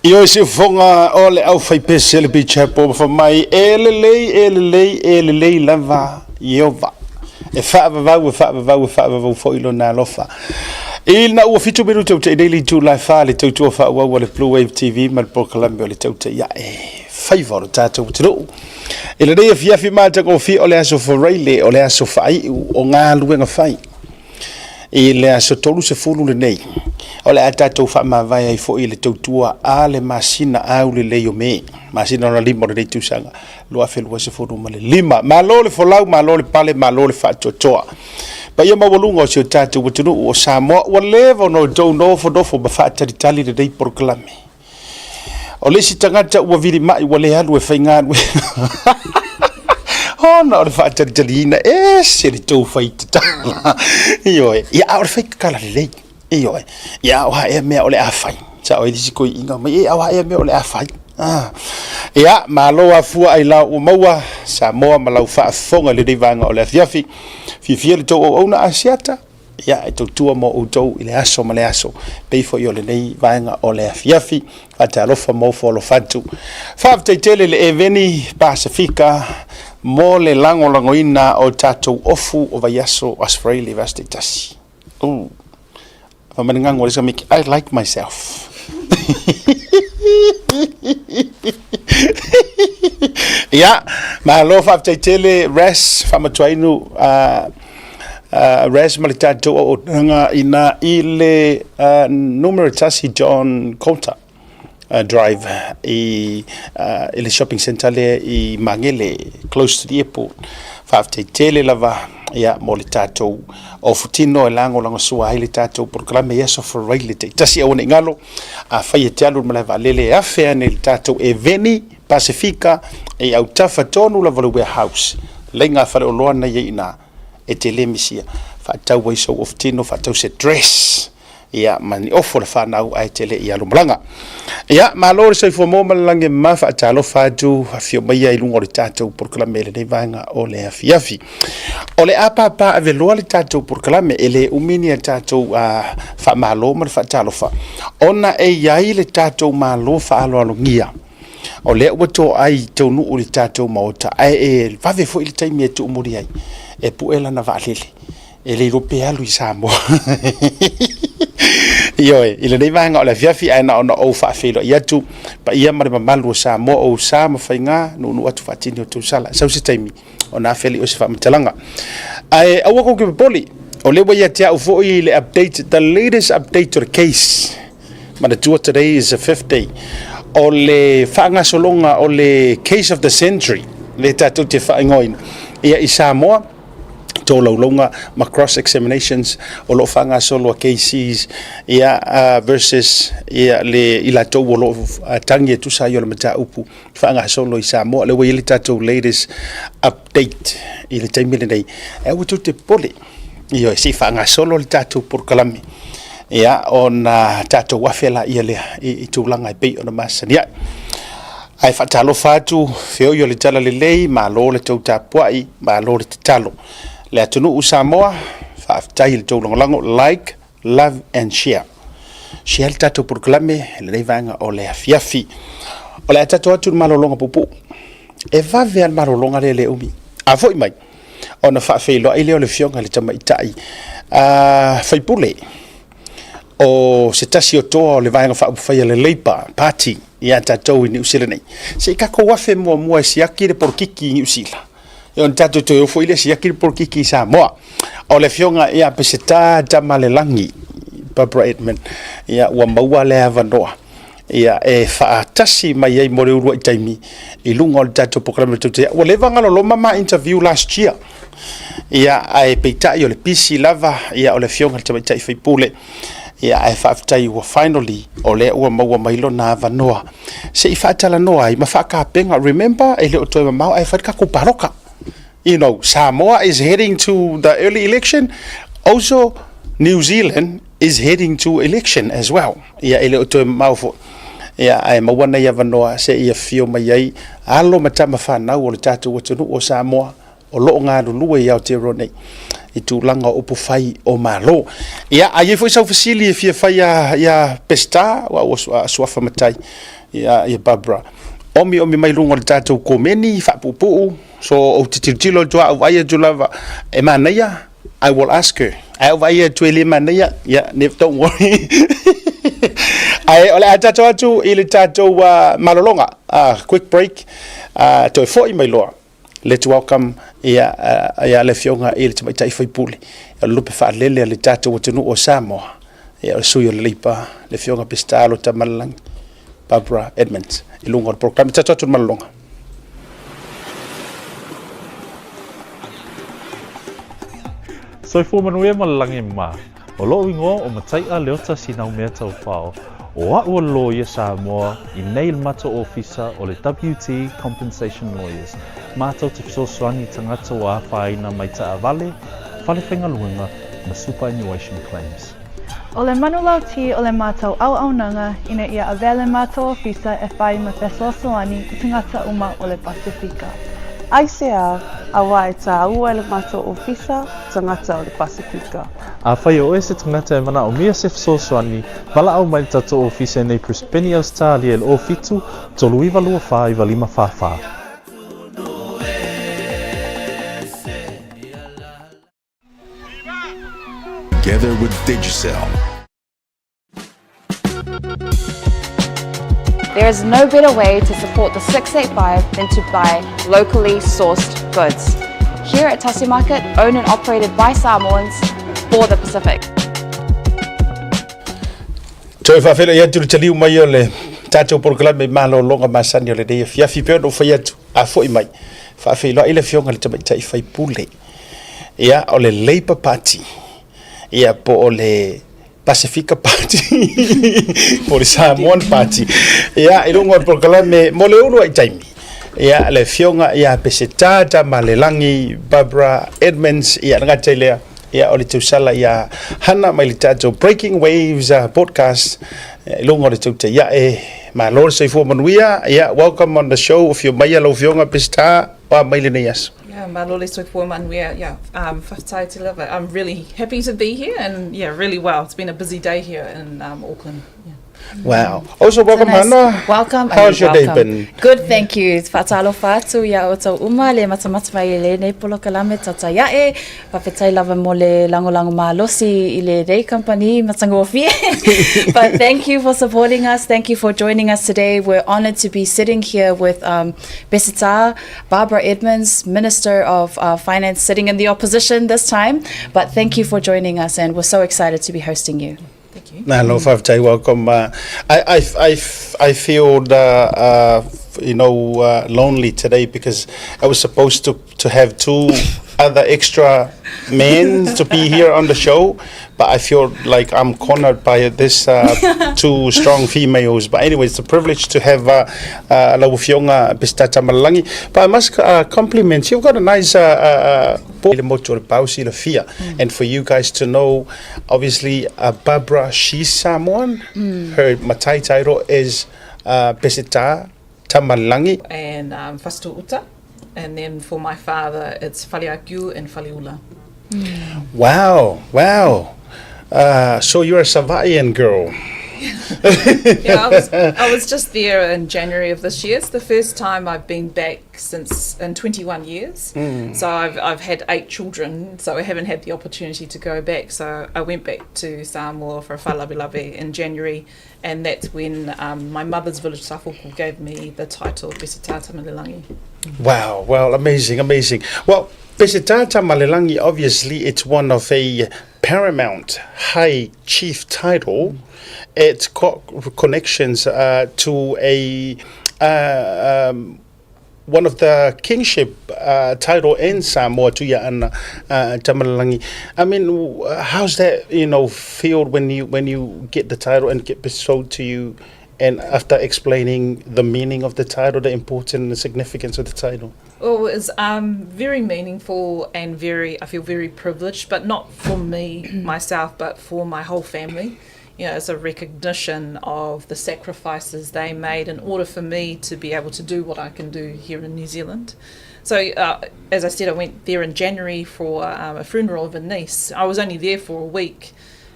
Ioe siufofoga o le aufaipese a le Bichapo ma fai mai, E lelei, e lelei, e lelei lava Ieova. E faavavau, e faavavau, e faavavau foi lona alofa. Ina ua 7 minute ua tea nei le itula e 4 le tautua faaauau a le Blue Wave TV ma le polokalame o le Tautai Ae Faiva o le tatou atunuu. I lenei afiafi matagofie o le aso Faraile o le aso faaiu o galuega fai i le aso 30 lenei, o le a tatou faamavae ai foi i le tautua a le masina aulelei o Me, masina lona lima o lenei tausaga 2025. Malo le folau, malo le pale, malo le faatoatoa. Paia maualuga o si o tatou atunuu o Samoa, ua leva ona outou nofonofo ma faatalitali lenei polokalame. O le isi tagata ua vilima'i ua le alu e faigaluega ona o le faatalitaliina, ese le tou faitatala. Ioe, ia, a o le faitatala lelei. Ioe, ia, o a ea mea o le a fai? Sao ai le isi toeaina mai, e o a ea mea o le a fai? Ah. Ia, malo afua ailao ua maua Samoa ma lau faafofoga i lenei vaega o le afiafi. Fiafia le tou auauna Asiata, ia, e tautua mo outou i le aso ma le aso, pei foi o lenei vaega o le afiafi. Faatalofa ma ofo alofa atu. Faafetai tele le Eveni Pasifika mo le lagolagoina o tatou ofu o vaiaso Aso Faraile, vaiaso taitasi. Faamaningago o le samiki, I like myself. Ia, malo faafetai tele Res, faamatuainu Res ma le tatou auaunaga ina i le numera 1 John Coulter Drive i le shopping centre lea i Magele, close to the airport. Faafetai tele lava, ia, mo le tatou ofutino e lagolagosua ai le tatou polokalame i aso Faraile taitasi. Aua ne i galo, afai e te alu i le malae vaalele, e afe ane i le tatou Eveni Pasifika e autafa tonu lava le warehouse leiga faleoloa na i ai ina e te le misia. Faatau ai sou ofutino, faatau se dress, ia, ma ni ofo le fanau ae te le i alu malaga. Ia, malo le soifua maua ma le lagi e mama. Faatalofa atu, afio maia i luga o le tatou polokalame i lenei vaega o le afiafi. O le a pāpā aveloa le tatou polokalame, e le umi ni a tatou faamalo ma le faatalofa, ona e i ai le tatou malo faaaloalogia o lea ua toai taunuu i le tatou maota, ae e vave foi le taimi e tuumuli ai e pue lana vaalele, e le iloa pe alu i Samoa. Ioe, i lenei vaega o le afiafi, ae na ona ou faafeiloai atu paia ma le mamalu o Samoa, ou sa ma faiga nuunuu atu faatini o tausala. Sau se taimi ona afe alii o se faamatalaga. Ae aua kou ke popole, o lea ua ia te au foi le update, the latest update to the case. Manatua, today is the fifth day o le faagasologa o le case of the century le tatou te faaigoaina, ia, i Samoa, tolaulauga ma cross examinations o lo o faagasolo a KCs, ia, versus, ia, le i latou o lo o tagi e tusa ai o le mataupu faagasolo i Samoa. Le ua i ai le tatou latest update i le taimi lenei. E aua tou te popole. Ioe, se i faagasolo le tatou polokalame, ia, ona tatou afe laia lea i tulaga e pei ona masani ai. Ae faatalofa atu, feoi o le tala lelei, malo le tou tapuai, malo le tatalo. Le atunuu Samoa, faafetai i le tou lagolago, like, love and share. Share le tatou polokalame i lenei vaega o le afiafi. O le a tatou atu le malologa puupuu. E vave a le malologa lea le umi. A foi mai, ona faafeiloai lea o le afioga i le tamaitai faipule o se tasi o toa o le Vaega Faaupufai a le Labour Party ia tatou i Niu Sila nei. Se i tatou afe muamua e siaki le polokiki i Niu Sila, e ona tatou toe ofo i le siaki le polokiki i Samoa. O le afioga ia Peseta Tamalelagi Barbara Edmund, ia, ua maua le avanoa, ia, e faatasi mai ai mo le uluai taimi i luga o le tatou polokalame tautai. Ua leva galoloma ma interview last year, ia, ae peitai o le pisi lava, ia, o le afioga i le tamaitai faipule. Ia, ae faafetai ua finally o lea ua maua mai lona avanoa se i faatalanoa ai ma faatapena. Remember, e le o toe mamao ae fai le tatou paloka. Samoa is heading to the early election. Also, New Zealand is heading to election as well. Ia, e le o toe mamao foi. Ia, ae maua nei avanoa se i afio mai ai alo ma tama whanau o le tatou atunuu o Samoa o lo o galulue i Aotearoa nei. I tulaga o upufai o Malo. Ia, a i ai foi sau fesili e fia fai ia Peseta, aua ua suafa matai ia Barbara, omiomi mai luga o le tatou komeni faapuupuu, so ou te tilotilo atu lava, ou vaai atu lava e manaia, I will ask her. Ae ou vaai atu e le manaia, ia, don't worry. Ae o le a tatou atu i le tatou malologa, quick break, toe foi mai loa. Let's welcome ia ia le afioga i le tamaitai faipule o le lupe faalele a le tatou atunuu o Samoa, ia o le sui o le Leipa, le afioga Peseta Alo Tamalelagi, Barbara Edmonds, i luga o le polokalame. Tatou atu i le malologa. Soifua manuia ma le lagi mā. O loʻu igoa o Mataiʻa Leota Sinaumea Taufao, o aʻu o le loia Samoa i nei le matou ofisa o le WT Compensation Lawyers, matou te fesoasoani i tagata ua afaina mai taavale, fale faigaluega ma superannuation claims. O le manulauti o le matou auaunaga ina ia avea le matou ofisa e whai ma fesoasoani i tagata uma o le Pasifika. Aisea, auā e tāua e le matou ofisa tagata o le Pasifika. Afai o oe se tagata e manaomia se fesoasoani, valaau mai le tatou ofisa i nei Brisbane, Ausetalia i le 07 39 24 95 44. Together with Digicel. There is no better way to support the 685 than to buy locally sourced goods. Here at Tasi Market, owned and operated by Samoans for the Pacific. Toe faafeiloai atu le taliu mai o le tatou polokalame malologa masani o lenei afiafi pei ona ou fai atu a foi mai faafeiloai le afioga i le tamaitai faipule ia o le Labour Party ia po o le Pasifika Party po o le Samoan Party ia i luga o le polokalame mo le uluai taimi ia le afioga ia Peseta Tamalelagi Barbara Edmonds ia le gata i lea ia o le tausala ia Hana mai le tatou Breaking Waves podcast i luga o le tautai ae malo le soifua manuia ia welcome on the show afio mai lau afioga Peseta oa mai lenei aso. Yeah, malo le soifua manuia. Yeah, faafetai tele lava. I'm really happy to be here and yeah, really well. It's been a busy day here in Auckland. Yeah. Wow. Also, welcome, So nice. Hannah. Welcome. How's your day welcome. been? Good, thank you. Faatalofa atu ia outou uma le matamata mai i lenei polokalame tautai ae. Faafetai lava mo le lagolago malosi i lenei company matagofie. But thank you for supporting us. Thank you for joining us today. We're honored to be sitting here with Peseta Barbara Edmonds, Minister of Finance, sitting in the opposition this time. But thank you for joining us, and we're so excited to be hosting you. Thank you. Malo faafetai, welcome. I feel lonely today because I was supposed to have two other extra men to be here on the show, but I feel like I'm cornered by this two strong females. But anyway, it's a privilege to have lau Afioga Peseta Tamalelagi. But I must compliment you. You've got a nice le motu o le pau silafia. And for you guys to know, obviously, Barbara, she's Samoan. Her matai title is Peseta Tamalelagi. And Fasito'outa. And then for my father, it's Faleakiu and Faleula. Wow. So you're a Savaiian girl. Yeah, I was just there in January of this year. It's the first time I've been back since in 21 years. So I've had eight children, so I haven't had the opportunity to go back. So I went back to Samoa for a faalavelave in January, and that's when my mother's village, Safoku, gave me the title Peseta Tamalelagi. Wow, well, amazing, amazing. Well, Peseta Tamalelagi, obviously, it's one of a paramount high chief title. It's got connections to a one of the kingship title in Samoa, Tuia'ana Tamalelagi. I mean, how's that, feel when you get the title and get bestowed to you, and after explaining the meaning of the title, the importance and the significance of the title? Well, it was very meaningful and very, I feel very privileged, but not for me, myself, but for my whole family. You know, it's a recognition of the sacrifices they made in order for me to be able to do what I can do here in New Zealand. So, uh, as I said, I went there in January for um, a funeral of a niece. I was only there for a week,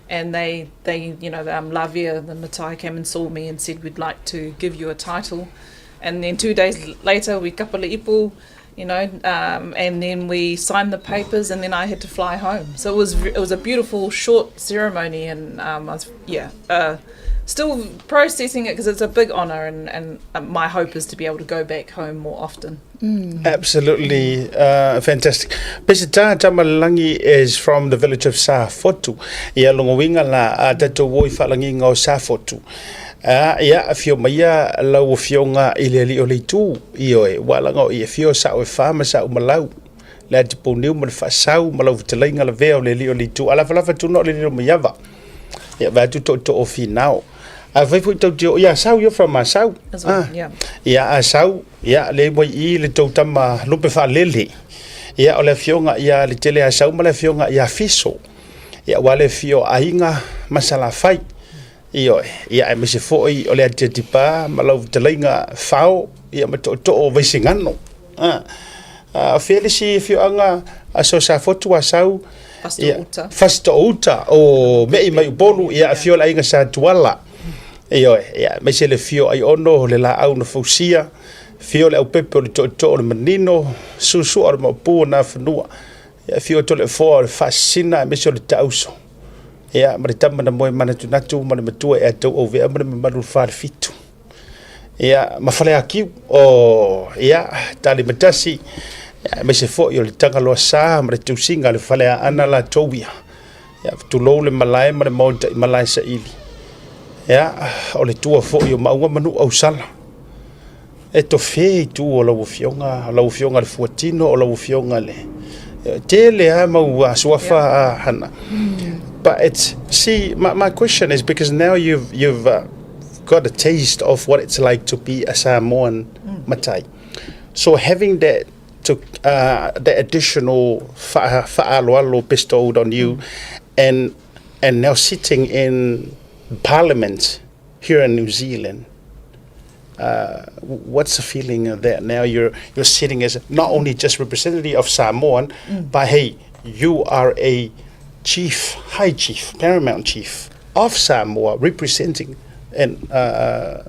and they, they you know, um, Lavia, the Matai, came and saw me and said, We'd like to give you a title. And then two days later, we kapale ipu, you know, um, and then we signed the papers, and then I had to fly home. So it was it was a beautiful short ceremony, and um, I was yeah, uh, still processing it because it's a big honour, and and uh, my hope is to be able to go back home more often. Mm. Absolutely uh, fantastic. Pesita Tamalangi is from the village of Safotu. Ia longoinga la a tatou o i faalangiga o Safotu. Uh, ia, afio maia lau afioga i le alii o le itu, ioe, ua alaga o i afio sa'o e fa ma sa'o malau, le atipouniu ma le faasau ma lau fetalaiga lavea o le alii o le itu, a lafalafa tuna o le lilo maiava. Ia, vae atu tootoo o Finao. Afai foi tou te oo i Asau, you're from Asau. As well, ah. yeah. Ia, Asau, ia, le mai i le tou tama lupe faalele. Ia, o le afioga ia Letele Asau ma le afioga ia Fiso. Ia, ua le afio o Aiga ma Salafai. Ioe, ia, aemaise foi o le Atiatipā ma lau fetalaiga Fao, ia ma tootoo o Vaisigano. Ah. Ah, o fea le isi afioaga Aso Safotu Asau? Fasitoo-uta. Fasitoo-uta, o Me'i mai Upolu, ia, afio le aiga Sa Tuala. Ioe, ia, aemaise le afio o Aiono, le laau na fausia, afio le aupepe o le tootoo o le manino, susu'a o le maopu o Nafanua, ia, afio Toleafoa o le Faasisina, aemaise o le Taauso. Ia, ma le tama na moe manatunatu ma le matua ia Tauauvea ma le mamalu o le Falefitu. Ia, ma Faleakiu, o, ia, Talimatasi, ia, aemaise foi o le Tagaloa Sa ma le tusiga a le Faleaana latou ia. Ia, tulou le malae ma le maota i malae saili. Ia, o le tua foi o Maunga ma Nuuausala. E tofe i tu o lau afioga, o lau afioga le fuatino, o lau afioga le... Tele a mau suafa yeah. hana. But it's, see, my, my question is because now you've, you've uh, got a taste of what it's like to be a Samoan mm. matai. So having that to uh, that additional fa'aloalo bestowed on you, mm. and and now sitting in Parliament here in New Zealand, uh, what's the feeling of that now? You're you're sitting as not only just representative of Samoan, mm. but hey, you are a chief, high chief, paramount chief of Samoa, representing and uh,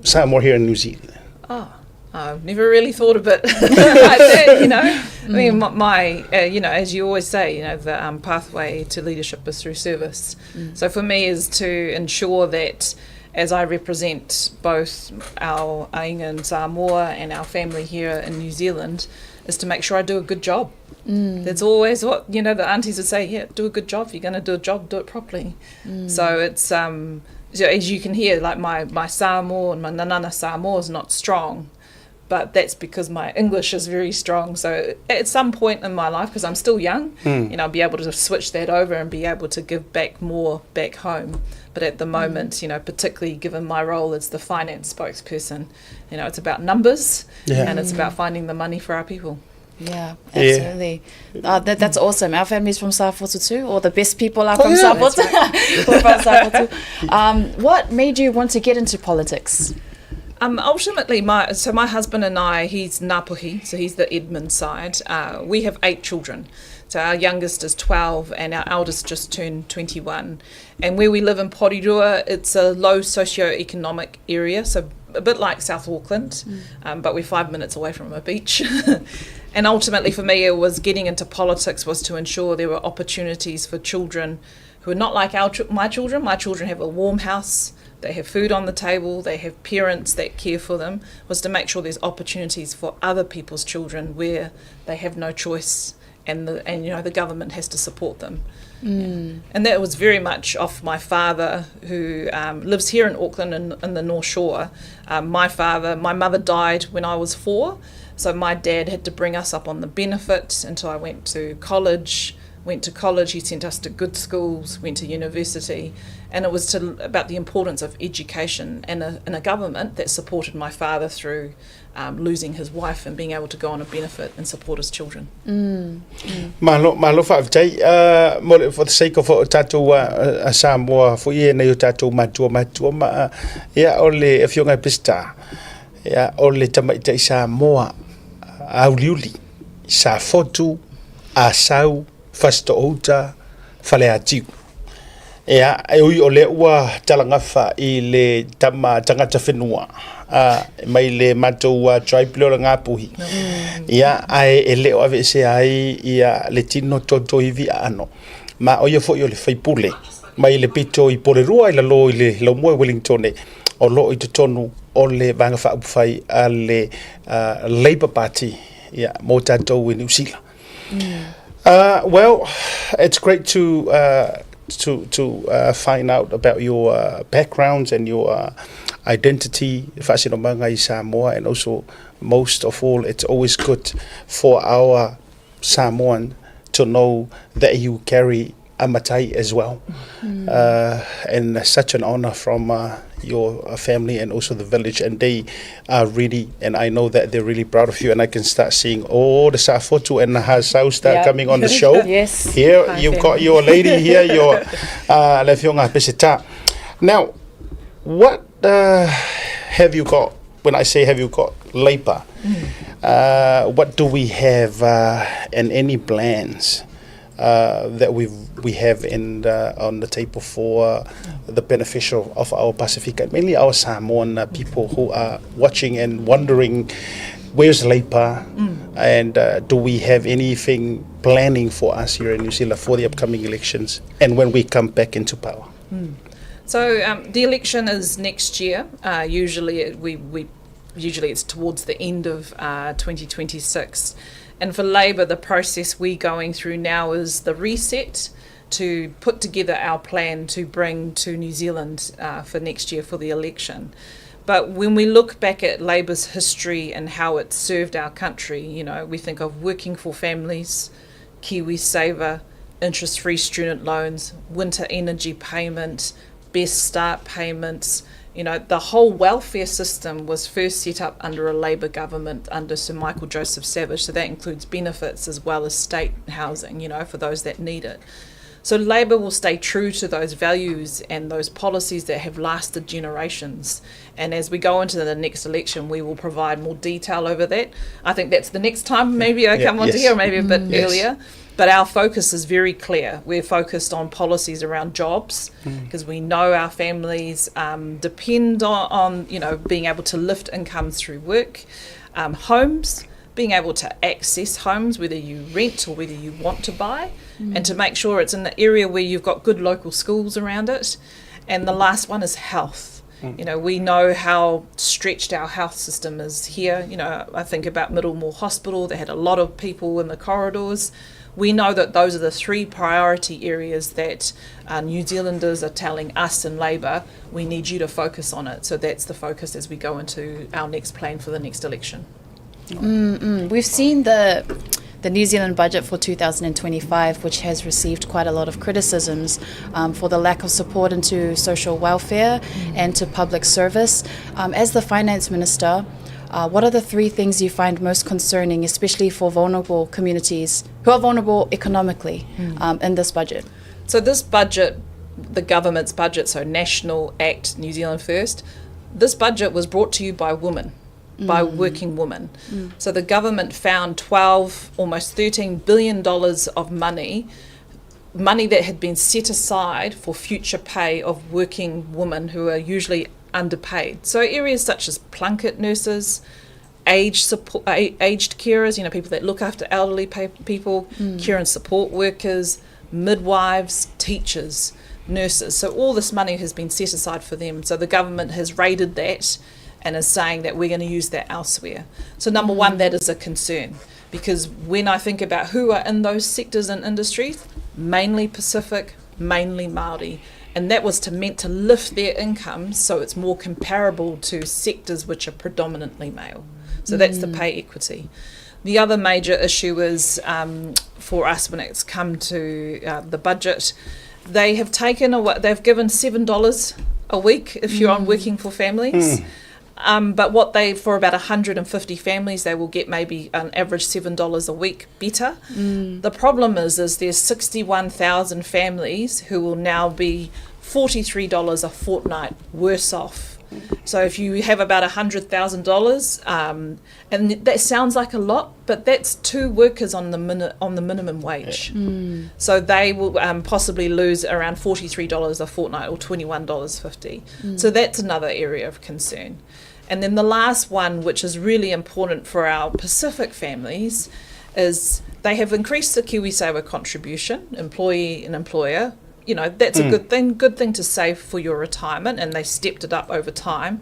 Samoa here in New Zealand. Oh. I've never really thought of it like that, you know. I mean, mm. my, my uh, you know, as you always say, you know, the um, pathway to leadership is through service. Mm. So for me, is to ensure that as I represent both our Ainga in Samoa and our family here in New Zealand, is to make sure I do a good job. Mm. That's always what, you know, the aunties would say, yeah, do a good job. If you're going to do a job, do it properly. Mm. So it's, um, so as you can hear, like my, my Samoa and my Nanana Samoa is not strong, but that's because my English is very strong. So at some point in my life, because I'm still young, mm. you know, I'll be able to switch that over and be able to give back more back home. But at the hmm. moment, mm. you know, particularly given my role as the finance spokesperson, you know, it's about numbers yeah. and it's about finding the money for our people. Yeah, absolutely. Yeah. Uh, that, that's awesome. Our family's from Safotu too, or the best people are oh, from yeah. Safotu. Right. from Safotu. Um, what made you want to get into politics? Um, ultimately, my so my husband and I, he's Ngāpuhi, so he's the Edmund side. Uh, we have eight children. So our youngest is 12 and our eldest just turned 21. And where we live in Porirua, it's a low socio-economic area, so a bit like South Auckland, mm. um, but we're five minutes away from a beach. and ultimately for me, it was getting into politics was to ensure there were opportunities for children who are not like our my children. My children have a warm house, they have food on the table, they have parents that care for them, was to make sure there's opportunities for other people's children where they have no choice and the and you know the government has to support them. Mm. And that was very much off my father, who um, lives here in Auckland in, in the North Shore. Um, my father, my mother died when I was four, so my dad had to bring us up on the benefit until I went to college. Went to college, he sent us to good schools, went to university, and it was to, about the importance of education and a, and a government that supported my father through um, losing his wife and being able to go on a benefit and support his children. Mm. Malo, malo faafetai. Uh, mo le, for the sake of o tātou a, a Samoa foi e nei o tātou matua matua ma, uh, ia, o le afioga e Peseta, ia, o le tamaitai Samoa, auliuli, Safotu, Asau, Fasitoouta, Faleatiu. Ea, e ui o lea ua talagafa i le tama tangata whenua, a, mai le matou uh, tribe lea o le Ngāpuhi. Mm. Ia, ae e le o aveesea ai ia le tino toto ivi aano. Ma o ia foi o le faipule mai le pito i Porirua i lalo i le laumua i Wellington o lo o i totonu o le Vaega Faaupufai a le uh, Labour Party ia, mō tātou i Niu Sila. Mm. Uh, well, it's great to uh, to to uh, find out about your uh, backgrounds and your uh, identity, faasinomaga i Samoa, and also most of all, it's always good for our Samoan to know that you carry a matai as well. Mm. Uh, and such an honor from uh, your uh, family and also the village. And they are really, and I know that they're really proud of you. And I can start seeing all the Safotu and the Hasau start yep. coming on the show. yes. Here, Hi, you've got your lady here, your uh, le afioga Peseta. Now, what uh, have you got? When I say have you got labor, mm. uh, what do we have uh, and any plans? uh, that we we have in the, on the table for the beneficial of our Pasifika, mainly our Samoan uh, people who are watching and wondering where's Leipa mm. and uh, do we have anything planning for us here in New Zealand for the upcoming elections and when we come back into power? Mm. So um, the election is next year. Uh, usually we, we usually it's towards the end of uh, 2026. And for Labour, the process we're going through now is the reset to put together our plan to bring to New Zealand uh, for next year for the election. But when we look back at Labour's history and how it served our country, you know, we think of working for families, KiwiSaver, interest free student loans, winter energy payment, Best Start payments. You know, the whole welfare system was first set up under a Labour government under Sir Michael Joseph Savage. So that includes benefits as well as state housing, you know, for those that need it. So Labour will stay true to those values and those policies that have lasted generations. And as we go into the next election, we will provide more detail over that. I think that's the next time maybe I come yeah, onto yes. here, maybe a bit mm. yes. earlier. But our focus is very clear. We're focused on policies around jobs because mm. we know our families um, depend on, on, you know, being able to lift incomes through work, um, homes, being able to access homes, whether you rent or whether you want to buy, mm. and to make sure it's in the area where you've got good local schools around it. And the last one is health. Mm. You know, we know how stretched our health system is here. You know, I think about Middlemore Hospital, they had a lot of people in the corridors. We know that those are the three priority areas that uh, New Zealanders are telling us in Labour, we need you to focus on it. So that's the focus as we go into our next plan for the next election. Mm -mm. We've seen the the New Zealand budget for 2025, which has received quite a lot of criticisms um, for the lack of support into social welfare mm. and to public service. Um, as the finance minister, uh, what are the three things you find most concerning, especially for vulnerable communities who are vulnerable economically mm. um, in this budget? So, this budget, the government's budget, so National Act New Zealand First, this budget was brought to you by women by mm. working women. Mm. So the government found 12, almost 13 billion dollars of money, money that had been set aside for future pay of working women who are usually underpaid. So areas such as Plunket nurses, age support, aged carers, you know, people that look after elderly people, mm. care and support workers, midwives, teachers, nurses. So all this money has been set aside for them. So the government has raided that and is saying that we're going to use that elsewhere. So, number one, that is a concern because when I think about who are in those sectors and industries, mainly Pacific, mainly Māori. And that was to meant to lift their incomes so it's more comparable to sectors which are predominantly male. So mm. that's the mm. pay equity. The other major issue is um, for us when it's come to uh, the budget, they have taken away, they've given $7 a week if you're mm. on working for families. Mm. Um, but what they, for about 150 families, they will get maybe an average $7 a week better. Mm. The problem is, is there's 61,000 families who will now be $43 a fortnight worse off. So if you have about $100,000, um, and that sounds like a lot, but that's two workers on the mini- on the minimum wage. Yeah. Mm. So they will um, possibly lose around $43 a fortnight or $21.50. Mm. So that's another area of concern. And then the last one, which is really important for our Pacific families, is they have increased the KiwiSaver contribution, employee and employer. You know, that's mm. a good thing, good thing to save for your retirement, and they stepped it up over time.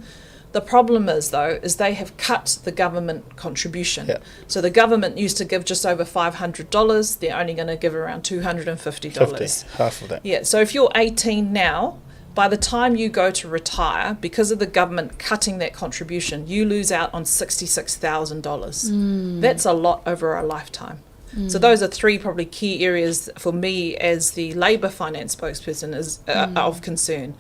The problem is, though, is they have cut the government contribution. Yeah. So the government used to give just over $500. They're only going to give around $250. 50, half of that. Yeah. So if you're 18 now, by the time you go to retire, because of the government cutting that contribution, you lose out on $66,000. Mm. That's a lot over a lifetime. Mm. So those are three probably key areas for me as the Labour finance spokesperson is uh, mm. of concern.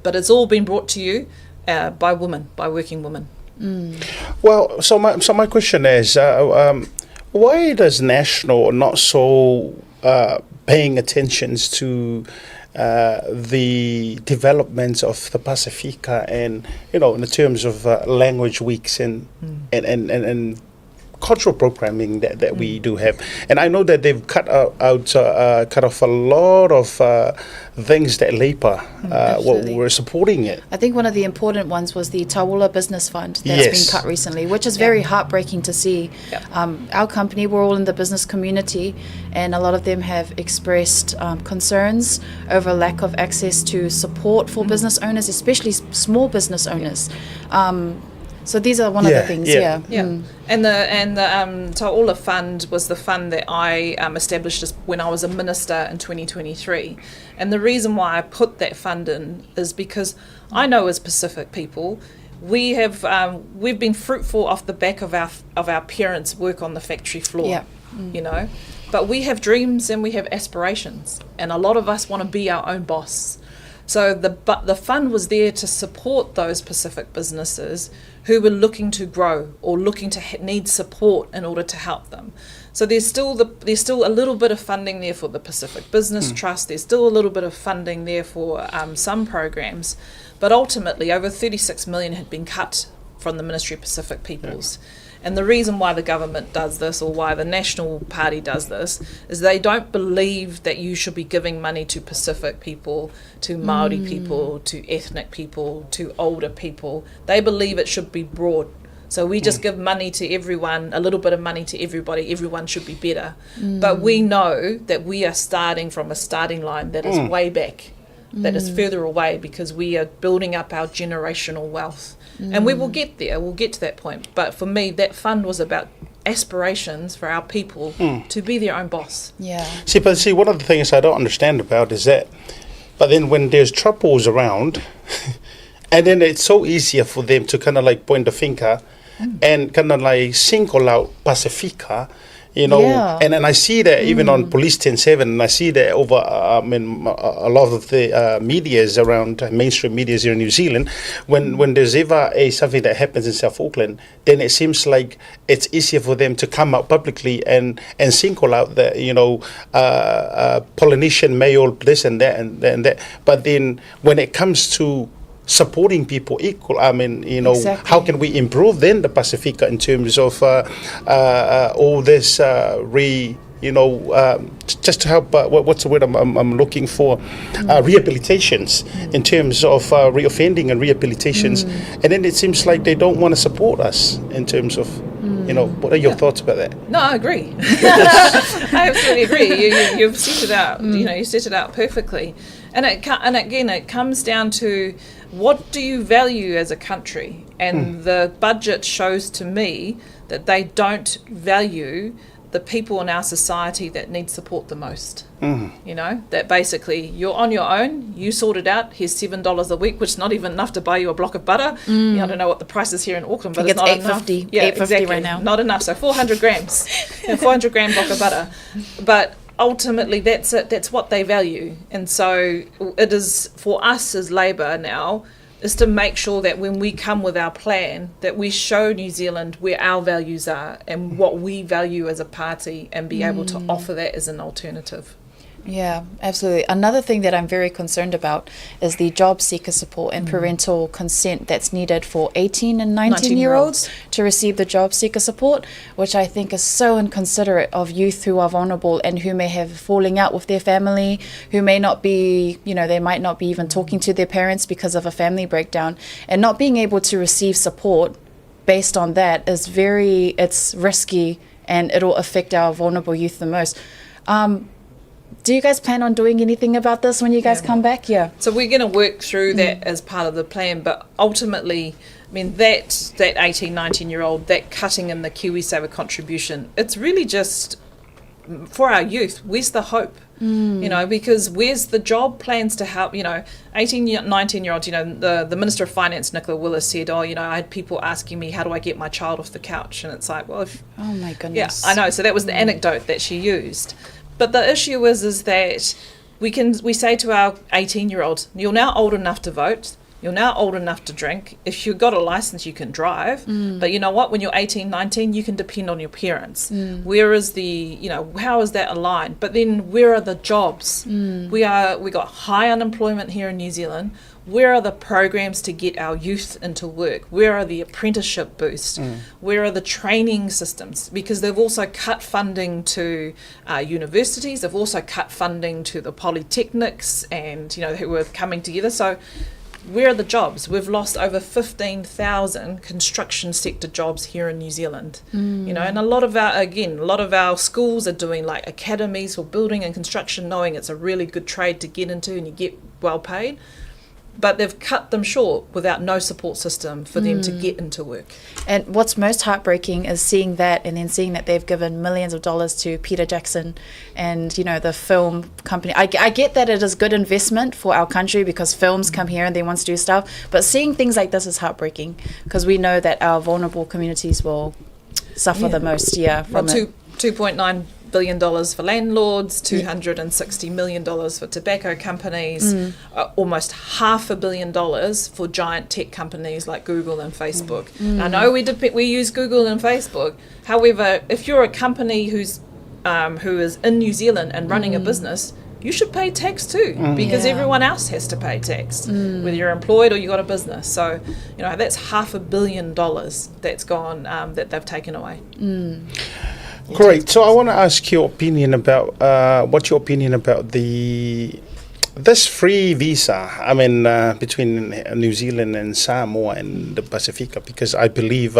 But it's all been brought to you uh, by women, by working women. Mm. Well, so my so my question is, uh, um, why does National not so uh, paying attentions to uh, the development of the Pasifika and you know in the terms of uh, language weeks and, mm. and, and, and, and cultural programming that, that mm. we do have. And I know that they've cut out, out uh, uh, cut off a lot of uh, things that Labour mm, uh, were, supporting it. I think one of the important ones was the Tawula Business Fund that's yes. been cut recently, which is very yeah. heartbreaking to see. Yeah. Um, our company, we're all in the business community, and a lot of them have expressed um, concerns over lack of access to support for mm. business owners, especially small business owners. Yeah. Um, so these are one yeah, of the things, yeah. Yeah. yeah. Mm. And the and the um, Ta'ola Fund was the fund that I um, established when I was a minister in 2023. And the reason why I put that fund in is because I know as Pacific people, we have um, we've been fruitful off the back of our of our parents' work on the factory floor. Yeah. Mm. You know, but we have dreams and we have aspirations, and a lot of us want to be our own boss. So the but the fund was there to support those Pacific businesses who were looking to grow or looking to need support in order to help them. So there's still the there's still a little bit of funding there for the Pacific Business mm. Trust. There's still a little bit of funding there for um, some programs, but ultimately over 36 million had been cut from the Ministry of Pacific Peoples. Yeah. And the reason why the government does this or why the National Party does this is they don't believe that you should be giving money to Pacific people, to Maori mm. people, to ethnic people, to older people. They believe it should be broad. So we just mm. give money to everyone, a little bit of money to everybody. Everyone should be better. Mm. But we know that we are starting from a starting line that is mm. way back, that is mm. further away because we are building up our generational wealth. And we will mm. get there, we'll get to that point. But for me, that fund was about aspirations for our people mm. to be their own boss. Yeah. See, but see, one of the things I don't understand about is that, but then when there's troubles around, and then it's so easier for them to kind of like point the finger mm. and kind of like single out Pacifica you know yeah. and, and I see that even mm. on Police 10-7 and I see that over uh, I mean a lot of the uh, medias around uh, mainstream medias here in New Zealand when when there's ever a something that happens in South Auckland then it seems like it's easier for them to come out publicly and and single out the you know uh, uh, Polynesian male this and that and, and that but then when it comes to supporting people equal. I mean, you know, exactly. how can we improve then the Pacifica in terms of uh, uh, uh, all this uh, re you know, um, just to help, uh, what, what's the word I'm, I'm, I'm looking for? Mm. Uh, rehabilitations mm. in terms of uh, reoffending and rehabilitations. Mm. And then it seems like they don't want to support us in terms of, mm. you know, what are your yeah. thoughts about that? No, I agree. I absolutely agree. You, you, you've set it out, you mm. know, you set it out perfectly. And, it, and again, it comes down to what do you value as a country? And mm. the budget shows to me that they don't value the people in our society that need support the most. Mm. You know, that basically you're on your own, you sort it out. Here's $7 a week, which is not even enough to buy you a block of butter. Mm. You know, I don't know what the price is here in Auckland, but it's, it's not 8 enough. Yeah, 8.50 exactly. right now. Not enough. So 400 grams, 400 gram block of butter. But ultimately that's it that's what they value and so it is for us as labor now is to make sure that when we come with our plan, that we show New Zealand where our values are and what we value as a party and be able to offer that as an alternative. Yeah, absolutely. Another thing that I'm very concerned about is the job seeker support and parental consent that's needed for 18 and 19 year olds to receive the job seeker support, which I think is so inconsiderate of youth who are vulnerable and who may have falling out with their family, who may not be, you know, they might not be even talking to their parents because of a family breakdown, and not being able to receive support based on that is very, it's risky and it'll affect our vulnerable youth the most. Do you guys plan on doing anything about this when you guys come back? Yeah. So we're going to work through that as part of the plan, but ultimately, I mean, that that 18, 19 year old, that cutting in the KiwiSaver contribution, it's really just for our youth, where's the hope? You know, because where's the job plans to help, you know, 18, 19 year olds, you know, the Minister of Finance, Nicola Willis, said, oh, you know, I had people asking me, how do I get my child off the couch? And it's like, well, if Oh my goodness. yeah, I know. So that was the anecdote that she used. But the issue is that we say to our 18 year olds, you're now old enough to vote. You're now old enough to drink. If you've got a license, you can drive. But you know what? When you're 18, 19, you can depend on your parents. Where is the, you know, how is that aligned? But then where are the jobs? We got high unemployment here in New Zealand. Where are the programs to get our youth into work? Where are the apprenticeship boosts? Where are the training systems? Because they've also cut funding to universities. They've also cut funding to the polytechnics and, you know, who were coming together. So where are the jobs? We've lost over 15,000 construction sector jobs here in New Zealand. You know, and a lot of our, again, a lot of our schools are doing like academies for building and construction, knowing it's a really good trade to get into and you get well paid. But they've cut them short without no support system for them to get into work. And what's most heartbreaking is seeing that and then seeing that they've given millions of dollars to Peter Jackson and, you know, the film company. I get that it is good investment for our country because films come here and they want to do stuff. But seeing things like this is heartbreaking because we know that our vulnerable communities will suffer the most, yeah, from Well, it. $2.9 billion for landlords, $260 million for tobacco companies, almost $500 million for giant tech companies like Google and Facebook. I know we use Google and Facebook. However, if you're a company who is in New Zealand and running a business, you should pay tax too, because everyone else has to pay tax, whether you're employed or you got a business. So, you know, that's $500 million that's gone, that they've taken away. Great. So I want to ask your opinion about what's your opinion about the this free visa? I mean, between New Zealand and Samoa and the Pasifika, because I believe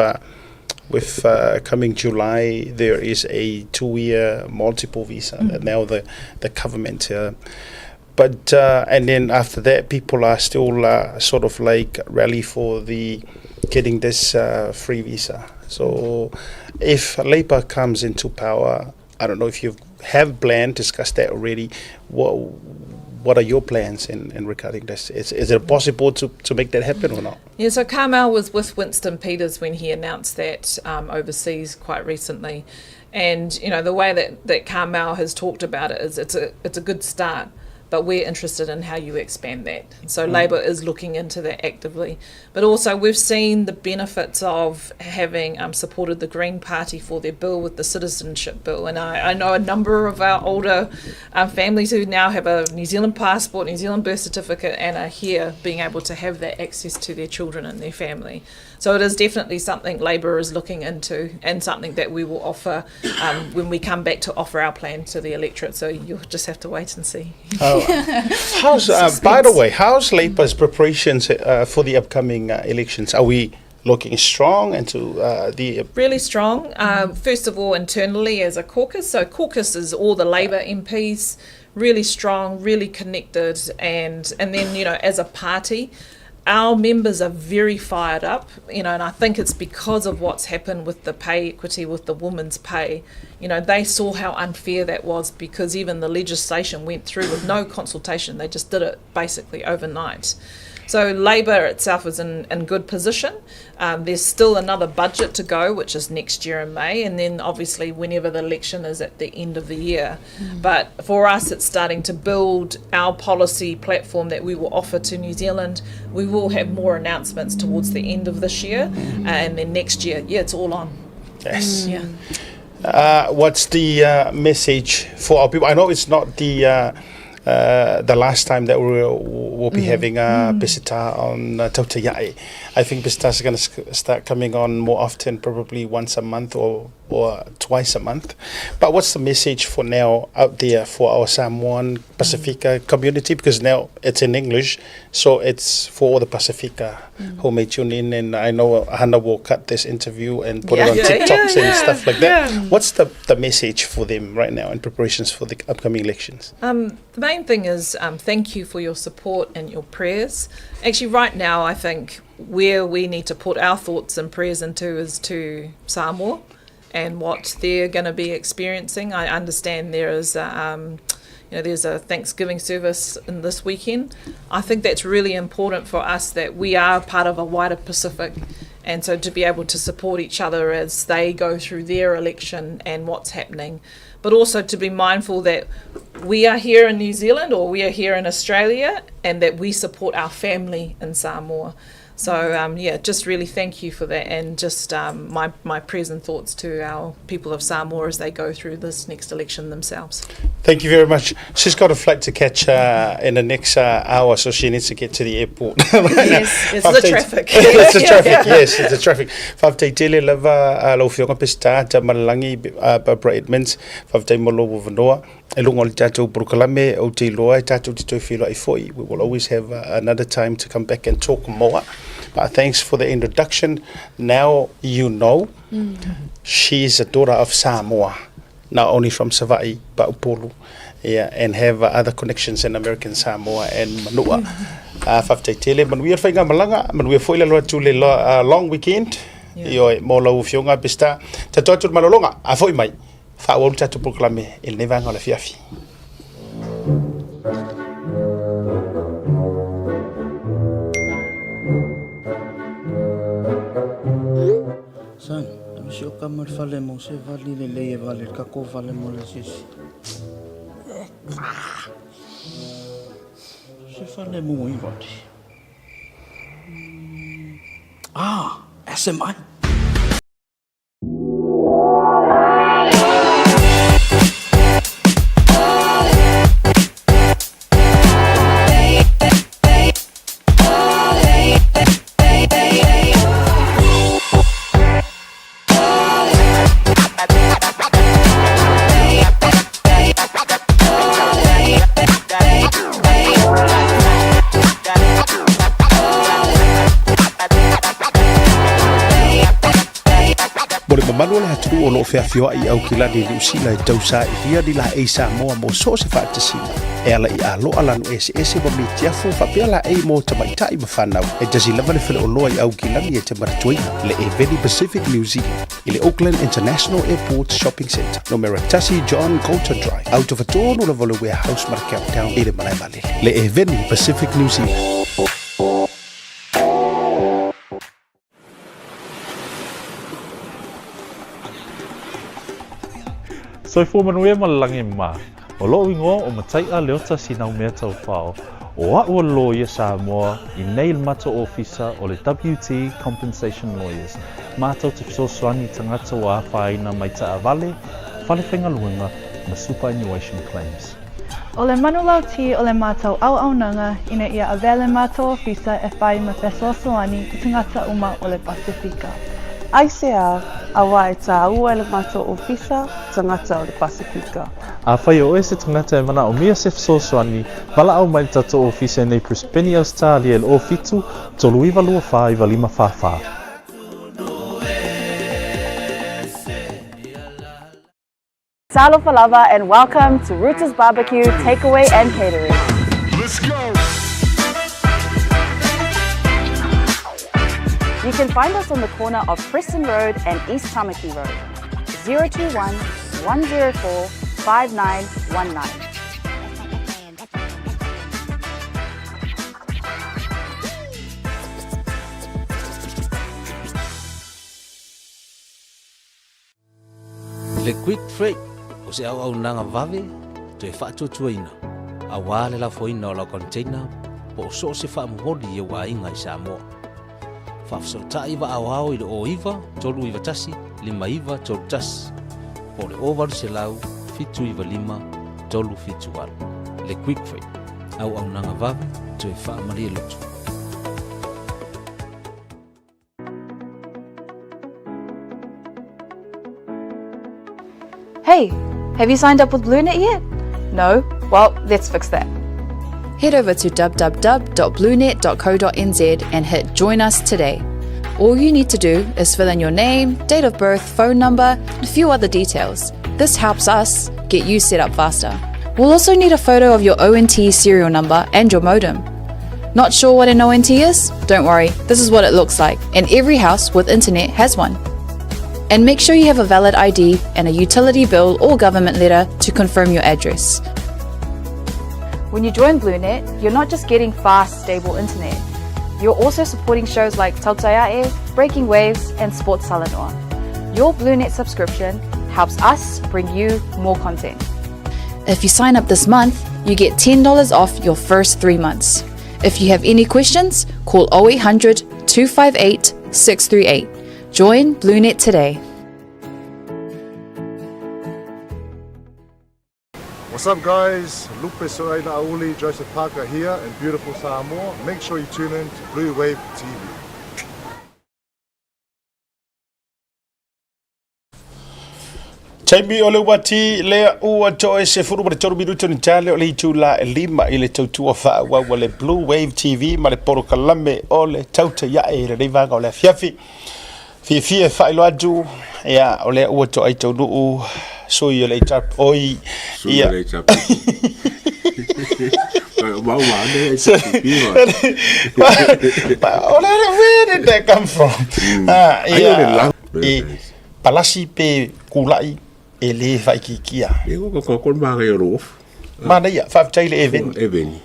with coming July there is a 2-year multiple visa that now the government. But and then after that, people are still sort of like rally for the getting this free visa. So if Labour comes into power, I don't know if you have planned, discussed that already. What are your plans in regarding this? Is it possible to make that happen or not? Yeah, so Carmel was with Winston Peters when he announced that overseas quite recently. And, you know, the way that Carmel has talked about it is it's a good start, but we're interested in how you expand that. So Labour is looking into that actively. But also we've seen the benefits of having supported the Green Party for their bill with the citizenship bill. And I know a number of our older families who now have a New Zealand passport, New Zealand birth certificate, and are here being able to have that access to their children and their family. So it is definitely something Labour is looking into and something that we will offer when we come back to offer our plan to the electorate. So you'll just have to wait and see. Oh, how's by the way, how's Labour's preparations for the upcoming elections? Are we looking strong into the Really strong. First of all, internally as a caucus. So caucus is all the Labour MPs, really strong, really connected, and then, you know, as a party, our members are very fired up, you know, and I think it's because of what's happened with the pay equity, with the women's pay. You know, they saw how unfair that was because even the legislation went through with no consultation. They just did it basically overnight. So Labour itself is in, in good position. Um, there's still another budget to go, which is next year in May, and then obviously whenever the election is at the end of the year. Mm. But for us, it's starting to build our policy platform that we will offer to New Zealand. We will have more announcements towards the end of this year, mm. and then next year, yeah, it's all on. Yes. Mm. Yeah. Uh, what's the uh, message for our people? I know it's not the uh, uh, the last time that we'll, we'll be mm. having a mm. Peseta on uh, Tautai. I think Pesetas are going to start coming on more often, probably once a month or, or twice a month. But what's the message for now out there for our Samoan Pasifika mm. community? Because now it's in English, so it's for all the Pasifika mm. who may tune in. And I know Hannah will cut this interview and put yeah. it on yeah, TikToks yeah, and stuff like that. What's the, the message for them right now in preparations for the upcoming elections? Um, the main thing is um, thank you for your support and your prayers. Actually, right now, I think where we need to put our thoughts and prayers into is to Samoa and what they're going to be experiencing. I understand there is a, um, you know, there's a Thanksgiving service in this weekend. I think that's really important for us that we are part of a wider Pacific, and so to be able to support each other as they go through their election and what's happening, but also to be mindful that we are here in New Zealand or we are here in Australia, and that we support our family in Samoa. So um, yeah, just really thank you for that, and just um, my my prayers and thoughts to our people of Samoa as they go through this next election themselves. Thank you very much. She's got a flight to catch uh, in the next uh, hour, so she needs to get to the airport. right yes, it's the traffic. it's the traffic. Yes, it's the traffic. Faafetai tele lava uh, lau Afioga Peseta Tamalelagi uh, Barbara Edmonds. Faafetai mo lou avanoa. E luga o le tatou polokalame, ou te iloa e tatou te toe feiloai foi. We will always have uh, another time to come back and talk more. But thanks for the introduction. Now you know mm. she is a daughter of Samoa, not only from Savaii, but Upolu. Yeah, and have uh, other connections in American Samoa and Manua. Uh, Faafetai tele, manuia le faigamalaga, manuia foi le alo atu le uh, long weekend. Yeah. Ioe, mo lau afioga Peseta. Tatou atu le malologa, a foi mai. Faaauau le tatou polokalame i lenei vaega o le afiafi. Son, alu si o kama le fale mo se vali lelei e vale le kako vale mo le asiasi. Se fale mo i vale. Ah, SMI. Mo le mamalu o le atunuu o lo o feafioai i Aukilani i Niu Sila e tausailia ni laei Samoa mo so o se faatasiga e ala i aloa lanu eseese ma mitiafu faapea laei mo tamaitai ma fanau. E tasi lava le faleoloa i Aukilani e te manatuaina, le Eveni Pacific New Zealand i le Auckland International Airport Shopping Centre, numera tasi John Coulter Drive, autofatonu lava o le Warehouse ma le Countdown i le malae vaalele. Le Eveni Pacific New Zealand. Soifua manuia ma le lagi mā. O loʻu igoa o Mataiʻa Leota Sinaumea Taufao. O aʻu o le loia Samoa i nei le matou ofisa o le WT Compensation Lawyers. Mātou te fesoasoani i tagata ua afaina mai taavale, fale faigaluega ma superannuation claims. ʻO le manulauti o le mātou auaunaga ina ia avea le mātou ofisa e whai ma fesoasoani i tagata uma o le Pasifika. Aisea, auā e tāua e le mātou ofisa tagata o le Pasifika. Afai o oe se tagata e manaomia se fesoasoani, valaau mai le tatou ofisa i nei Brisbane, Ausetalia i le 07 39 24 95 44. Talofa lava and welcome to Rooter's Barbecue Takeaway and Catering. Let's go! You can find us on the corner of Preston Road and East Tamaki Road. 021 104 5919. Le Quick Freight o se auaunaga vave toe faatuatuaina aua le lafoina o lau container po o so o se faamomoli i ou aiga i Samoa. Faafesootai vaa aoao i le 09 391 5931 po o le 0800 795 378. Le Quick Freight, auaunaga vave toe faamalie loto. Hey, have you signed up with BlueNet yet? No? Well, let's fix that. Head over to www.bluenet.co.nz and hit Join Us today. All you need to do is fill in your name, date of birth, phone number, and a few other details. This helps us get you set up faster. We'll also need a photo of your ONT serial number and your modem. Not sure what an ONT is? Don't worry, this is what it looks like, and every house with internet has one. And make sure you have a valid ID and a utility bill or government letter to confirm your address. When you join BlueNet, you're not just getting fast, stable internet. You're also supporting shows like Tautaiae, Breaking Waves, and Sports Salanoa. Your BlueNet subscription helps us bring you more content. If you sign up this month, you get $10 off your first three months. If you have any questions, call 0800 258 638. Join BlueNet today. What's up guys, Lupe Soaina Auli, Joseph Parker here in beautiful Samoa. Make sure you tune in to Blue Wave TV. Taimi o le uati lea ua toe 13 minuto ni tale o le itula e lima i le tautua faaauau a le Blue Wave TV ma le polokalame o le tauta iae i lenei vaega o le afiafi. Fiafia e faailoa atu, ia, o lea ua toai taunuu sui o le HR, oi, Sui o le HRPP. Mau ma ane HRPP ma. O le, where did that come from? Ah, Ai o le ia, lau. e, palasi pe kula'i e lē faaitiitia. E ko ko ko manaia o lou ofu. Manaia, faafetai i le Eveni. Eveni.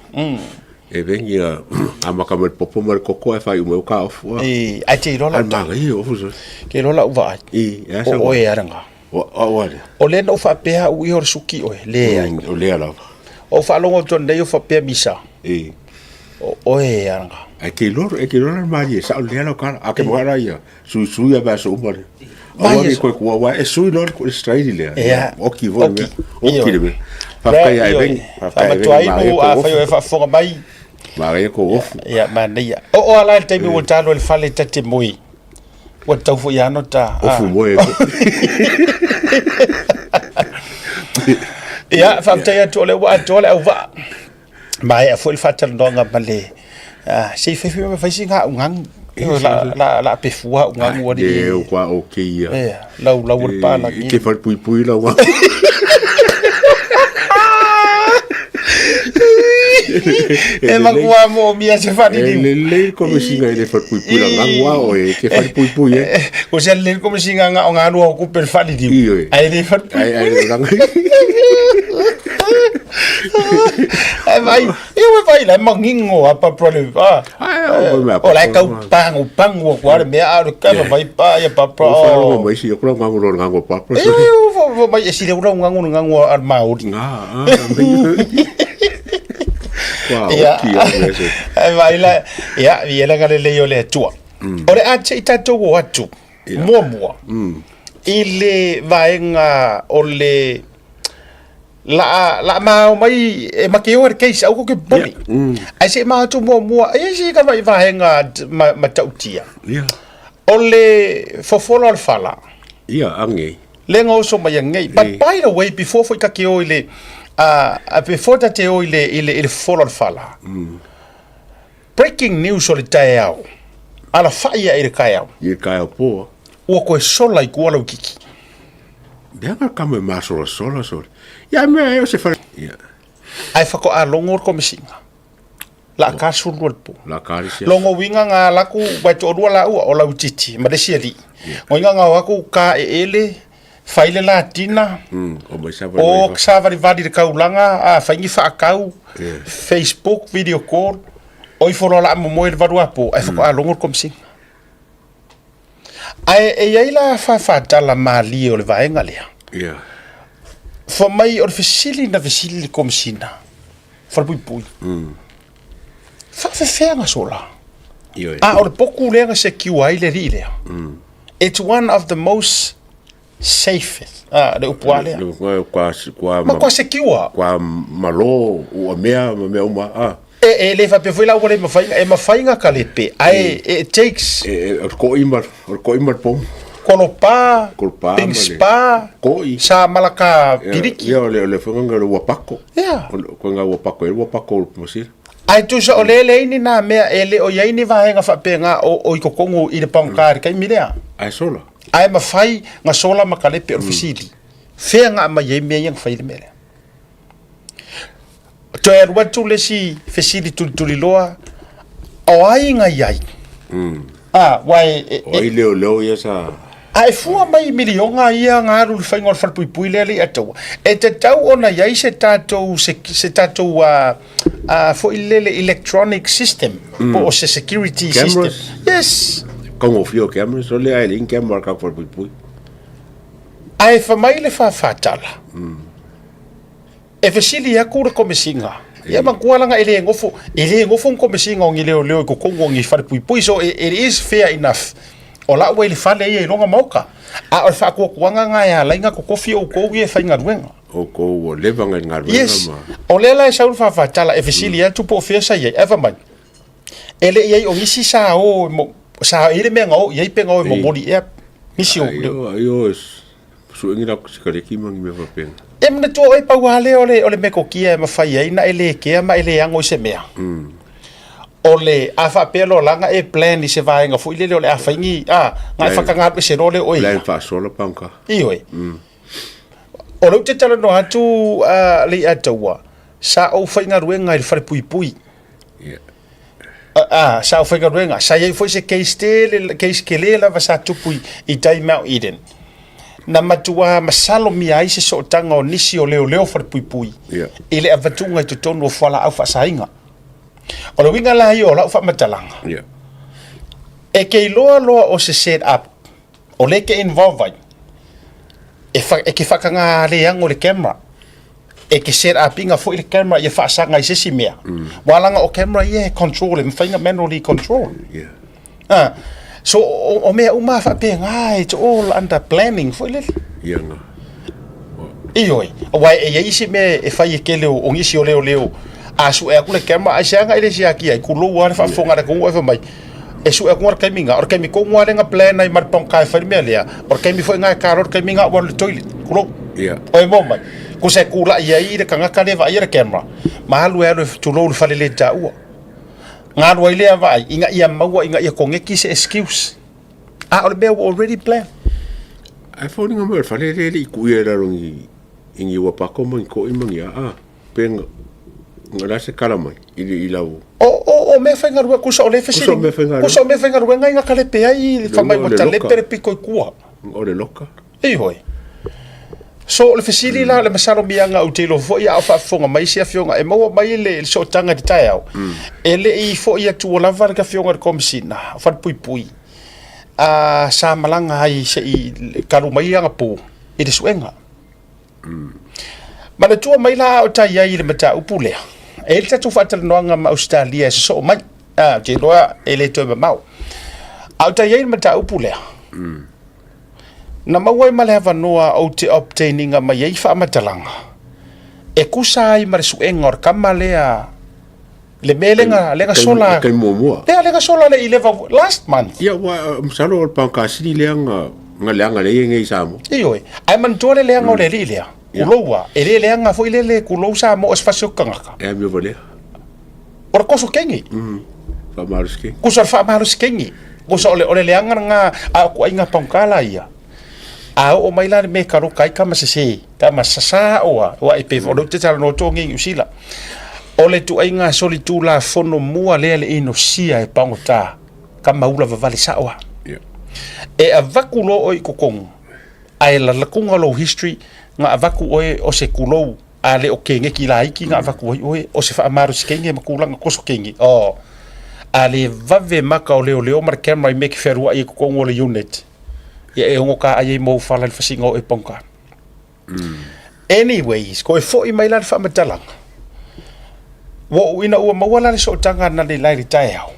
Eveni ia amata mai le popo ma le koko ae faaiu mai o ka ofu. E, ae te iloa lau tala. Manaia ofu so. Ke iloa lau vaai. I, e O oe e araga. O au ale. O lea na ou faapea au ia o le suki oe, leai. O lea lava. Ou faalogo atu nei o faapea misa. E. O oe e araga. Ae ke iloa, e ke iloa la malie, sao lea lau kala. A ke moa la ia, sui sui a vea so uma le. Aua ne koe kua, wa e sui loa le straini lea. Ia. Oki foi le mea. Oki le mea. Faafetai ia Eveni. Faafetai Eveni. Faamatuainu, afai o e faafofoga mai. Manaia kou ofu. Ia, manaia. Oo lava la i le taimi ua ta alu ai i le fale ta te moe. Ua tatau foi lava ona ta... Ofu moe. Ia, faafetai atu o lea ua atoa le auvaa. Maea foi le faatalanoaga ma le se i fai fai ma fai sina augagu. La la la pefua augagu alii. E o kwa o ke ia. E lau lau o le palagi. Ke falepuipui lau E makua moomia se faaliliu. E lelei le komesiga i le falepuipui la gagu a oe ke falepuipui e. O se lelei le komesiga nga o galua o kupe le faaliliu. Ioe. Ae le falepuipui. Ae ae langa. Ae vaai, ia ua vaai la e mangingo a papa le a. O la e tau pangu pangu atu lava le mea a o le kava mai pa ia papa. Ua faalogo mai si aku lau gagu loa i le gagu a papa. Ia ua mai e sili atu lau gagu i le gagu a le Maori. Nga a. Kua oki a mea se. Ae vaai la, ia, ia le agalelei o le Atua. O le a se i tatou o atu muamua i le vaega o le la la ma mai e ma ke o le case au ko ke poli. Ai se ma atu muamua e se ka vai vaega ma ma tautia. Ia. O le fofola o le fala. Ia ange. Le nga oso mai angei. But by the way before foi ka ke o i le a before ta te o i le i le i le fofola o le fala. Breaking news o le taeao. Alafai ae i le taeao. I le taeao po. Ua koe sola i kua lau kiki. Leaga kama e masolasola sole. Ia mea e o se fale. Ia. Ae whakoa longo le komesina. La ka sulu le po. La ka le sia. Longo winga nga laku wai to rua la ua o lau titi ma le sia li. Ngoinga nga o aku ka e ele fai le latina. O mai savari O savari vali le kaulanga a fai ni whaakau. Facebook video call. O ifo loa la momoe le valu a po ae whakoa longo le komesina. Ae e i ai la whawhātala malie o le vaega lea. Ia. Fai mai o le fesili na fesili le Komesina Falepuipui. Faafefea gasola? Ioe. A o le poku lea na secure ai le alii lea. It's one of the most safest. Ah, le upu a lea. Kua, kua, Ma kua secure. Kua malo ua mea ma mea uma. Ah. E, e le faapea foi la ua le mafai, e mafai na kalepe, ae it takes. E, e, o le koi ma, o le koi ma le pomu. Kolopa, Kolopa ma ping le- spa, Koi. sa malaka piliki. Ia, o le, o le whanganga o le uapako. Ia. O le koinga uapako, e le uapako o le masira. Ae tusa o lea e leai ni nā mea, e le o i ai ni vaega faapena o, o i totonu i le pagota i le taimi lea. Ae sola. Ae mafai na sola ma kalepe o le fesili. Fea na aumai ai mea ia na fai ai le mea lea? Toe alu atu le isi fesili tulituliloa, o ai na i ai? Ah, aua e, e, O ai leoleo ia sa... A e fua mai i miliona ia na alu i le faiga o le falepuipui lea le i Ataua, e tatau ona i ai se tatou, se, se tatou uh, uh, foi lele electronic system, mm. po o se security Cameras. system. Yes. Kaugofie o cameras, o lea e leai ni camera a le tatou falepuipui. Ae fai mai le fāfātala, mm. E fesili aku le Komesina, ia manatua laga e le nofo, e le nofo ni Komesina o ni leoleo i totonu o ni falepuipui, so it is fair enough. O la ua i le fale ia i lona maoka. A o le faatuatuaga na e ala ai na totofi outou ia e faigaluega. Outou ua leva na i le galuega Yes. ma. O lea la e sau le faafatala e fesili atu po o fea sa i ai, ae fai mai, e le i ai o nisi sa o, sa i ai le mea na o i ai pe na o e momoli ea nisi o. Ai o, ai o, Suengi la sikareti ma ni mea faapena. E manatua oe pau lava lea o le, o le metotia e mafai ai na e le kea ma e le ano i se mea. O le, a faapea loa la na e plan i se vaega foi lele o le a fai ni, a, na e whakangāru ese loa lea o oe Plan ia. faasola pangka. Ioe. O lea ou te talanoa atu a Leiataua, sa ou faigaluega i le falepuipui. Yeah. A, sa ou faigaluega, sa i ai foi se case tele, case kele lava sa tupu i, i tai Mount Eden. Na matua masalomia ai se sootaga o nisi o leoleo falepuipui Yeah. i le avatuga i totonu o fualaau faasaina. O le uiga la ia o lau faamatalaga, Yeah. e ke iloa loa o se set up, o lea e ke involve ai, e, wha, e ke whakangā leango le camera. E ke set up inga foi le camera ia faasaga i se isi mea. Ua laga o camera ia e control, e mafai ona manually control. Yeah. Ah, so o, o mea uma faapena, it's all under planning foi lele. Ia nga. Ioe, aua e i ai isi mea e fai e kele o, o nisi o leoleo, a sue aku le camera, ai se aga i le siaki ai, kulou lava le faafofoga a le atunuu ae fai mai, e sue atu le taimi na, o le taimi tonu lava lea na plan ai ma le pagota e fai le mea lea, o le taimi foi na e ta loa le taimi na ua alu i le toilet, kulou. Ia. Oi mo mai, kusa e kula'i ai le tagata lea e vaaia le camera, ma alu e alu e tulou i le fale le taua. Na alu ai lea vaai, ina ia maua ina ia koneki se excuse. A o le mea ua already plan. Ae foliga mai o le fale lea e le i kuia i lalo i i ni uapako ma ni koʻi ma ni aa, pe na o le a se kala mai i le i lau. O, o, o mea faigaluega, kusa o le fesili. Kusa o mea faigaluega. Kusa o mea faigaluega i na kalepe ai i Le fai mai o ua le talepe loka. le piko i tua. O le loka. Ioe. So o le fesili la, o le masalomiaga ou te iloa foi a o faafofoga mai isi afioga e maua mai le sootaga i le taeao, e le i foi atua lava le afioga i le Komesina o Falepuipui, a sa malaga ai se i talu mai anapo i le suega. Manatua mai la a o tai ai i le mataupu lea, e i ai le tatou faatalanoaga ma Ausetalia e sosoo mai, a, ou te iloa e le toe mamao. A o tai ai i le mataupu lea, na maua ai ma le avanoa ou te obtain ina mai ai faamatalaga e tusa ai ma le suega o le tama lea, le mea lea na, lea na sola, E taimi muamua. lea, lea na sola le i leva last month. Ia, ua, masalo o le pangkasili lea na, na leaga lea e nei i Samoa. Ioe, ae manatua le leaga o le alii lea, kulou a, e le leaga foi lele le kulou Samoa o se fasi o tagata. E amio valea. O le koso kengi. Faamalosi kengi. Kusa o le faamalosi kengi. Kusa o le, o le leaga lena a o kuaiga pagota la ia. A oo mai la le mea e kaloka ai tama sese, tama sasa oa, ua e pe o lea ou te talanoa atu i Niu Sila. O le tuaiga solitulafono mua lea le inosia e pagota, tama ula vavale sao a. Yeah. E avatu loa oe i totonu, ae lalakuga lou history, na avatu oe o se kulou, a le o keneki laiti na avatu ai oe, o se faamalosi kenge ma tulaga koso kenge. Oh. A le vave maka o leoleo ma le camera i mea ke fealuai ai i totonu o le unit, ia e ono ka ai ai mou fala i le fasiga o oe pagota. Anyways, koe foʻi mai la le faamatalaga, ua ou ina ua maua la le sootaga analeila i le taeao,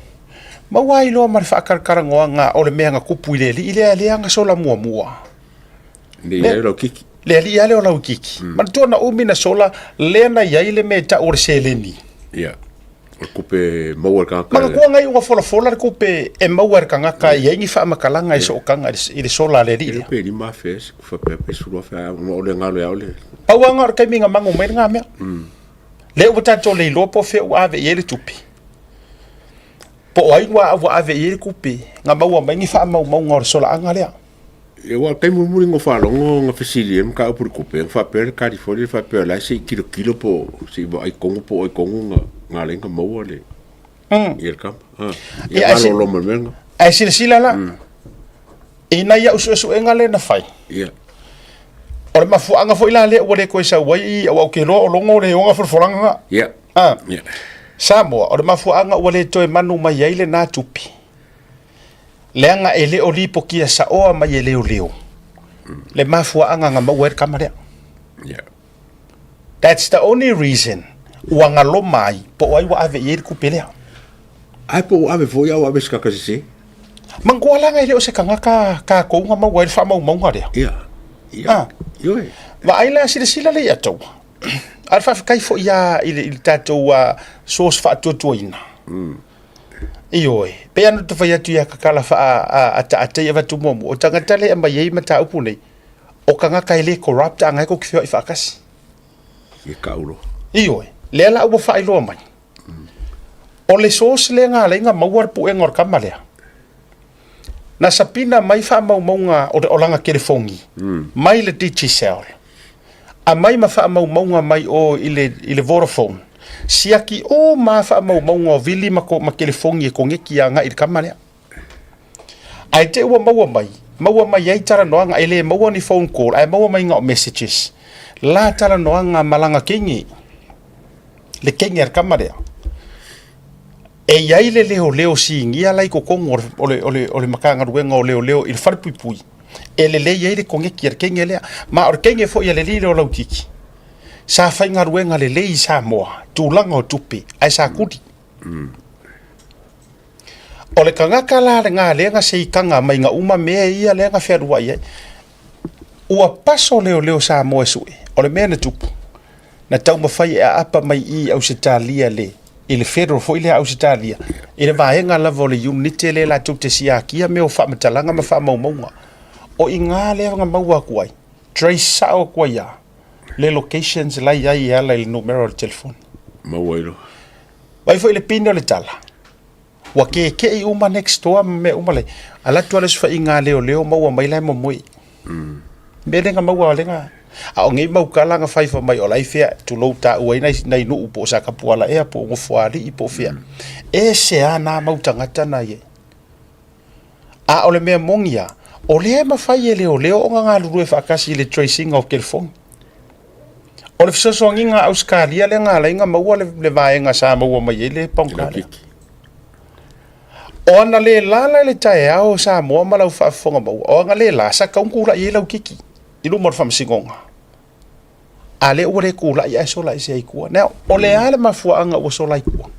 maua ai loa ma le faakalakalanoaga o le mea na tupu i le alii lea lea na sola muamua. Le i ai o Laukiki. Le alii lava lea o Laukiki. Manatua na umi na sola lea na i ai le mea e tau o le seleni. Ia. O le kupe maua e le tagata. Manatua na iu ina folafola le kupe e maua e le tagata e i ai ni faamatalaga i sootaga i le sola a le alii lea. Pe 5,000 se faapea pe 10,000 a o le galo ia o le. Pau lava na o le taimi na mago mai lena mea. Lea ua tatou le iloa po o fea ua ave i ai le tupe. Po o ai ua ave i ai le tupe na maua mai ni faamaumauga o le solaaga lea. Ia aua o le taimi mulimuli na ou faalogo na fesili ai le mataupu i le tupe, na faapea le tali foi lea faapea o la e se i tilotilo po o se i vaai tonu po o ai tonu na na ala ai ona maua le ia le tama. Ah, ia Ia, ae malolo ma le mea lena. Ae silasila la, i nai au suesuega lea na fai, Ia. o le mafuaaga foi la lea ua le toe sau ai, aua ou te iloa o logo le oga folafolaga na. Ia. Ah. Ia. Samoa, o le mafuaaga ua le toe manu mai ai lena tupe, Leaga e le o lipotia saoa mai e leoleo le mafuaaga na maua ai le tama lea. Yeah. That's the only reason ua galoma ai po o ai ua ave i ai le tupe lea. Ae po ua ave foi a ua ave se tagata sese. Manatua laga e le o se tagata tatou na maua ai le faamaumauga lea. Ia. Ia. Ah. Ioe. Vaai la silasila lea ia outou. A o le faafetai foi ia i le tatou source faatuatuaina. Ioe, pei lava ona ou fai atu ia tatala faaataata i avatu muamua, o tagata lea e aumai ai mataupu nei, o tagata e le corrupt a na e tou te feoai faatasi. Ia tau loa. Ioe, lea la ua faailoa mai. O le source lea na ala ai ona maua le puega o le tama lea, na sapina mai faamaumauga o lana telefoni mai le Digicel, Aumai ma faamaumauga mai o i le, i le Vodafone. Siaki uma lava faamaumauga o vili ma, ma telefoni e koneki agai i le kama lea. Ae te ua maua mai, maua mai ai talanoaga, e le maua ni phone call, ae maua mai na o messages. La talanoaga ma lana teine, le teine a le kama lea. E i ai le leoleo sinia la i totonu o le, o le, o le, o le Matagaluega o Leoleo i le falepuipui e lelei ai le koneki a le teine lea. Ma o le teine foi a le alii lea o Lautiti, sa faigaluega lelei i Samoa, tulaga o tupe, ae sa kuli. O le tagata la lena lea na seitaga mai na uma mea ia lea na fealuai ai. Ua paso leoleo Samoa e sue, o le mea na tupu, na taumafai e aapa mai i Ausetalia le i le federal foi lea Ausetalia i le vaega lava o le unit lea latou te siakia mea o faamatalaga ma faamaumauga. O i ina lea na maua atu ai, trace sao atu ai lava le locations la i ai e ala i le numera o le telefoni. Maua ai loa. Vaai foi i le pine o le tala. Ua kekeʻi uma next door ma mea uma lai. Alu atu lava le osofaiga a leoleo maua mai la e momoe. Mea lea na maua lea na... A o nei mau tala na fai fai mai o la e fea, tulou taua ai nai, nai nuu po o Satapuala ea po o Nofoalii po o fea. Ese lava na mau tagata na i ai. A o le mea moni lava, o lea e mafai e leoleo ona galulue faatasi i le tracing o telefoni. O le fesoasoaniga a Ausetalia lea na ala ai ona maua le, le vaega sa maua mai ai le paugata lea. O ana le lala i le taeao o Samoa ma lau faafofoga maua, o ana le la, sa tatau ona tulai ai Laukiki i luma o le faamasinoga. A lea ua le tulai ae sola ese ai i tua. Now, o le a le mafuaaga ua sola ai tua?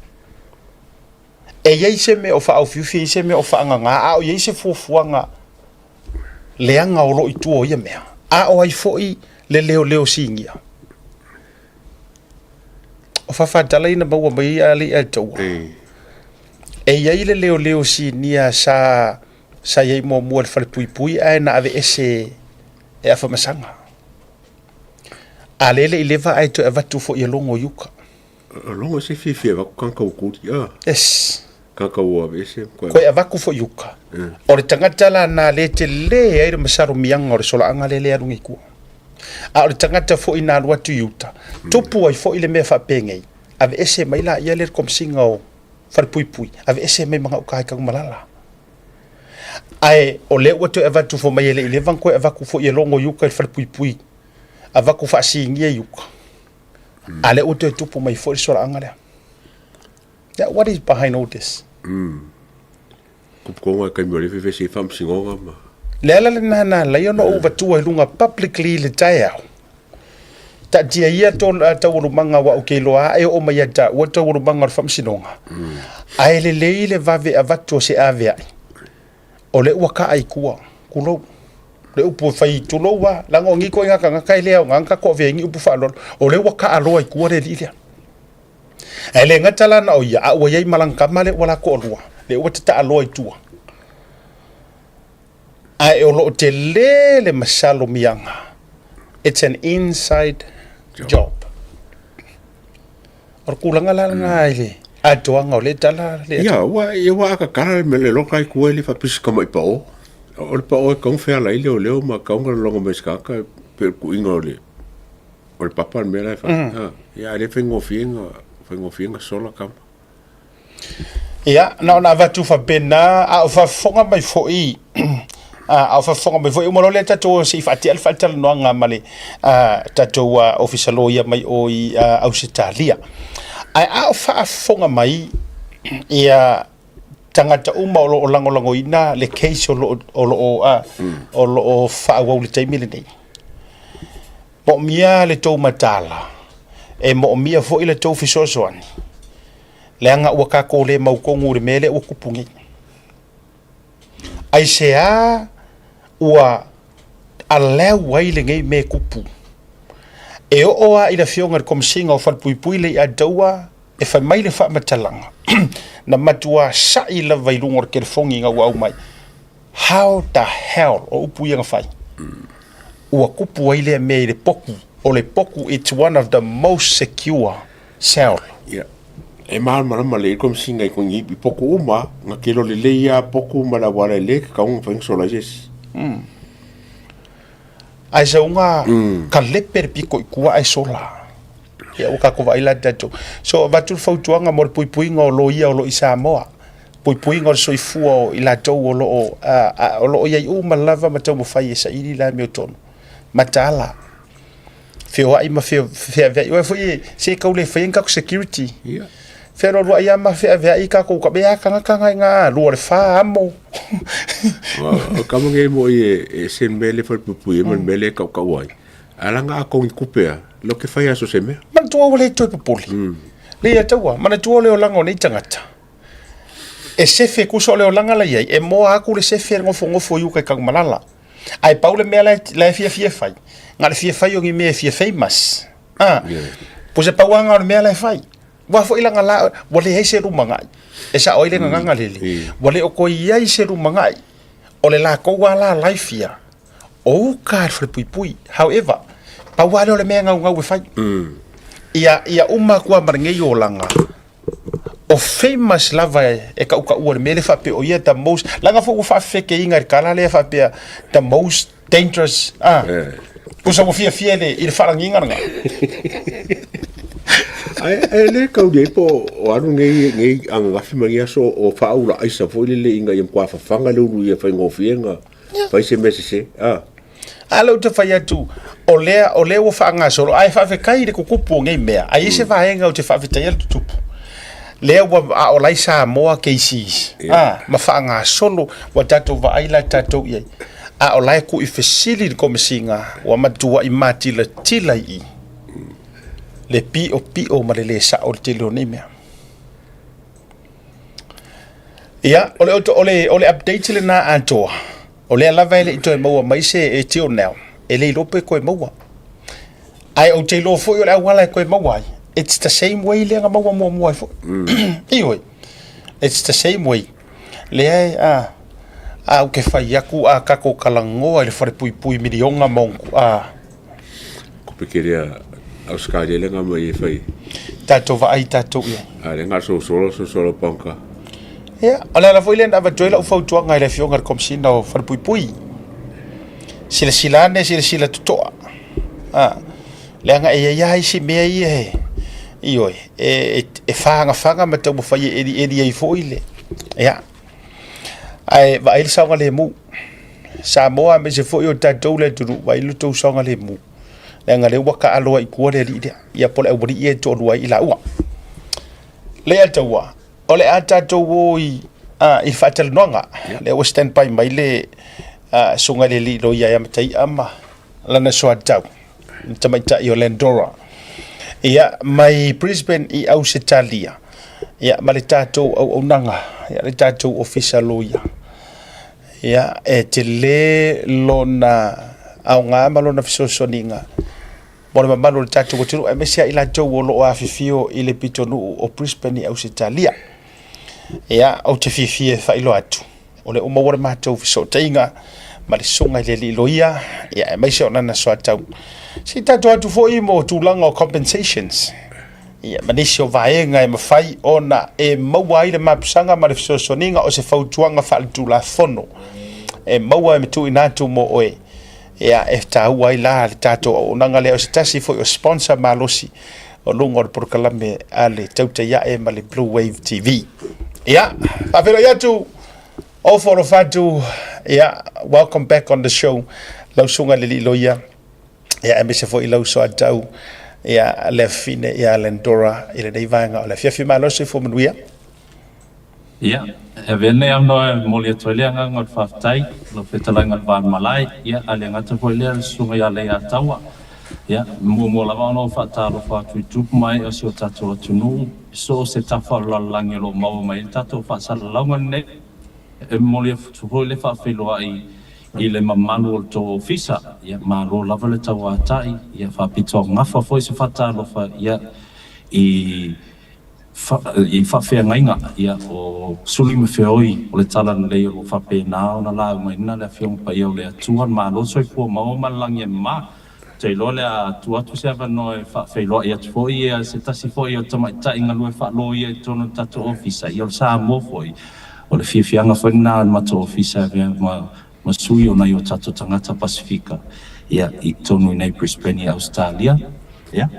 E i ai se mea o faaufiufi, e i ai se mea o faagagā, a o i ai se fuafuaga leaga o lo o i tua o ia mea, a o ai foi le leoleo sinia? O Fafatala ina maua mai ai alii a le taua. E i ai le leoleo sinia sa sa i ai muamua i le falepuipui ae na aveese e Afamasaga. A lea e le i leva ae toe avatu foi e Logo i uka. Logo se fiafia avatu tagata ua kuli. Ah. Yes. Tagata ua aveese. Koe avatu foi i uka. O le tagata la na le tele ai le masalomiaga o le solaaga lea le alu nei i tua. A o le tagata foi na alu atu i uta, tupu ai foi le mea faapenei, aveese mai laia lea le Komesina o Falepuipui, aveese mai ma gauta i Tanumalala. Ae o lea ua toe avatu foi mai e le i leva ona toe avatu foi e Logo i uka i le Falepuipui, avatu faasinia i uka. A lea ua toe tupu mai foi le solaaga lea. Yeah, what is behind all this? Kupu konga e kaimi o le fefe se whamsingonga ma. Le ala lena na alai ona ou avatua i luga publicly i le taeao. Taatia ia taualumaga aua ou te iloa lava e oo mai ia taua taualumaga o le faamasinoga, ae lelei le vave avatu o se aveai, o lea ua kaa i tua, tulou. Le upu e fai, tulou lava, leaga o nei ituaiga tagata e le aoga ona tatou avea ai ni upu faaaloalo, o lea ua kaa loa i tua le alii lea. Ae le gata la na o ia, a ua i ai ma lana tama lea ua la toalua, lea ua tataa loa i tua. Ae o lo o tele le masalomiaga, it's an inside job. O le tulaga la lena i le atoaga o lea tala le Ia, ua, ia ua akakala le mea le loka i kua i le faapisa kama i pao. O le pao e kaunga feala i leo leo ma kaunga le longa mai skaka pe o le kuiga o le o le papa le mea la e fai. Ah, ia, a le faigofie nga faigofie nga sola kama. Ia, na ona avatu faapena, a o faafofoga mai foi, a o faafofoga mai foi, uma loa lea tatou se i faatea le faatalanoaga ma le tatou Ofisa Loia mai o i Ausetalia. Ae a o faafofoga mai ia tagata uma o lo o lagolagoina le case o lo o, o lo o faaauau i le taimi lenei. Moomia le tou mataala, e moomia foi le tou fesoasoani, leaga ua tatou le mautonu i le mea lea ua tupu nei. Aisea ua allow ai lenei mea e tupu? E oo lava i le Afioga i le Komesina o Falepuipui le Iataua e fai mai le faamatalaga, na matua sa'i lava i luga o le telefoni ina ua aumai, How the hell, o upu ia na fai, ua tupu ai lea mea i le potu, o le potu it's one of the most secure cell. Ia, e malamalama lelei le Komesina i i potu uma, na kelo lelei lava potu ma le auala e le tatau ona mafai ona sola ai se isi. Ae sauga kalepe le pito i tua ae sola. Ia ua tatou vaai la tatou. So avatu le fautuaga mo le puipuiga o loia o lo o i Samoa, puipuiga o le soifua o i latou o lo o o lo o i ai uma lava ma taumafai e saili le amiotonu. Mataala, feoai ma feaveai. Aua foi se tau le faia ni tatou security. Ia. Fealualuai lava ma feaveai tatou ka mea tagata na ina lua le fa amo. O kama nei mo i e se mea le falepuipui ma le mea le kaukau ai. A langa a kongi kupe a, lo ke fai aso se mea. Manatua ua le toe popole. Le ia taua, manatua le olaga o nei tagata. E sefe kusa o le olaga la iai, e moa atu le sefe e nofonofo i uka i Tanumalala. Ae pau le mea la e fiafia e fai, na le fia fai o ni mea e fia famous. Ah, po se pau anga o le mea la e fai. Ua foi langa la, ua leai se lumanai. E sao ai le gagana lele. Ua le o toe i ai se lumanai. O le latou lava la life ia, o uka i le falepuipui. However, pau lava lea o le mea e naunau e fai. Ia, ia uma atu lava ma lenei olaga, o famous lava e tautaua i le mea lea faapea o ia the most, leaga foi ua faafefekeina i le tala lea faapea the most dangerous, ah, tusa ua fiafia i le faalagiga lena. Ae, ae le tau nei po o alu nei, nei ananafi ma nei aso o faaula aisa foi lele ina ia matua fafaga le ulu ia faigofie na fai se mea sese. Ah. A lea ou te fai atu, o lea, o lea ua faagasolo, ae faafetai i le tutupu o nei mea. Ae i ai se vaega ou te faafetaia le tutupu. Lea ua a o la i Samoa cases, a, ma faagasolo, ua tatou vaai la tatou i ai. A o la e tuu i fesili le Komesina, ua matuai matilatila i i le piopio ma le le sao o le tele o nei mea. Ia, o le, o le, o le update lena atoa. O lea lava e le i toe maua mai se e till now, e le iloa pe toe maua. Ae ou te iloa foi o le auala e toe maua ai, it's the same way lea na maua muamua ai foi. Ioe, it's the same way. Lea e, a, a ou te fai atu a tatou talanoa i le falepuipui miliona ma ona, a. Kupe kele a Australia lea na aumai e fai. Tatou vaai tatou i ai. A lea na sosolo sosolo panka. Ia, o le ala foi lea na avatu ai lau fautuaga i le Afioga i le Komesina o Falepuipui. Silasila ane, silasila totoa. A, leaga e i ai lava isi mea ia e, ioe, e, e fagafaga ma taumafai e elieli ai foi le, ia. Ae vaai le saogalemu. Samoa aemaise foi o tatou le atunuu, vaai lo tou saogalemu. Leaga lea ua taaloa i tua le alii lea, ia po o le aualii ia e toalua ai i laua. Leiataua, o le a tatou o i, i le faatalanoaga. Lea ua stand by mai le susuga i le alii loia ia Mataia ma lana soatau. le tamaitai o Landora. Ia, mai Brisbane i Ausetalia, ia, ma le tatou auaunaga, ia, le tatou ofisa loia. Ia, e tele lona aoga ma lona fesoasoaniga mo le mamalu o le tatou atunuu, aemaise lava i latou o lo o afifio i le pitonuu o Brisbane i Ausetalia. Ia, ou te fiafia e faailoa atu, o lea ua maua le matou fesootaiga ma le susuga i le alii loia, ia, aemaise o lana soatau. Se i tatou atu foi mo tulaga o compensations, ia, ma nisi o vaega e mafai ona e maua ai le mapusaga ma le fesoasoaniga o se fautuaga faaletulafono e maua e tuuina atu mo oe. Ia, e taua ai la le tatou auaunaga lea, o se tasi foi o sponsor malosi o luga o le polokalame a le Tautai Ae ma le Blue Wave TV. Ia, faafeiloai atu, Ofo alofa atu, ia, welcome back on the show, lau susuga i le alii loia, ia, aemaise foi lau soatau, ia, le afafine ia Lendora i lenei vaega o le afiafi. Malo soifua manuia. Ia, e avea lenei avanoa e momoli atu ai le agaga o le faafetai i lau fetalaiga i le va o le malae, ia, a le gata foi lea i le susuga ia Leiataua. Ia, e muamua lava ona ou faatalofa atu i tupu ma ee o si o tatou atunuu i so o se tafa o le lalolagi o lo o maua mai ai le tatou faasalalauga lenei. E momoli atu foi le faafeiloai i le mamalu o le tou ofisa, ia, malo lava le tauatai, ia, faapitoaugafa foi se faatalofa, ia, i I faafeagaiga, ia, o Suli ma Feoi o le Talalelei o lo o faapena ona laugaina le Afioga Paia o le Atua, le Malo Soifua Maua ma le Lagi e Mama. Ou te iloa o le a tuu atu se avanoa e faafeiloai atu foi ia se tasi foi o tamaitai galue faaloia i totonu o le tatou Ofisa, ia o le Samoa foi. O le fiafiaga foi lena o le matou Ofisa e avea ma ma sui o nai o tatou tagata Pasefika ia i totonu i nei Brisbane i Ausetalia. Ia.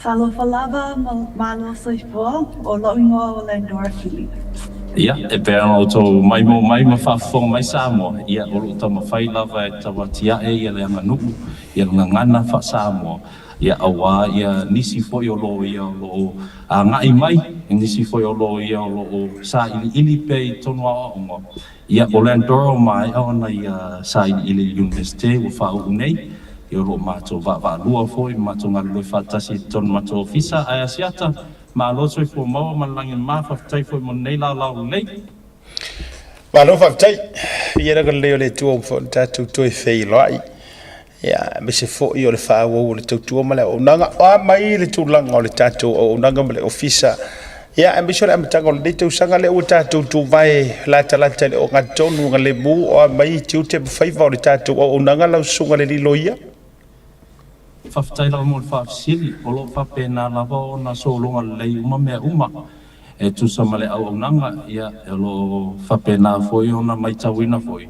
Talofa lava ma malo soifua, o lo'u igoa o Landora Fili. Ia, e pei ona outou maimoa mai ma faafofoga mai Samoa, ia, o lo o taumafai lava e tauatiae ia le aganuu, ia le gagana faa-Samoa, ia, auā ia nisi foi o loia o lo o agai mai, nisi foi o loia o lo o sailiili pea i totonu o aoaoga, Ia, o Landora ua maea ona ia sailiili i le Iunivesite ua faauu nei, ia o lo o matou vaavaalua foi ma matou galulue faatasi i totonu o matou ofisa. Ae Asiata, malo soifua maua ma le lagi mama, faafetai foi mo lenei laolao lelei. Malo faafetai. Ia le agalelei o le Atua ua mafai ona tatou toe feiloai. Ia, aemaise foi o le faaauau o le tautua ma le auaunaga. O a mai le tulaga o le tatou auaunaga ma le ofisa, ia, aemaise o le amataga o lenei tausaga lea ua tatou tuvae latalata i le ogatotonu galemu, o a mai tiute ma faiva o le tatou auaunaga lau susuga i le alii loia? Faafetai lava mo le faafesili. O lo o faapena lava ona sologa lelei uma mea uma. E tusa ma le auaunaga, ia, o lo o faapena foi ona matauina foi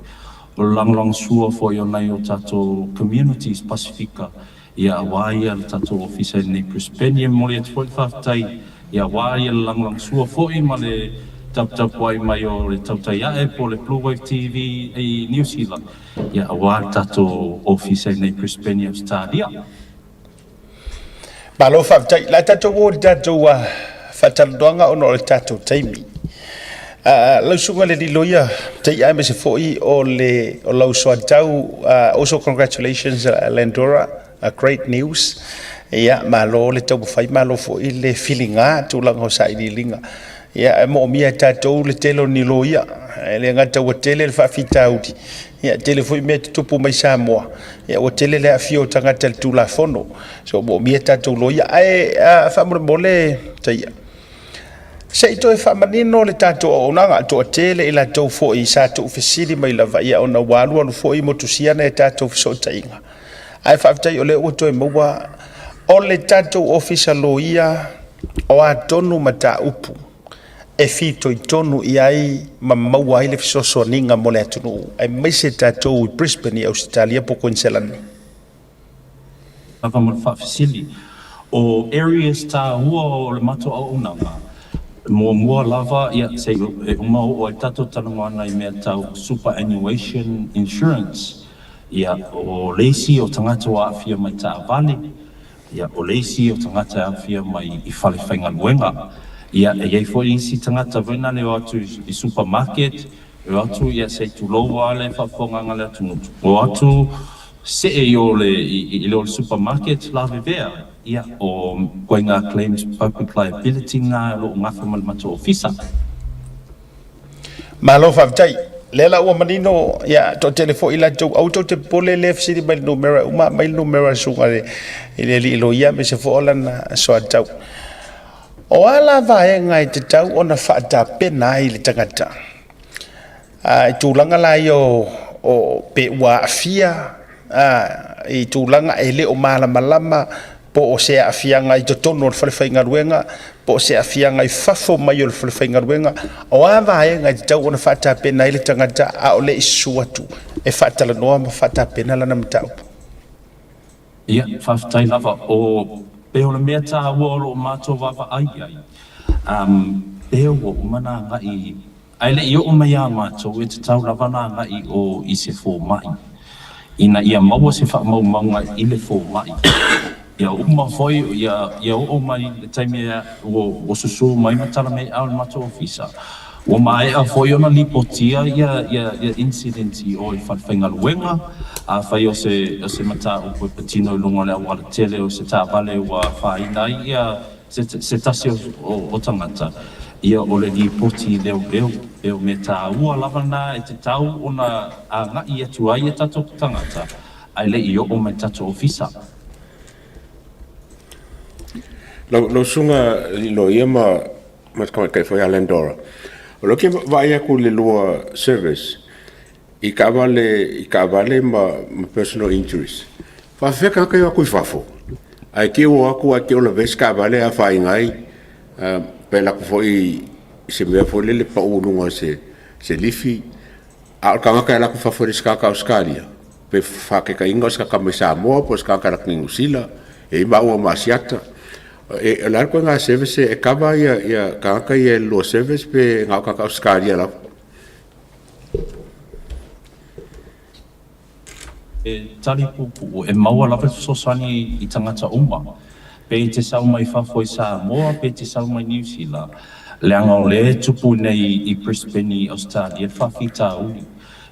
o le lagolagosua foi o nai o tatou communities Pasifika, ia, aua ia le tatou ofisa i lenei Brisbane. Ia, e momoli atu foi le faafetai, ia, aua ia le lagolagosua foi ma le taputapuai mai o le Tautai Ae po o le Blue Wave TV i Niu Sila, ia, aua le tatou ofisa i nei Brisbane i Ausetalia. Malo faafetai. La tatou o i le tatou faatalanoaga ona o le tatou taimi. Lau susuga i le alii loia Tai'a aemaise foi o le o lau soatau, also congratulations Landora, great news. Ia malo le taumafai, malo foi le filiga tulaga o sailiiliga. Ia e moomia e tatou le tele o ni loia. E le gata ua tele le faafitauli, ia tele foi mea tutupu mai Samoa. Ia ua tele le aafia o tagata i le Tulafono, so ua moomia tatou loia. Ae faamolemole Taia, se i toe faamanino le tatou auaunaga, toatele i latou foi sa tuufesili mai lava, ia ona ua alualu foi motusia nai a tatou fesootaiga. Ae faafetai o lea ua toe maua o le tatou ofisa loia o a tonu mataupu e fitoitonu i ai ma maua ai le fesoasoaniga mo le atunuu, aemaise tatou i Brisbane i Ausetalia po o Kuiniselani. Lava mo le faafesili, o areas taua o le matou auaunaga, muamua lava, ia, se i uma oo ai le tatou talanoaga i mea tau superannuation insurance, ia, o le isi o tagata ua aafia mai taavale, Ia, o le isi o tagata e aafia mai i fale faigaluega. Ia, e i ai foi isi tagata foi na le o atu i supermarket, e o atu, ia, se i tulou lava le faafofogaaga a le atunuu, o atu See i o le i le o le supermarket lavevea, ia, o koe ngā claims public liability ngā o lo o gafa ma le matou ofisa. Malo faafetai. Lea la ua manino, ia, toatele foi latou, aua tou te popole lea fesili mai le numera e uma mai le numera a le susuga i le i le alii loia aemaise foi o lana soatau. O a la vaega e tatau ona faatapena ai le tagata? A, i tulaga la ia o, o pe ua aafia a, i tulaga e le o malamalama po o se aafiaga i totonu o le falefaigaluega, po o se aafiaga i fafo mai o le falefaigaluega, o a vaega e tatau ona faatapena ai le tagata a o le i susu atu e faatalanoa ma faatapena lana mataupu? Ia, faafetai lava. O, pei o le mea taua o lo o matou vaavaai i ai, um, pea ua uma ona agai Ae le i oo mai iā matou e tatau lava ona agai i o i se fomai ina ia maua se faamaumauga i le fomai. Ia uma foi, ia, ia oo mai le taimi ua, ua susū mai ma tala mai ao le matou ofisa, ua maea foi ona lipotia ia, ia, ia incident i o i le falefaigaluega. Afai o se, o se mataupu e patino i luga o le auala tele o se taavale ua afaina ai ia se tasi o tagata, ia o le lipoti leoleo, e o mea taua lava na e tatau ona agai atu ai e tatou tagata ae le i oo mai tatou ofisa. Lau, lau susuga loia ma, ma te tamaitai foi ia Landora, o lea ou te vaai atu i le lua service, i taavale, i taavale ma, ma personal injuries. Faafefea tagata ia o atu i fafo? Ae te i ua o atu ae te i ua lavea se taavale e afaina ai, pe alu atu foi i se mea foi lele pau i luga o se, se lifi. A o le tagata e alu atu i fafo e le o se tagata Ausetalia, pe faataitaiga o se tagata mai Samoa po o se tagata e alu atu i Niu Sila, e i ai maua ma Asiata. E, o le a le ituaiga service e cover ia, ia tagata ia i le lua service pe na o tagata Ausetalia lava? E tali puupuu, e maua lava le fesoasoani i tagata uma, pe i te sau mai fafo i Samoa, pe i te sau mai Niu Sila, leaga o lea e tupu nei i Brisbane i Ausetalia le faafitauli.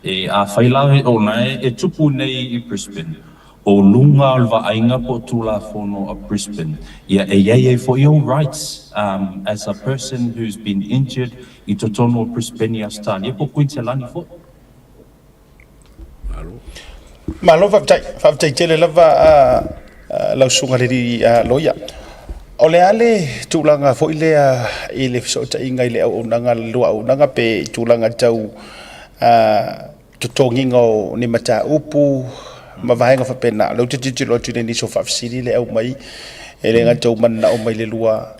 E, afai la o na e tupu nei i Brisbane, o luga o le vaaiga po o Tulafono a Brisbane, ia e i ai ai foi ou rights um as a person who's been injured i totonu o Brisbane i Ausetalia po o Kuiniselani foi. Malo. Malo faafetai. Faafetai tele lava a lau susuga i le alii loia. O le a le tulaga foi lea i le fesootaiga i le auaunaga, le lua auaunaga pe i tulaga tau totogiga o ni mataupu ma vaega faapena. O lea ou te tilotilo atu i nisi o faafesili lea e aumai, e le gata ua mananao mai le lua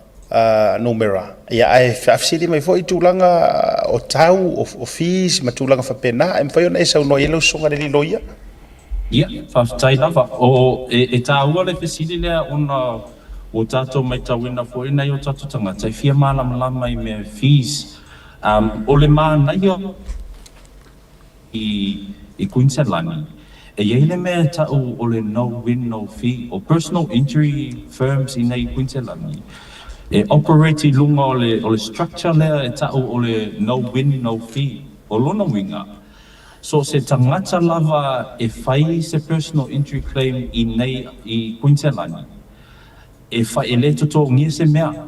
numera, ia ae faafesili mai foi i tulaga o tau, o fees ma tulaga faapena. E mafai ona e saunoa i ai lau susuga i le alii loia? Ia, faafetai lava. O, e, e taua le fesili lea ona ua tatou matauina foi nai o tatou tagata e fia malamalama i mea fees. Um, o le manaia i Kuiniselani, e i ai le mea e ta'u o le no win no fee, o personal injury firms i nei i Kuiniselani, e operate i luga o le o le structure lea e ta'u o le no win no fee. O lona uiga, so o se tagata lava e fai se personal injury claim i nei i Kuiniselani, E fai, e le totogia se mea,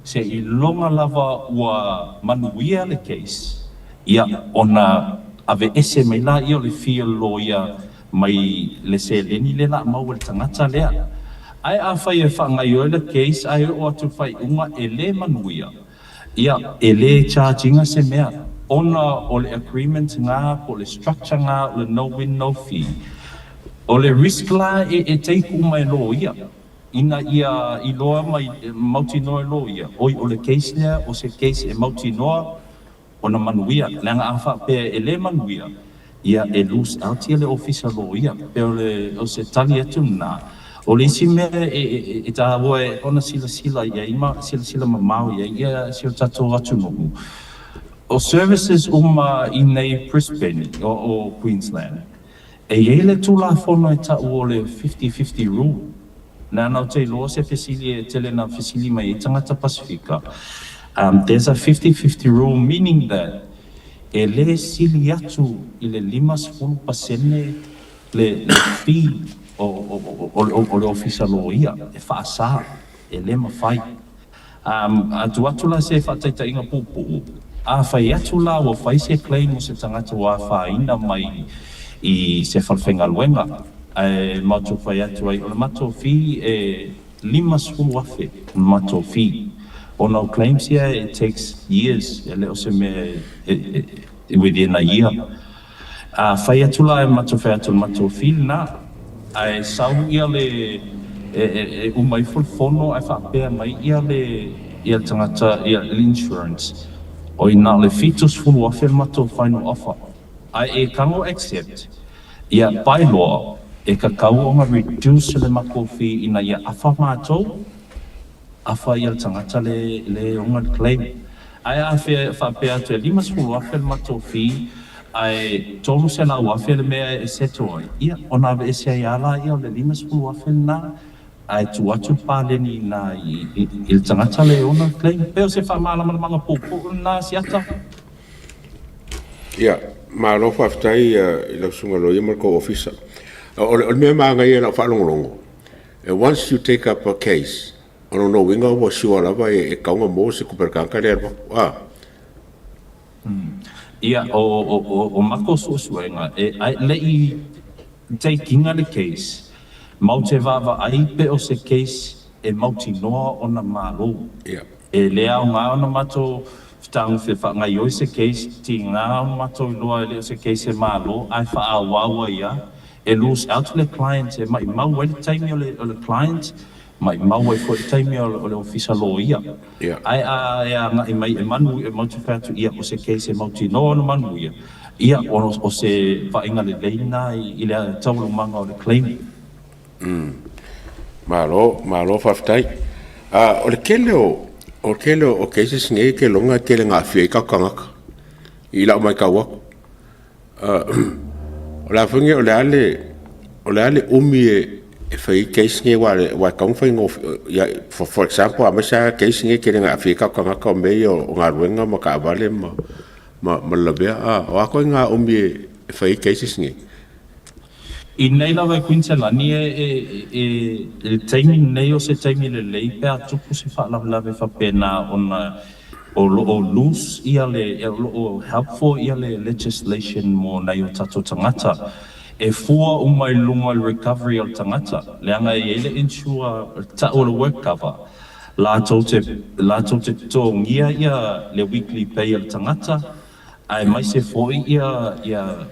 seiloga lava ua manuia le case, ia, ona aveese mai laia o le fee o le loia mai le seleni lea la maua e le tagata lea. Ae afai e faagaioia le case ae oo atu i le faaiuga e le manuia, ia, e le charge ina se mea, ona o le agreement na po o le structure na o le no win no fee. O le risk la e take uma e loia. Ina ia iloa mai, mautinoa e loia, oi o le case lea o se case e mautinoa ona manuia, leaga a faapea e le manuia, ia e lose out ia le ofisa loia. Pei o le, o se tali atu lena. O le isi mea e, e taua e ona silasila i ai ma silasila mamao i ai ia si o tatou atunuu, o services uma i nei Brisbane, o, o Queensland, E i ai le Tulafono e ta'u o le 50-50 rule, leaga ou te iloa se fesili e tele na fesili mai ai tagata Pasifika, there's a 50-50 rule meaning that e le sili atu i le 50 pasene le le fee o o o o le Ofisa Loia e faasa, e le mafai. A tuu atu la se faataitaiga puupuu, a fai atu la ua fai se claim o se tagata ua afaina mai i se falefaigaluega, ae matou fai atu ai, o le matou fee e 50,000 le matou fee. Ona o claims ia it takes years, e le o se mea e within a year. A fai atu la e matou fai atu o le matou fee lena, ae sau ia le e uma ifo le fono ae faapea mai ia le ia le tagata ia le insurance, oi na o le 70,000 le matou final offer. Ae e tago accept, ia by law e tatau ona reduce le matou fee ina ia afa matou, Afa ia le tagata le le ona le claim. Ae a faapea atu e 50,000 le matou fee ae 300,000 le mea e settle ai, ia ona aveese ai lava laia o le 50,000 lena ae tuu atu le paleni i ina i le tagata le ona le claim. Pei o se faamalamalamaga puupuu lena Asiata. Ia, malo faafetai i lau Susuga Loia ma le tou Ofisa. O le mea manaia i lau faalogologo, Once you take up a case, o lona uiga ua sure lava e tatau ona maua se tupe a le tagata lea e alu atu. A. Ia, o matou suesuega, e le i take ina le case, matou te vaavaai pe o se case e mautinoa ona malo. E le aoga ona matou fetagofe faagaoioi se case, tiga ona matou iloa e le o se case e malo ae faaauau ai lava. E lose out le client, e maimau ai le taimi o le client, maimau ai foi le taimi o le ofisa loia. Ae a e agai mai e manu, e matou te fai atu, ia, o se case e mautinoa ona manuia, ia, o se vaaiga lelei lena i le taualumaga o le claim. Malo, malo faafetai. O le tele o, o le tele o cases nei e te iloga e tele ina aafia ai tatou tagata i lau matau atu. O le a foi nei, o le a le, o le a le umi e fai ai case nei aua e tatau ona faigofie, for example, aemaise lava case nei e tele ina aafia ai tatou tagata o mea ia o galuega ma taavale ma le lavea. O a ituaiga umi e fai ai cases nei? I nei lava e Kuiniselani e le taimi lenei o se taimi lelei pe a tupu se faalavelave faapena ona o lo o loose ia le, o lo o helpful ia le legislation mo nai o tatou tagata. E fua uma i luga o le recovery o le tagata, leaga e i ai le insure, tau o le work cover, latou te, latou te totogia ia le weekly pay a le tagata, aemaise foi ia, ia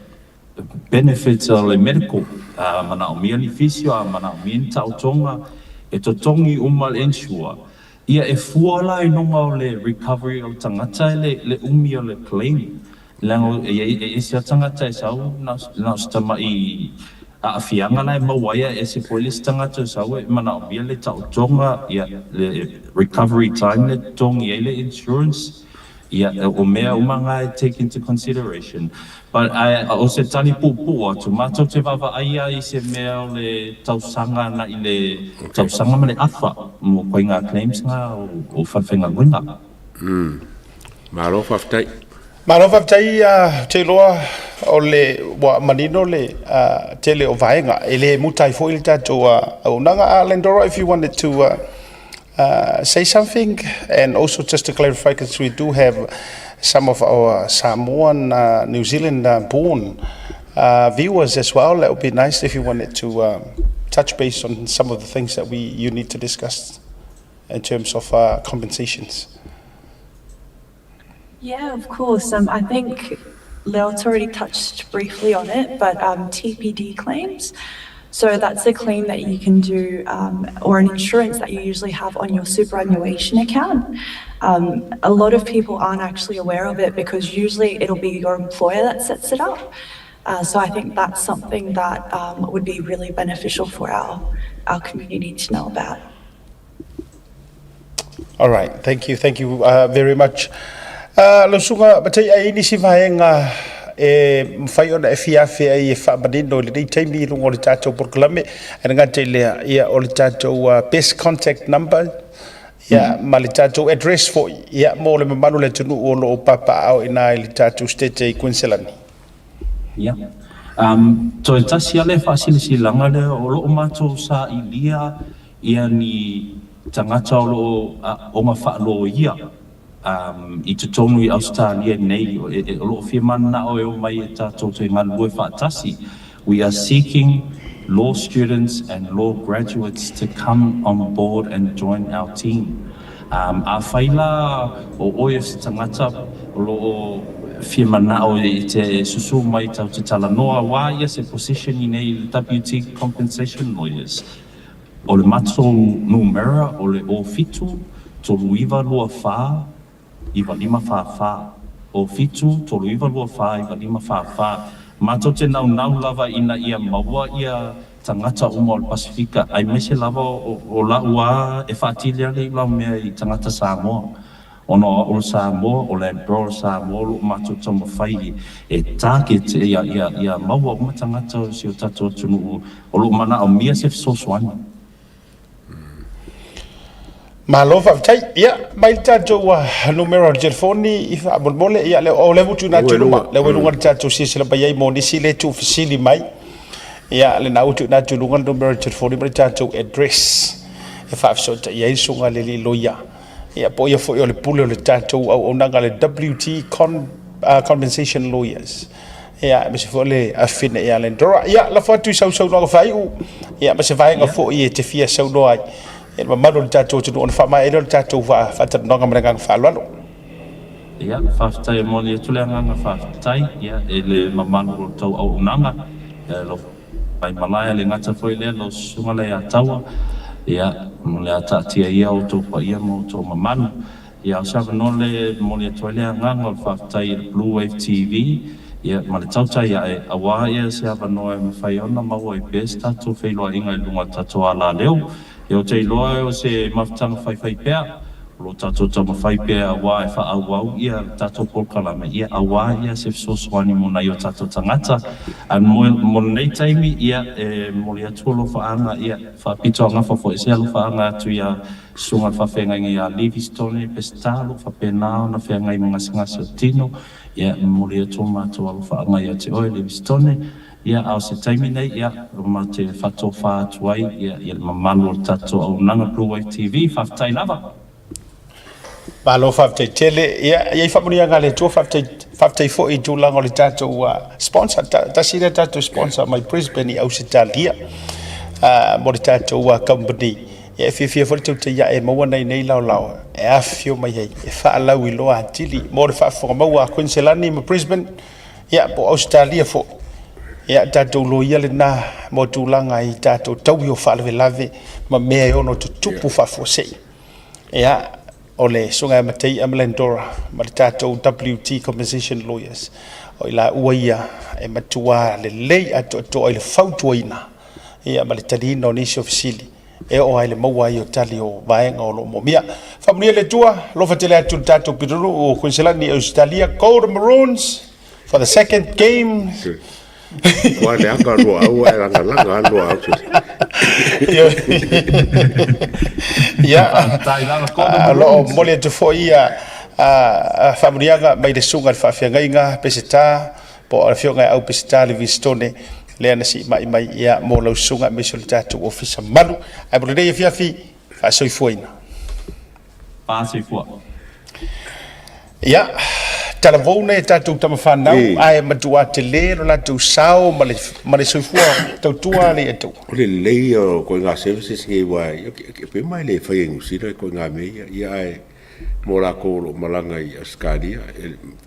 benefits o le medical, a manaomia ni physio, a manaomia ni taotoga, e totogi uma le insure. Ia e fua la i luga o le recovery o le tagata le le umi o le claim. Leaga e ese lava tagata e sau na o se tamai aafiaga la e maua ai ae ese foi le isi tagata e sau e manaomia le taotoga, ia le recovery time le totogi ai le insurance. Ia, o mea uma na e take into consideration. But ae o se tali puupuu atu, matou te vaavaai a i se mea o le tausaga na i le tausaga ma le afa mo koiga claims na o falefaigaluega. Umm. Malo faafetai. Malo faafetai ou te iloa o le ua manino le tele o vaega e le muta ai foi le tatou auaunaga. Lendora, if you wanted to say something and also just to clarify because we do have some of our Samoan uh, New Zealand uh, born uh, viewers as well. That would be nice if you wanted to um, touch base on some of the things that we you need to discuss in terms of uh, compensations. Yeah, of course. Um, I think Leot's already touched briefly on it, but um, TPD claims. So that's a claim that you can do, um, or an insurance that you usually have on your superannuation account. Um, a lot of people aren't actually aware of it because usually it'll be your employer that sets it up. Uh, so I think that's something that um, would be really beneficial for our, our community to know about. All right, thank you, thank you uh, very much. Uh, lau susuga Matai, ai nisi vaega e mafai ona e fiafia ai e faamanino i lenei taimi i luga o le tatou polokalame. E le gata i lea, ia, o le tatou uh, best contact number, ia, ma le tatou address foi, ia, mo le mamalu o le atunuu o lo o papaaao i ina i le tatou state i Kuiniselani. Ia. Um, toe tasi a le faasilasilaga lea o lo o matou sailia ia ni tagata o lo o oga faaloia um, i totonu i Ausetalia nei, o lo o fia mananao e omai e tatou te galulue faatasi. We are seeking law students and law graduates to come on board and join our team. Um, afai la o oe o se tagata o lo o fia manao e te susu mai tatou te talanoa aua ia se position i nei i le WT Compensation Lawyers, o le matou numera o le 07 3924 9544, 07 3924 9544. Matou te naunau lava ina ia maua ia tagata uma o le Pasefika, aemaise lava o la'u a e faatili ale i lau mea i tagata Samoa. Ona o a'u o le Samoa, o Lambro o le Samoa, o lo'o matou taumafai e target ia ia ia maua uma tagata o si o tatou atunuu o lo'o manaomia se fesoasoani. Malo faafetai. Ia, mai le tatou numera o le telefoni i faamolemole. Ia, le, o lea ua tuuina atu i luma. Lea ua i luga le tatou silasila mai ai mo nisi le tuufesili mai. Ia, lena ua tuuina atu i luga le numera o le telefoni ma le tatou address e faafesootai ai le susuga i le alii loia. Ia, po o ia foi o le pule o le tatou auaunaga le WT Con, Compensation Lawyers. Ia, aemaise foi o le afine ia Lendora. Ia, lafo atu i sau saunoaga faaiu, ia, ma se vaega foi e te fia saunoa ai. Ia, le mamalu o le tatou atunuu ona faamaea ai lea o le tatou faatalanoaga ma le agaga faaaloalo. Ia, faafetai e momoli atu le agaga faafetai, ia, i le mamalu o le tou auaunaga, ia, lau Faimalae le gata foi lea lau susuga Leiataua, ia, mo le a taatia ia outou paia ma outou mamalu. Ia, o se avanoa lea e momoli atu ai le agaga o le faafetai i le Blue Wave TV, ia, ma le tautai ae, aua ia se avanoa e mafai ona maua ai pea se tatou feiloaiga i luga o le tatou alaleo. Ia, ou te iloa o se mafutaga faifaipea o lo o tatou taumafai pea aua e faaauau ia le tatou polokalame, ia, aua ia se fesoasoani mo nai o tatou tagata. A mo, mo lenei taimi, ia, e momoli atu alofaaga, ia, faapito agafa foi se alofaaga atu iā Susuga le Faafeagaiga ia Livistone Peseta o lo o faapena ona feagai ma gasegase o tino. Ia, e momoli atu o matou alofaaga ia te oe Livistone. Ia, a o se taimi nei, ia, matou te faatofa atu ai, ia, i le mamalu o le tatou auaunaga Blue Wave TV. Faafetai lava. Malo faafetai tele. Ia, e i ai faamanuiaga a le Atua, faafetai, faafetai foi i tulaga o le tatou sponsor, tasi lea tatou sponsor mai Brisbane i Ausetalia, mo le tatou company. Ia e fiafia foi le tautai ae e maua nai nei laolao e afifio mai ai e faalauiloa atili mo le faafofoga maua a Kuiniselani ma Brisbane, ia po o Ausetalia foi. Ia tatou loia lena mo tulaga i tatou taui o faalavelave ma mea e ono tutupu faafuasei. Ia, o le Susuga ia Mataia ma Lendora ma le tatou WT Compensation Lawyers, o i laua ia e matua lelei atoatoa i le fautuaina ia ma le taliina o nisi o fesili e oo ai le maua ai o tali o vaega o lo o moomia. Faamanuia le Atua, alofa tele atu i le tatou pitonuu o Kuiniselani i Ausetalia. Go the Maroons for the second game. Kua leaga loa au ae lagalaga lava loa au. Ia, o lo o momoli atu foi ia faamanuiaga mai le susuga i le faafeagaiga Peseta po o le afioga ia Au Peseta Livingstone lea na siimai mai ia mo lau susuga aemaise o le tatou ofisa mamalu. Ae mo lenei afiafi, faasoifuaina. Faasoifua. Ia, talavou nei tatou tama fanau, ae matua tele lo latou sao ma le, ma le soifua tautua le Atua. O le lelei ia o ituaiga services nei aua e pei ma e le faia i Niu Sila ituaiga mea ia, ia ae mo latou o lo o malaga i Ausetalia,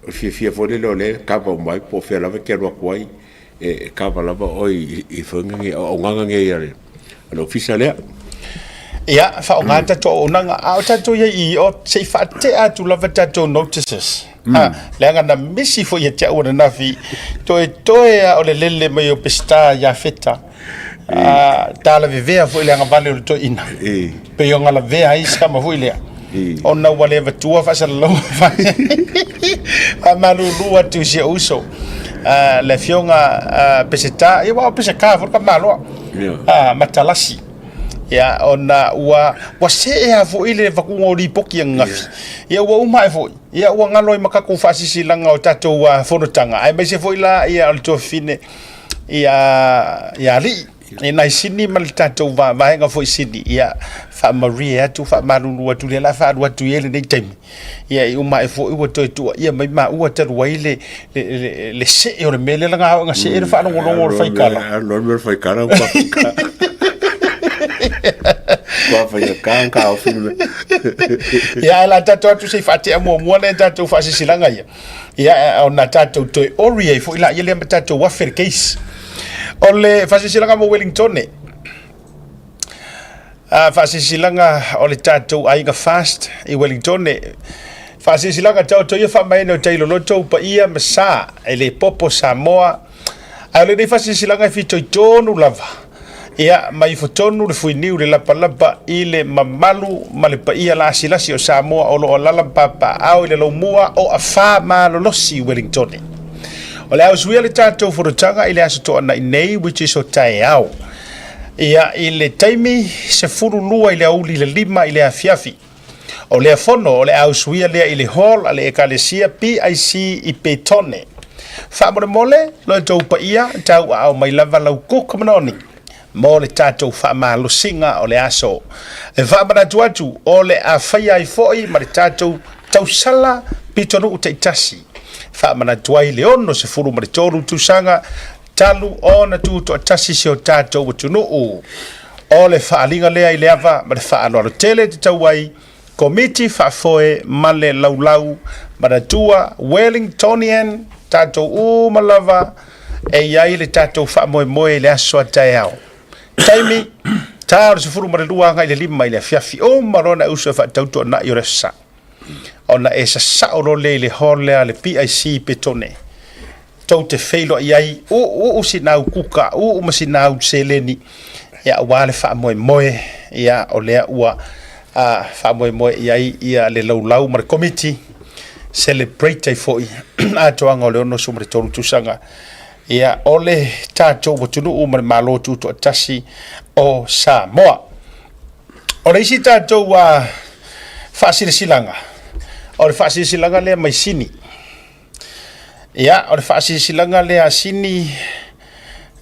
o le fiafia foi lele o lea e kava uma ai po o fea lava e te alu atu ai, e kava lava oe i auaunaga nei a le ofisa lea. Ia, faaaoga tatou auaunaga, a o tatou i ai i o, se i faatea atu lava tatou notices. Ha, leaga na misi foi ia te au ananafi, toetoe lava o le lele mai o Peseta ia Feta. Talavevea foi le agavale o le toeaina. Pei ona lavea ai si tama foi lea. Ona ua le avatua faasalalauga faamalulu atu i si ou uso. Le afioga Peseta, ia aua o Peseta foi le tamaloa. Matalasi. Ia, ona ua ua see lava foi le avatuga o lipoti ananafi. Ia ua uma ae foi, ia ua galo ai ma tatou faasilasilaga o tatou fonotaga, aemaise foi la ia o le tuafafine. Ia, ia alii, i nai Sini ma le tatou vaega foi Sini, ia, faamarie atu, faamalulu atu, lea la faalu atu i ai lenei taimi. Ia, i uma ae foi ua toe tuuaia mai maua talu ai le, le, le, le see o le mea lea laga o see le faalogologo o le faikala. Alu alu le faikala ua faika. Ua faika ka ka o filme. Ia, ae la tatou atu se i faatea muamua lea tatou faasisilaga ia. Ia, ona tatou toe ori ai foi laia lea ma tatou afe le case. O le faasilasilaga mo Wellingtone, a faasilasilaga o le tatou aiga fast i Wellingtone, faasilasilaga taoto ia faamaene o tai loloto paia ma sa e le popo Samoa. Ae o lenei faasilasilaga e fitoitonu lava Ia, ma ifo tonu le fuiniu le lapalapa i le mamalu ma le paia lasilasi o Samoa o lo o alaala ma papaaao i le laumua o Afā Malolosi i Wellingtone. O le a usuia le tatou fonotaga i le Aso Toonai nei which is o taeao. Ia, i le taimi 12 i le aoauli i le 5 i le afiafi. O lea fono o le a usuia lea i le hall a le Ekalesia PIC i Petone. Faamolemole lo outou paia, tauaao mai lava lau kuka manaoni mo le tatou faamalosiga o le aso. E faamanatu atu o le a faia ai foi ma le tatou tausala pitonuu taitasi. Faamanatu ai le 63 tausaga talu ona tutoatasi si o tatou atunuu. O le faaaliga lea i le ava ma le faaaloalo tele e tatau ai Komiti Faafoe ma le Laulau Manatua Wellingtonian tatou uma lava e i ai le tatou faamoemoe i le aso a taeao. Taimi, ta o le 12 agai i le 5 i le afiafi. Uma loa ona e uso e faatautuanai o le aso Sa. Ona e sasao loa lea i le hall lea a le PIC i Petone. Tou te feiloai ai, uu sina au kuka, uu ma sina au seleni, ia, aua le faamoemoe, ia, o lea ua faamoemoe i ai ia le laulau ma le komiti, celebrate ai foi atoaga o le 63 tausaga, ia, o le tatou atunuu ma le Malo Tutoatasi o Samoa. O le isi tatou faasilasilaga, o le faasilasilaga lea mai Sini. Ia, o le faasilasilaga lea a Sini,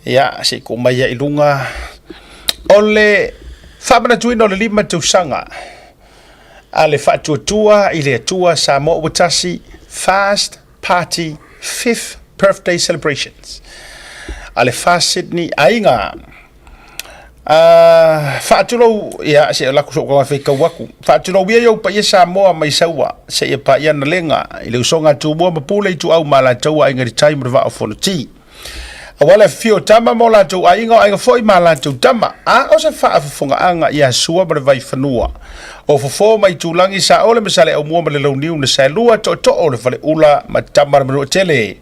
ia, se i tuu mai ai i luga, o le faamanatuina o le 5 tausaga a le Faatuatua i le Atua Samoa ua tasi Fast Party Fifth Birthday Celebrations a le Fast Sydney Aiga. Faatulou, ia, se o laku sou kaga faitau atu. Faatulou ia i ou paia Samoa mai Saua, seia paia na lega, i le usoga a Tumua ma Pule Ituau ma Alataua Aiga i le Tai ma le Vaa o Fonoti. Aua le afifio o tama ma o latou aiga, o aiga foi ma latou tama, a o se faafofogaaga ia Sua ma le Vaifanua. O Fofo ma Itulagi, Saole ma Saleaaumua ma le Launiu na Saelua, Tootoo o le Faleula ma Tama a le Manuatele.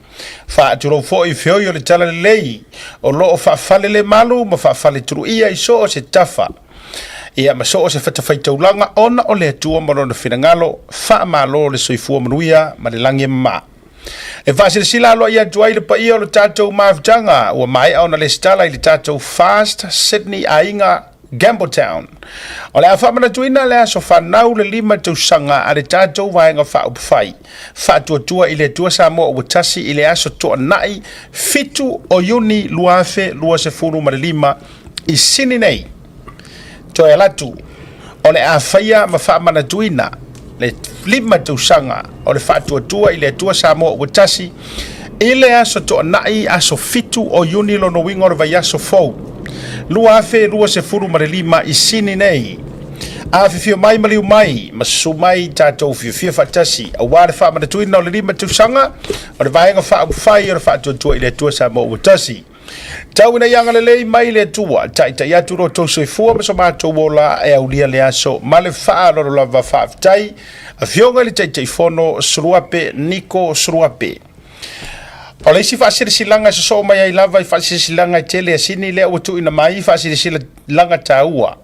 Faatulou foi feoi o le Talalelei o lo o faafalelemalu ma faafaletuluia i so o se tafa, ia ma so o se fatafaitaulaga ona o le Atua ma Lona finagalo, faamalo le soifua manuia ma le lagi e mama. E faasilasila aloaia atu ai le paia o le tatou mafutaga ua maea ona lesitala i le tatou Fast Sydney Aiga Campbelltown. O le a faamanatuina le aso fanau le 5 tausaga a le tatou Vaega Faaupufai Faatuatua i le Atua Samoa ua tasi i le aso Toonai 7 o Iuni 2025 i Sini nei. Toe alatu, o le a faia ma faamanatuina le 5 tausaga o le Faatuatua i le Atua Samoa ua tasi i le aso Toonai aso 7 o Iuni lona uiga o le vaiaso fou 2025 i Sini nei. Afifio mai maliu mai ma susu mai tatou fiafia faatasi aua le faamanatuina o le 5 tausaga o le Vaega Faaupufai o le Faatuatua i le Atua Samoa ua tasi. Tau ina ia agalelei mai le Atua, taitai atu lo outou soifua ma so matou ola e aulia le aso ma le faaaloalo lava. Faafetai, Afioga i le Taitaifono Suluape Niko Suluape. O le isi faasilasilaga e sosoo mai ai lava i faasilasilaga e tele a Sini lea ua tuuina mai faasilasilaga taua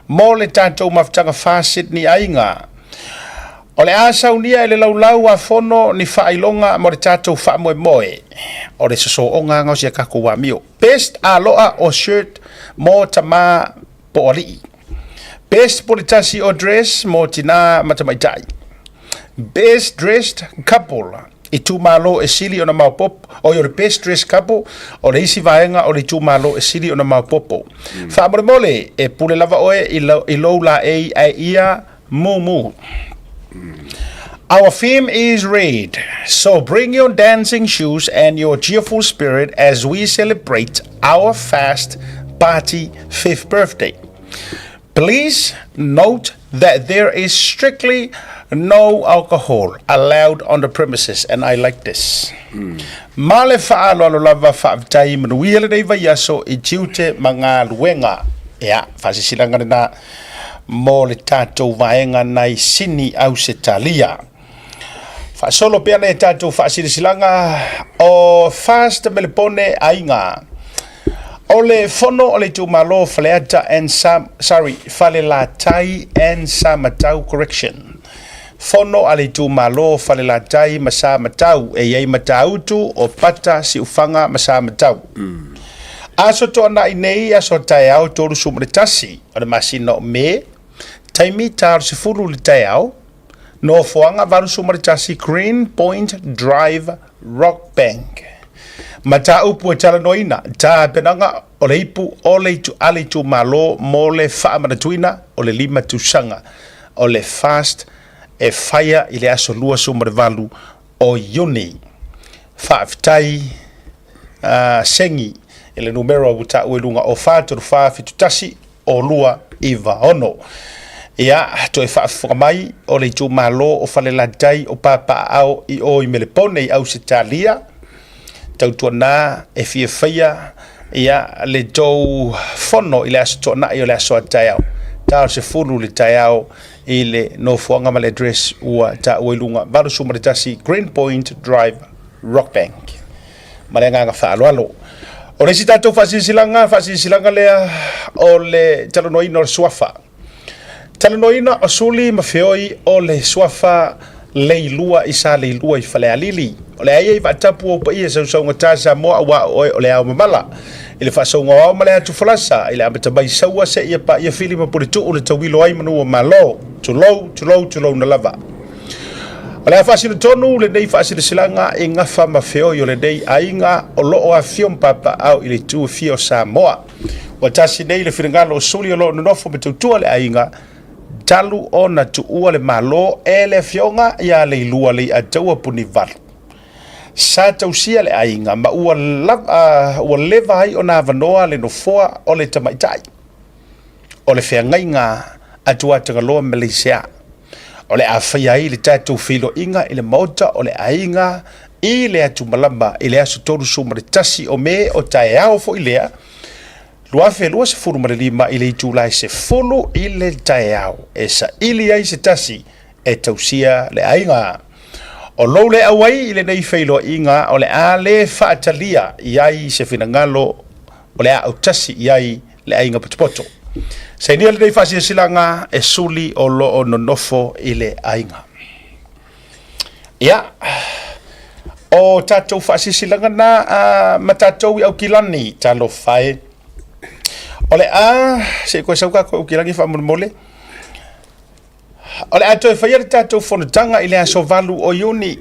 mo le tatou mafutaga fa Sydney Aiga. O le a saunia e le laulau a fono ni faailoga mo le tatou faamoemoe o le sosooga aga o si a tatou amio. Best aloa o shirt mo tamā po o alii. Best puletasi o dress mo tinā ma tamaitai. Best dressed couple. Itumalo e sili ona maopopo, oi o le best dressed couple, o le isi vaega o le itumalo e sili ona maopopo. Faamolemole, e pule lava oe i, lo, i lou laei ae ia mumu. Our theme is red, so bring your dancing shoes and your cheerful spirit as we celebrate our fast party fifth birthday. Please note that there is strictly no alcohol allowed on the premises and I like this. Ma le faaaloalo lava faafetai manuia lenei vaiaso i tiute ma galuega. Ia, faasisilaga lena mo le tatou vaega nai Sini Ausetalia. Faasolo pea nei tatou faasilasilaga o Fast Melepone Aiga. O le fono o le itumalo Faleata and Sam, sorry, Falelatai and Samatau correction. Fono a le itumalo Falelatai ma Samatau e i ai Matautu o Pata, Siufaga ma Samatau. Aso Toanai nei, aso taeao 31 o le masina o Me, taimi 40 i le taeao, Nofoaga 81 Green Point Drive, Rockbank. Mataupu e talanoaina, tapenaga o le ipu o le itu a le itumalo mo le faamanatuina o le lima tausaga o le FAST e faia i le aso 28 o Iuni. Faafetai Sengi i le numera ua taua i luga o 43471 o 296. Ia, toe faafofoga mai o le itumalo o Falelatai o Papaaao i o i Melepone i Ausetalia, tautuana e fia faia ia le tou fono i le Aso Toonai o le aso a taeao, ta o le 10 i le taeao i le nofoaga ma le address ua taua i luga, 81 Green Point Drive, Rockbank. Ma le agaga faaaloalo. O le isi tatou faasilasilaga, faasilasilaga lea o le talanoaina o le suafa. Talanoaina o Suli ma Feoi o le suafa Leilua i Sa Leilua i Falealili. O le aia i vaatapu o paia sausaugata Samoa aua o oe o le ao mamala. I le faasauga o ao ma le atu folasa, i le amata mai Saua seia paia Fili ma Puletuu le tauilo ai manu o Malo. Tulou, tulou, tulouna lava. O le a faasino tonu lenei faasilasilaga i gafa ma feoi o lenei aiga o lo o afifio ma papaaao i le itu e fia o Samoa. Ua tasi nei le finagalo o Suli o lo o nonofo ma tautua le aiga talu ona tuua le Malo e le Afioga ia Leilua Leiataua Punivalu. Sa tausia le aiga ma ua lava, ua leva ai ona avanoa le nofoa o le tamaitai o le feagaiga a Tuatagaloa Malaysia. O le a faia ai le tatou feiloaiga i le maota o le aiga i le atumalama i le aso 31 o Me o taeao foi lea 2025 i le itula e 10 i le taeao e saili ai se tasi e tausia le aiga. O lou le auai i lenei feiloaiga o le a le faatalia i ai se finagalo o le a autasi i ai le aiga potopoto. Sainia lenei faasilasilaga e suli o lo o nonofo i le aiga. Ia, o tatou faasilasilaga na ma tatou i Aukilani, talofa e. O le a, se i koe sau kākou Aukilani faamolemole. O le a toe faia le tatou fonotaga i le aso 8 o Iuni.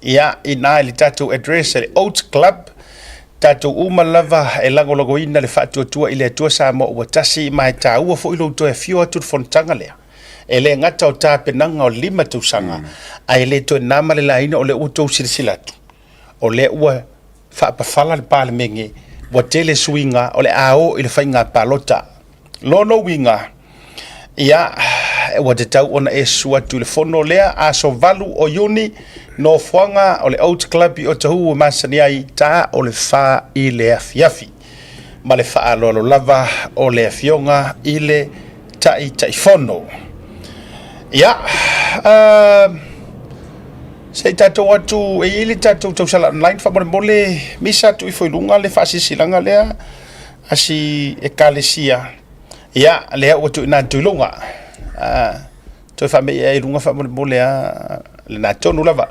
Ia, inā i le tatou address e le Oats Club, tatou uma lava e lagolagoina le faatuatua i le Atua Samoa ua tasi, ma e taua foi lou toe afio atu i le fonotaga lea. E le gata o tapenaga o le 5 tausaga, ae le toe na ma le laina o lea ua outou silasila atu, o lea ua faapafala le Palemene, ua tele suiga o le a o i le faiga palota. Lona uiga, ia, ua tatau ona e susu atu i le fono lea, aso 8 o Iuni, nofoaga o le Oats Club i Otahuhu e masani ai, ta o le 4 i le afiafi. Ma le faaaloalo lava o le afioga i le Taitaifono. Ia, uh, se i tatou atu, e i ai le tatou tausala online, faamolemole, misa atu ifo i luga le faasilasilaga lea, a si ekalesia, ia, lea ua tuuina atu i luga. Toe faamei ai i luga faamolemole a lena tonu lava.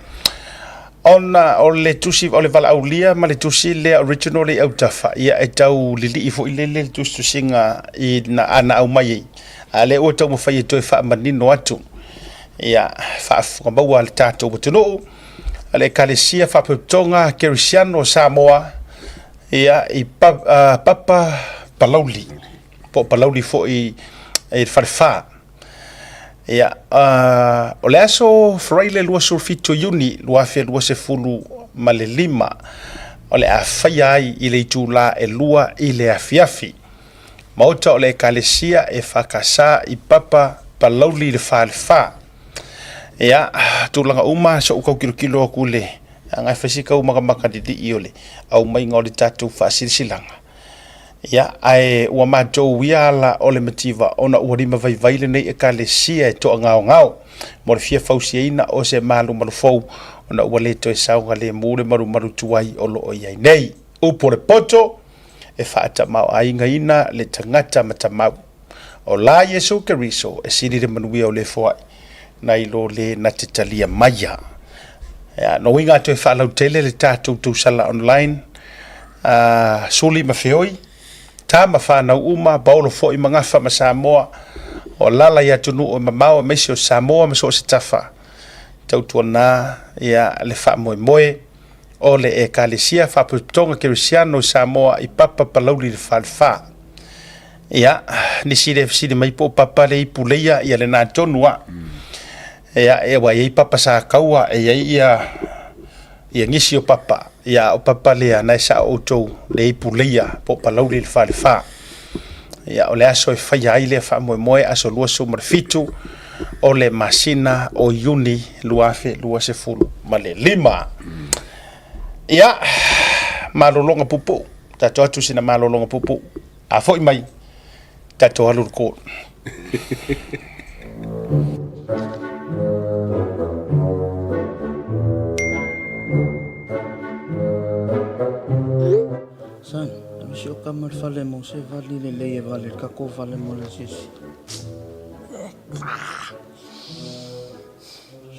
Ona o le tusi, o le valaaulia ma le tusi lea original i autafa, ia e tau lilii foi lele le tusitusiga i na, ana aumai ai. A lea ua taumafai e toe faamanino atu. Ia, faafofoga maua le tatou atunuu. a le Ekalesia Faapotopotoga Kerisiano o Samoa, ia, i Papa Palauli, po o Palauli foi i le Falefa. Ia, o le aso Faraile 27 o Iuni 2025, o le a faia ai i le itulā e 2 i le afiafi. Maota o le Ekalesia EFKS i Papa Palauli i le Falefa. Ia, tulaga uma, so'u tau tilotilo atu i le agai fai si tau makamaka lilii o le aumaiga o le tatou faasilasilaga. Ia, ae ua matou ia ala o le mativa ona ua limavaivai lenei Ekalesia e toagaogao mo le fia fausiaina o se malumalu fou ona ua le toe saogalemu le malumalu tuai o lo o i ai nei. Upu o le poto, e faatamaoaigaina le tagata matamau. O la Iesu Keriso e sili le manuia o le foai nai lo le na te talia maia. Ia, no uiga atu e faalautele le tatou tausala online, suli ma feoi, tama whanau uma, paolo foi ma gafa ma Samoa, o alala i atunuu e mamao aemaise o Samoa ma so o se tafa. Tautuana ia le faamoemoe o le Ekalesia Faapotopotoga Kerisiano i Samoa i Papa Palauli le Falefa. Ia, nisi le fesili mai po o Papa le ipu leia, ia lena tonu a. Ia, e ua i ai Papa sa kaua, e i ai ia, ia nisi o Papa, ia o Papa lea na e sao outou le ipu leia po o Palauli le Falefa. Ia, o le aso e faia ai lea faamoemoe, aso 27 o le masina o Iuni 2025. Ia, malologa puupuu, tatou atu sina malologa puupuu. A foi mai, tatou alu i le court. Son, ave si o kama le fale mo se vali lelei e vale le kako fale mo le asiasi.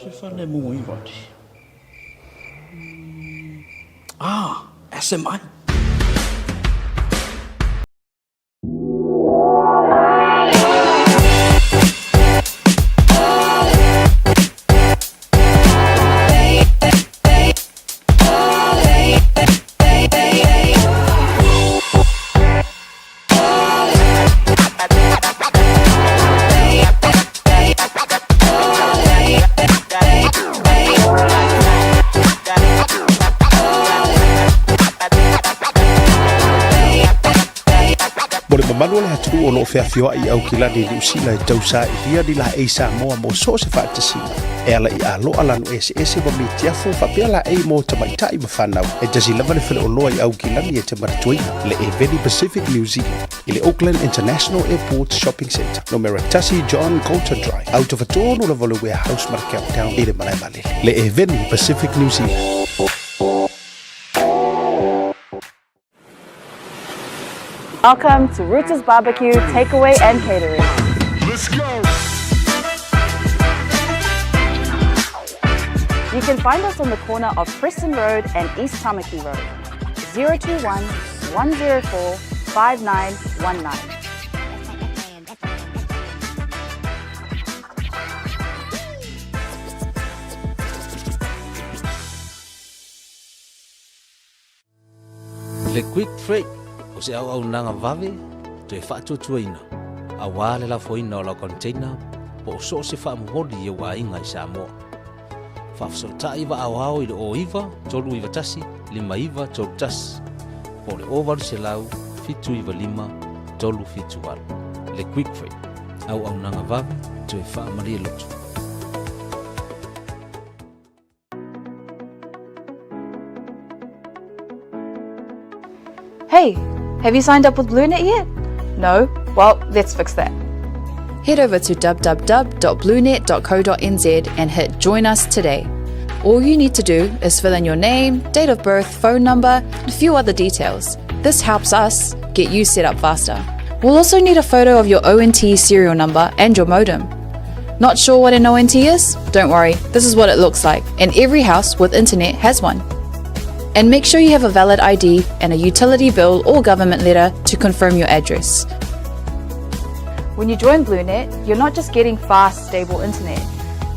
Se fale mo i vali. Ah, SMI. Mo le mamalu o le atunuu o lo o feafioai i Aukilani i Niu Sila e tausailia ni laei Samoa mo so o se faatasiga e ala i aloa lanu eseese ma mitiafu faapea laei mo tamaitai ma fanau. E tasi lava le faleoloa i Aukilani e te manatuaina, le Eveni Pacific New Zealand i le Auckland International Airport Shopping Centre, numera 1 John Coulter Drive, autofatonu lava o le Warehouse ma le Countdown i le malae vaalele. Le Eveni Pacific New Zealand. Welcome to Rooters Barbecue Takeaway and Catering. Let's go! You can find us on the corner of Preston Road and East Tamaki Road. 021 104 5919. Le Quick Freight o se auaunaga vave toe faatuatuaina aua le lafoina o lau container po o so o se faamomoli i ou aiga i Samoa. Faafesootai vaaoao i le 09 391 5931 po o le 0800 795 378. Le Quick Freight, auaunaga vave toe faamalie loto. Hey, have you signed up with BlueNet yet? No? Well, let's fix that. Head over to www.bluenet.co.nz and hit Join Us Today. All you need to do is fill in your name, date of birth, phone number, and a few other details. This helps us get you set up faster. We'll also need a photo of your ONT serial number and your modem. Not sure what an ONT is? Don't worry, this is what it looks like, and every house with internet has one. And make sure you have a valid ID and a utility bill or government letter to confirm your address. When you join BlueNet, you're not just getting fast, stable internet.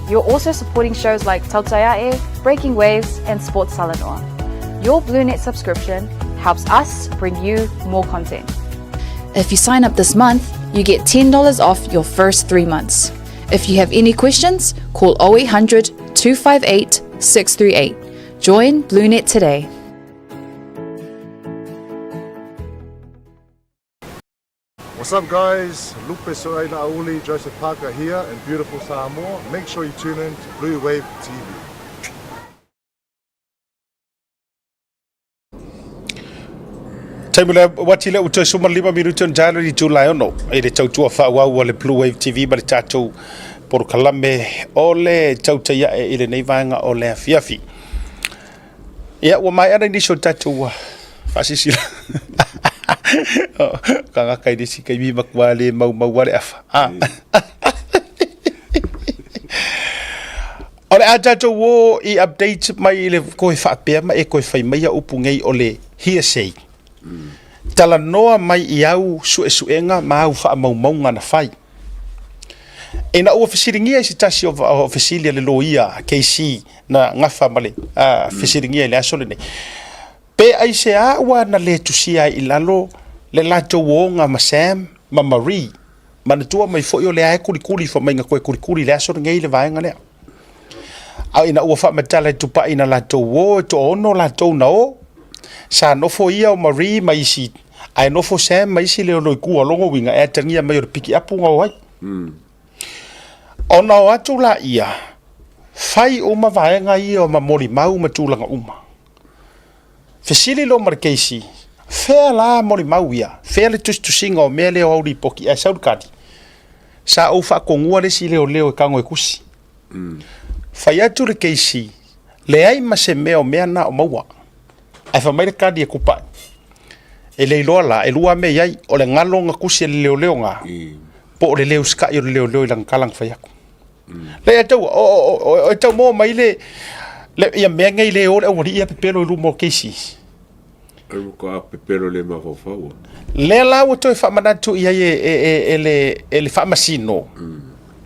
You're also supporting shows like Tautaiae, Breaking Waves, and Sports Talanoa. Your BlueNet subscription helps us bring you more content. If you sign up this month, you get $10 off your first three months. If you have any questions, call 0800 258 638. Join BlueNet today. What's up guys? Lupe Soaila Auli, Joseph Parker here in beautiful Samoa. Make sure you tune in to Blue Wave TV. Taimi le wati le uto suma lima minuti on jalo i July ono i le tautua faaauau a le Blue Wave TV ma le tatou porokalame o le tautai ae i lenei vaega o le afiafi. Ia, ua maea nei nisi o tatou ua faasisila. Kagaka i nisi kaimi matua le maumau le afa. Ah. O le a tatou o i update mai i le koe faapea ma e koe fai mai a upu nei o le hearsay. Talanoa mai i au suesuega ma au faamaumauga na fai. Ina ua fesiligia i se tasi o fesili a le loia KC na gafa ma le fesiligia i le aso lenei, pe aisea ua na le tusia ai i lalo le latou oga ma Sam ma Marie, manatua mai foi o lea e kulikuli fai mai na toe kulikuli i le aso lenei le vaega lea. A ina ua faamatala e Tupai na latou o, e toaono latou na o, sa nofo ia o Marie ma isi, ae nofo Sam ma isi leoleo i tua, lona uiga e atagia mai o le pikiapu na o ai. Ona o atu laia, fai uma vaega ia o ma molimau ma tulaga uma. Fesili loa ma le KC, fea la molimau ia, fea le tusitusiga o mea lea o au lipoti, ae sau le tali, sa ou faatonua le isi leoleo e tago e tusi. Fai atu le KC, leai ma se mea o mea na o maua. Ae fai mai le tali e Tupai, e le iloa la, e lua mea i ai, o le galo na tusi e le leoleo na, po o le le usitai o le leoleo i lana tala na fai atu. Le e tau, o, e tau moa mai le, le, ia mea nei le o le aualii ia pepelo i luma o KC. Ai mo ka pepelo le mafaufau. Lea la ua toe faamanatu i ai e, e, e, e, le, e le faamasino.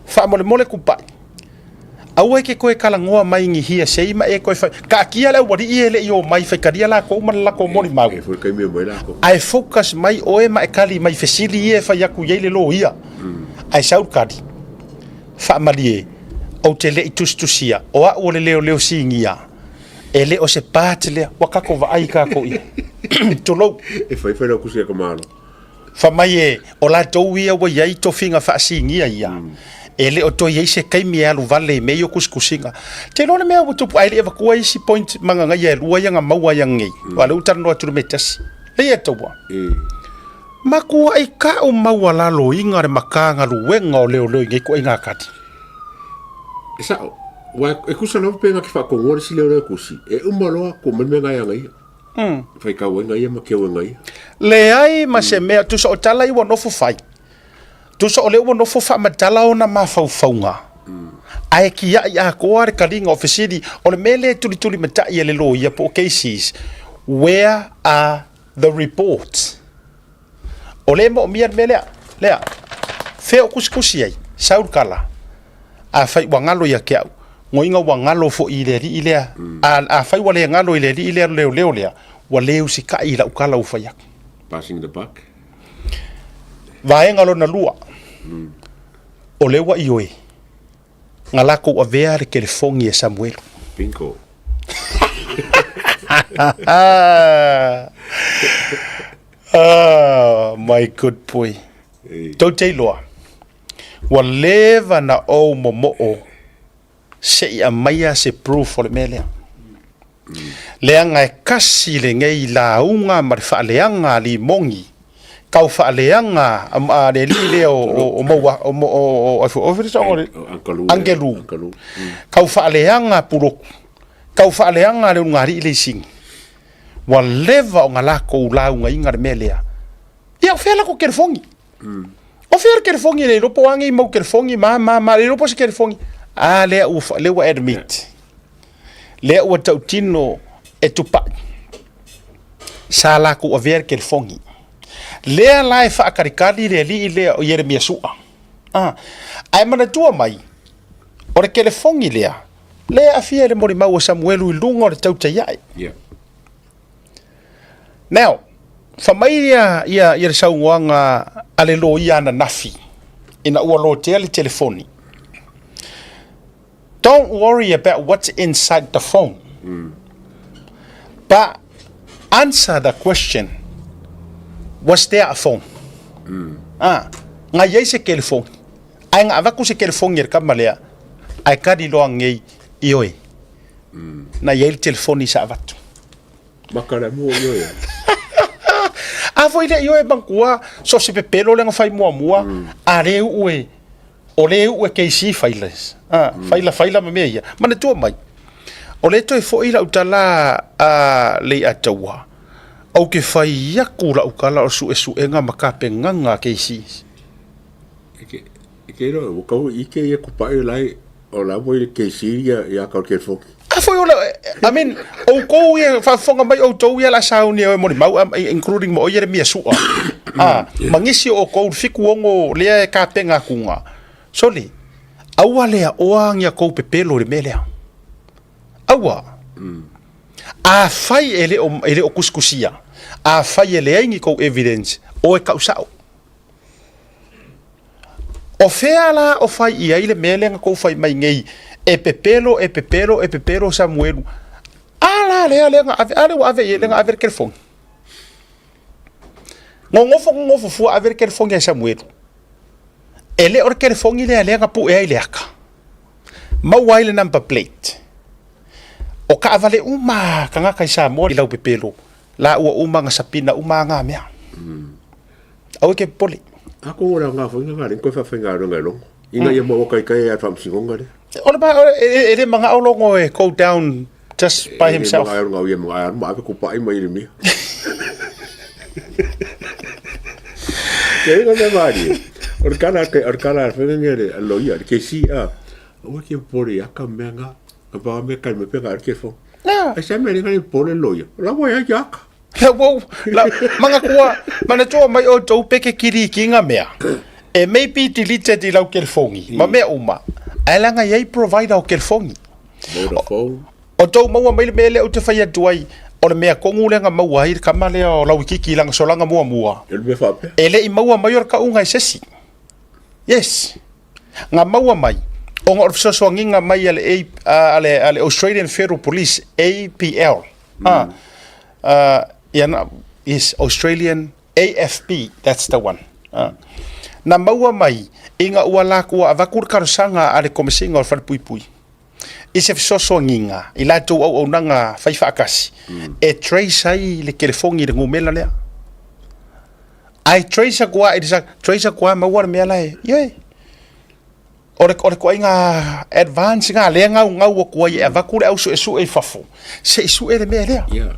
Faamolemole Tupai. Aua e ke koe kalagoa mai ni hearsay ma e koe fai. Kaatia le aualii e le i o mai faitalia lakou ma le lakou molimau. E foi kaimi o mai lakou. Ae focus mai oe ma e kali mai fesili ia e fai atu i ai le loia. Ae sau le kali. Faamalie, ou te le i tusitusia, o au o le leoleo sinia. E le o se part lea, ua tatou vaai tatou i ai. Tulou. E fai fai lau kusi a ka malo. Fai mai e, o latou ia ua i ai tofiga faasinia ia, e le o toe i ai se taimi e alu vale i mea ia o tusitusiga. Te iloa le mea ua tupu, ae le i avatua isi point magagaia e lua ia na maua ai ananei, aua o lea ua talanoa atu i le mea e tasi. Leai e taua. Matuai ka'u maualaloina le Matagaluega o Leoleo i nei ituaiga tali. E sa'o, aua e tusa lava pe na te faatonua le isi leoleo e tusi, e uma loa tuu mai le mea na e ana ia. Faitau ai na ia ma keu e na ia. Leai ma se mea, tusa o tala ia ua nofo fai, tusa o lea ua nofo faamatala ona mafaufauga, ae kia'i atoa le taliga o fesili, o le mea lea e tulitulimatai e le loia po o cases, where are the reports? O lea e moomia le mea lea, lea, fea o tusitusi ai, sau le tala, afai ua galo ia te au, goiga ua galo foi i le alii lea, a, afai ua le galo i le alii lea leoleo lea, ua le usitai i lau tala ua fai atu. Passing the buck. Vaega lona lua, o lea ua ioe, na latou avea le telefoni e Samuelu. Bingo. Ah, my good boy. Tou te iloa, ua leva na ou momoo se i aumaia se proof o le mea lea. Leaga e kasi lenei lauga ma le faaleaga a Limoni, kau faaleaga a le alii lea o Maua, o Angelu, kau faaleaga a Pulotu, kau faaleaga a le ulugalii le Isini. Ua leva ona lakou laugaina le mea lea. Ia, o fea latou telefoni? O fea le telefoni e le iloa po o a nei mau telefoni ma ma ma le iloa po o se telefoni. A lea ua lea ua admit. Lea ua tautino e Tupai. Sa latou avea le telefoni. Lea la e faatalikali le alii lea o Ieremia Su'a. Ah, ae manatua mai, O le kelefogi lea, lea e aafia i le molimau a Samuelu i luga o le tautai ae. Yeah. Now, fa mai ia, ia, ia le saunoaga a le loia ananafi, ina ua lotea le telefoni. Don't worry about what's inside the phone. But answer the question, was there a phone? Ah, nga i ai se kelefoni. Ae nga avatu se kelefoni e le kama lea, ae kali loa ngei, ioe. Na i ai le telefoni sa avatu. Maka le mua i oe. A foi le ioe manatua, so se pepelo lea na fai muamua, a le uu e, o le uu e KC faila, a, faila faila ma mea ia. Manatua mai, o lea toe foi lau tala a Leiataua, ou te fai aku lau tala o suesuega ma tapenaga a KC. E ke, e ke iloa, ua tau ike ia kupaʻi o la e, o la ua i le KC ia, ia ka o le telefoni. A foi o le, I mean, outou ia, faafofoga mai outou ia la sauni e molimau, including mo oia le mia sua. A, ma nisi o outou, le 76 lea e kapena atuga. Sole, aua lea oa ni a kou pepelo i le mea lea. Aua. Afai e le o, e le o kusikusia, afai e leai ni kou evidence, oe kau sao. O fea la o fai i ai le mea lea na kou fai mai nei, e pepelo, e pepelo, e pepelo Samuelu. A la lea, lea na ave, a lea ua ave i ai, lea na ave le telefoni. Nonofo, nonofo fua ave le telefoni a Samuelu. E le o le telefoni lea lea na pue ai le aka. Maua ai le number plate. O taavale uma a tagata i Samoa i lau pepelo, la ua uma na sapina uma a ngā mea. Aua e ke popole. A ko ora ngā whainga ngā ringo e whawhainga e longo. Ina ia maua kai kai e a whamsingonga le. O le ma, e, e le manga o longo e go down just by himself. E le manga o ia manga ma ave kupaʻi mai i le mea. Ke ina me mari. O le kala o le kala whainga nge le loia le kesi a. Aua ke popole ia ka mea ngā. Ka pa me kai me penga ke fo. Ai sa me le pole loia. La wa ia ka. La wau, la, manatua, manatua mai outou peke kiri ki nga mea. E may be deleted i lau kelefongi, ma mea uma. Ae leaga i ai provider o kelefongi. Vodafone. O tou maua mai le mea lea ou te fai atu ai, o le mea tonu lea na maua ai le kama lea o Lauikiki i lana solaga muamua. E le mea faapea. E le i maua mai o le kauga e se isi. Yes. Na maua mai, ona o le fesoasoaniga mai a le, a, a le, a le Australian Federal Police, APL. Ah, ia na, yes, Australian AFP, that's the one. Ah. Na maua mai, ina ua lakou avatu le talosaga a le Komesina o le Falepuipui i se fesoasoaniga i latou auaunaga fai faatasi e trace ai le telefoni i le numera lea. Ae trace atu lava i le trace atu lava maua le mea la e, ioe. O le, o le ituaiga advance lena lea e gaugau atu ai e avatu le au suesue i fafo, se i sue le mea lea. Ia,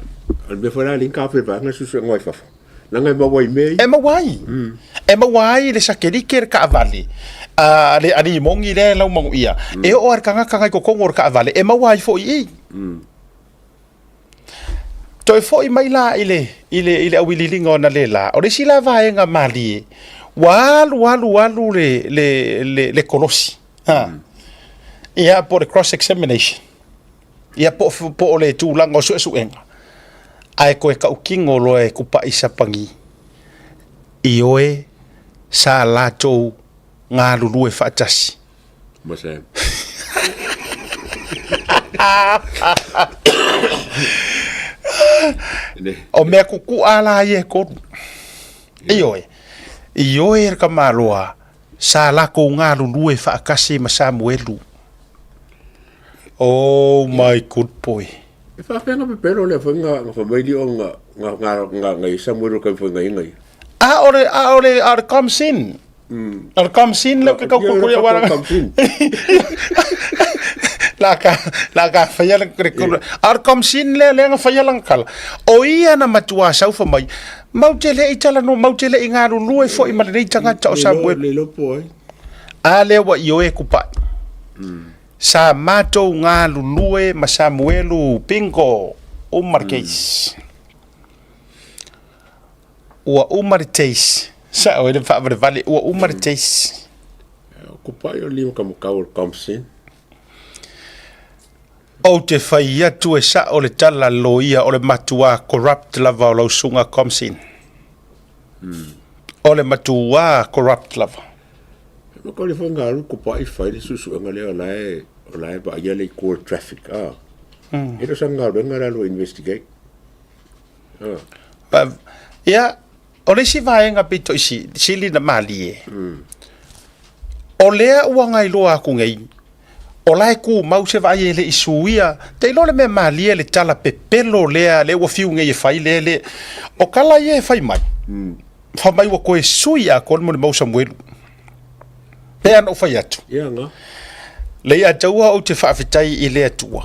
o le mea foi la lea ka pe vaega suesuega mai fafo. Leaga e maua ai mea ia. E maua ai. E maua ai le sakelike le taavale a le alii moni lea e laumanuia. E oo lava i le tagata na i totonu o le taavale, e maua ai foi i i. Toe foi mai la i le, i le, i le auiliiliga o analeila, o le isi la vaega malie, ua alu alu alu le, le, le, le kolosi. Ha. Ia, po o le cross examination. Ia, po, po o le tulaga o suesuega. Ae toe tautino loa e kupaʻi sapagi, ioe, sa latou galulue faatasi. Ma Sam. O mea kukuʻa la ia e kolu. Ioe, ioe le tamaloa, sa latou galulue faatasi ma Samuelu. Oh my good boy. E faapea nga pepelo lea foi nga nga famaili o nga nga nga nga nga i Samuelu ka foi nga inga ia. A o le a o le a o le Comsin. O le Comsin lea ou te tau kukuli au ala. La ka la ka faia le le a o le Comsin lea lea na faia lana tala. O ia na matua saufa mai. Mau te le i talanoa, mau te le i galulue foi ma lenei tagata o Samuelu. Le iloa po o ai. A lea ua ioe kupaʻi. Sa matou galulue ma Samuelu, bingo, uma le case. Ua uma le taste. Sao e le faavalevale, ua uma le taste. O kupaʻi o lima ka makau o le Comsin. Ou te fai atu e sa'o le tala a le loia o le matuā corrupt lava o lau susuga Komsin. O le matuā corrupt lava. Ma ko le foi nga alu ko pa i fai le suesuega lea o la e o la e vaaia le core traffic a. E le o sa galuega le alu e investigate. A. Pa, ia, o le isi vaega pito i sili na malie, o lea ua gailoa aku nei, o la e tumau se vaai e le i suia. Te iloa le mea malie le tala pepelo lea, lea ua fiu nei e fai lea, le, o kala ia e fai mai, fai mai ua toe sui atoa le molimau Samuelu. Pei ona ou fai atu. Ia nga. Le ia taua ou te faafetai i le Atua.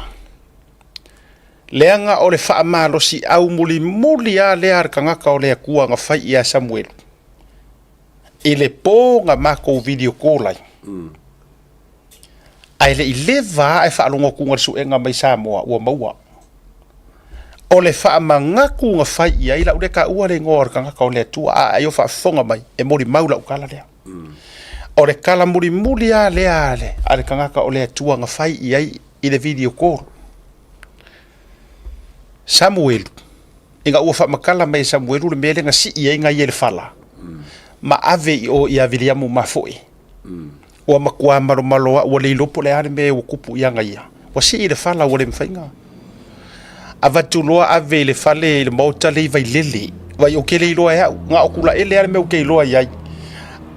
Leaga o le faamalosiau mulimuli lava lea a le tagata o le Atua na fai ia Samuelu i le po na matou video call ai. Ae le i leva lava ae faalogo atu le suega mai Samoa ua maua. O le faamanatu na fai i ai lau lea taua le igoa o le tagata o le Atua, a ai o faafofoga mai e molimau lau tala lea. O le tala mulimuli lava lea a le tagata o le Atua na fai i ai i le video call. Samuelu, ina ua faamatala mai e Samuelu le mea lea na sii ai nai e le fala, ma ave i o ia Viliamu Mafoe. Ua matua malomalo ua le iloa po o le a le mea ua tupu ia ia. Ua sii le fala ua le mafai ona. Avatu loa ave i le fale i le maota lea i Vailele. Vai ou te le iloa e au, na o Tulaele lava le mea ou te iloa i ai.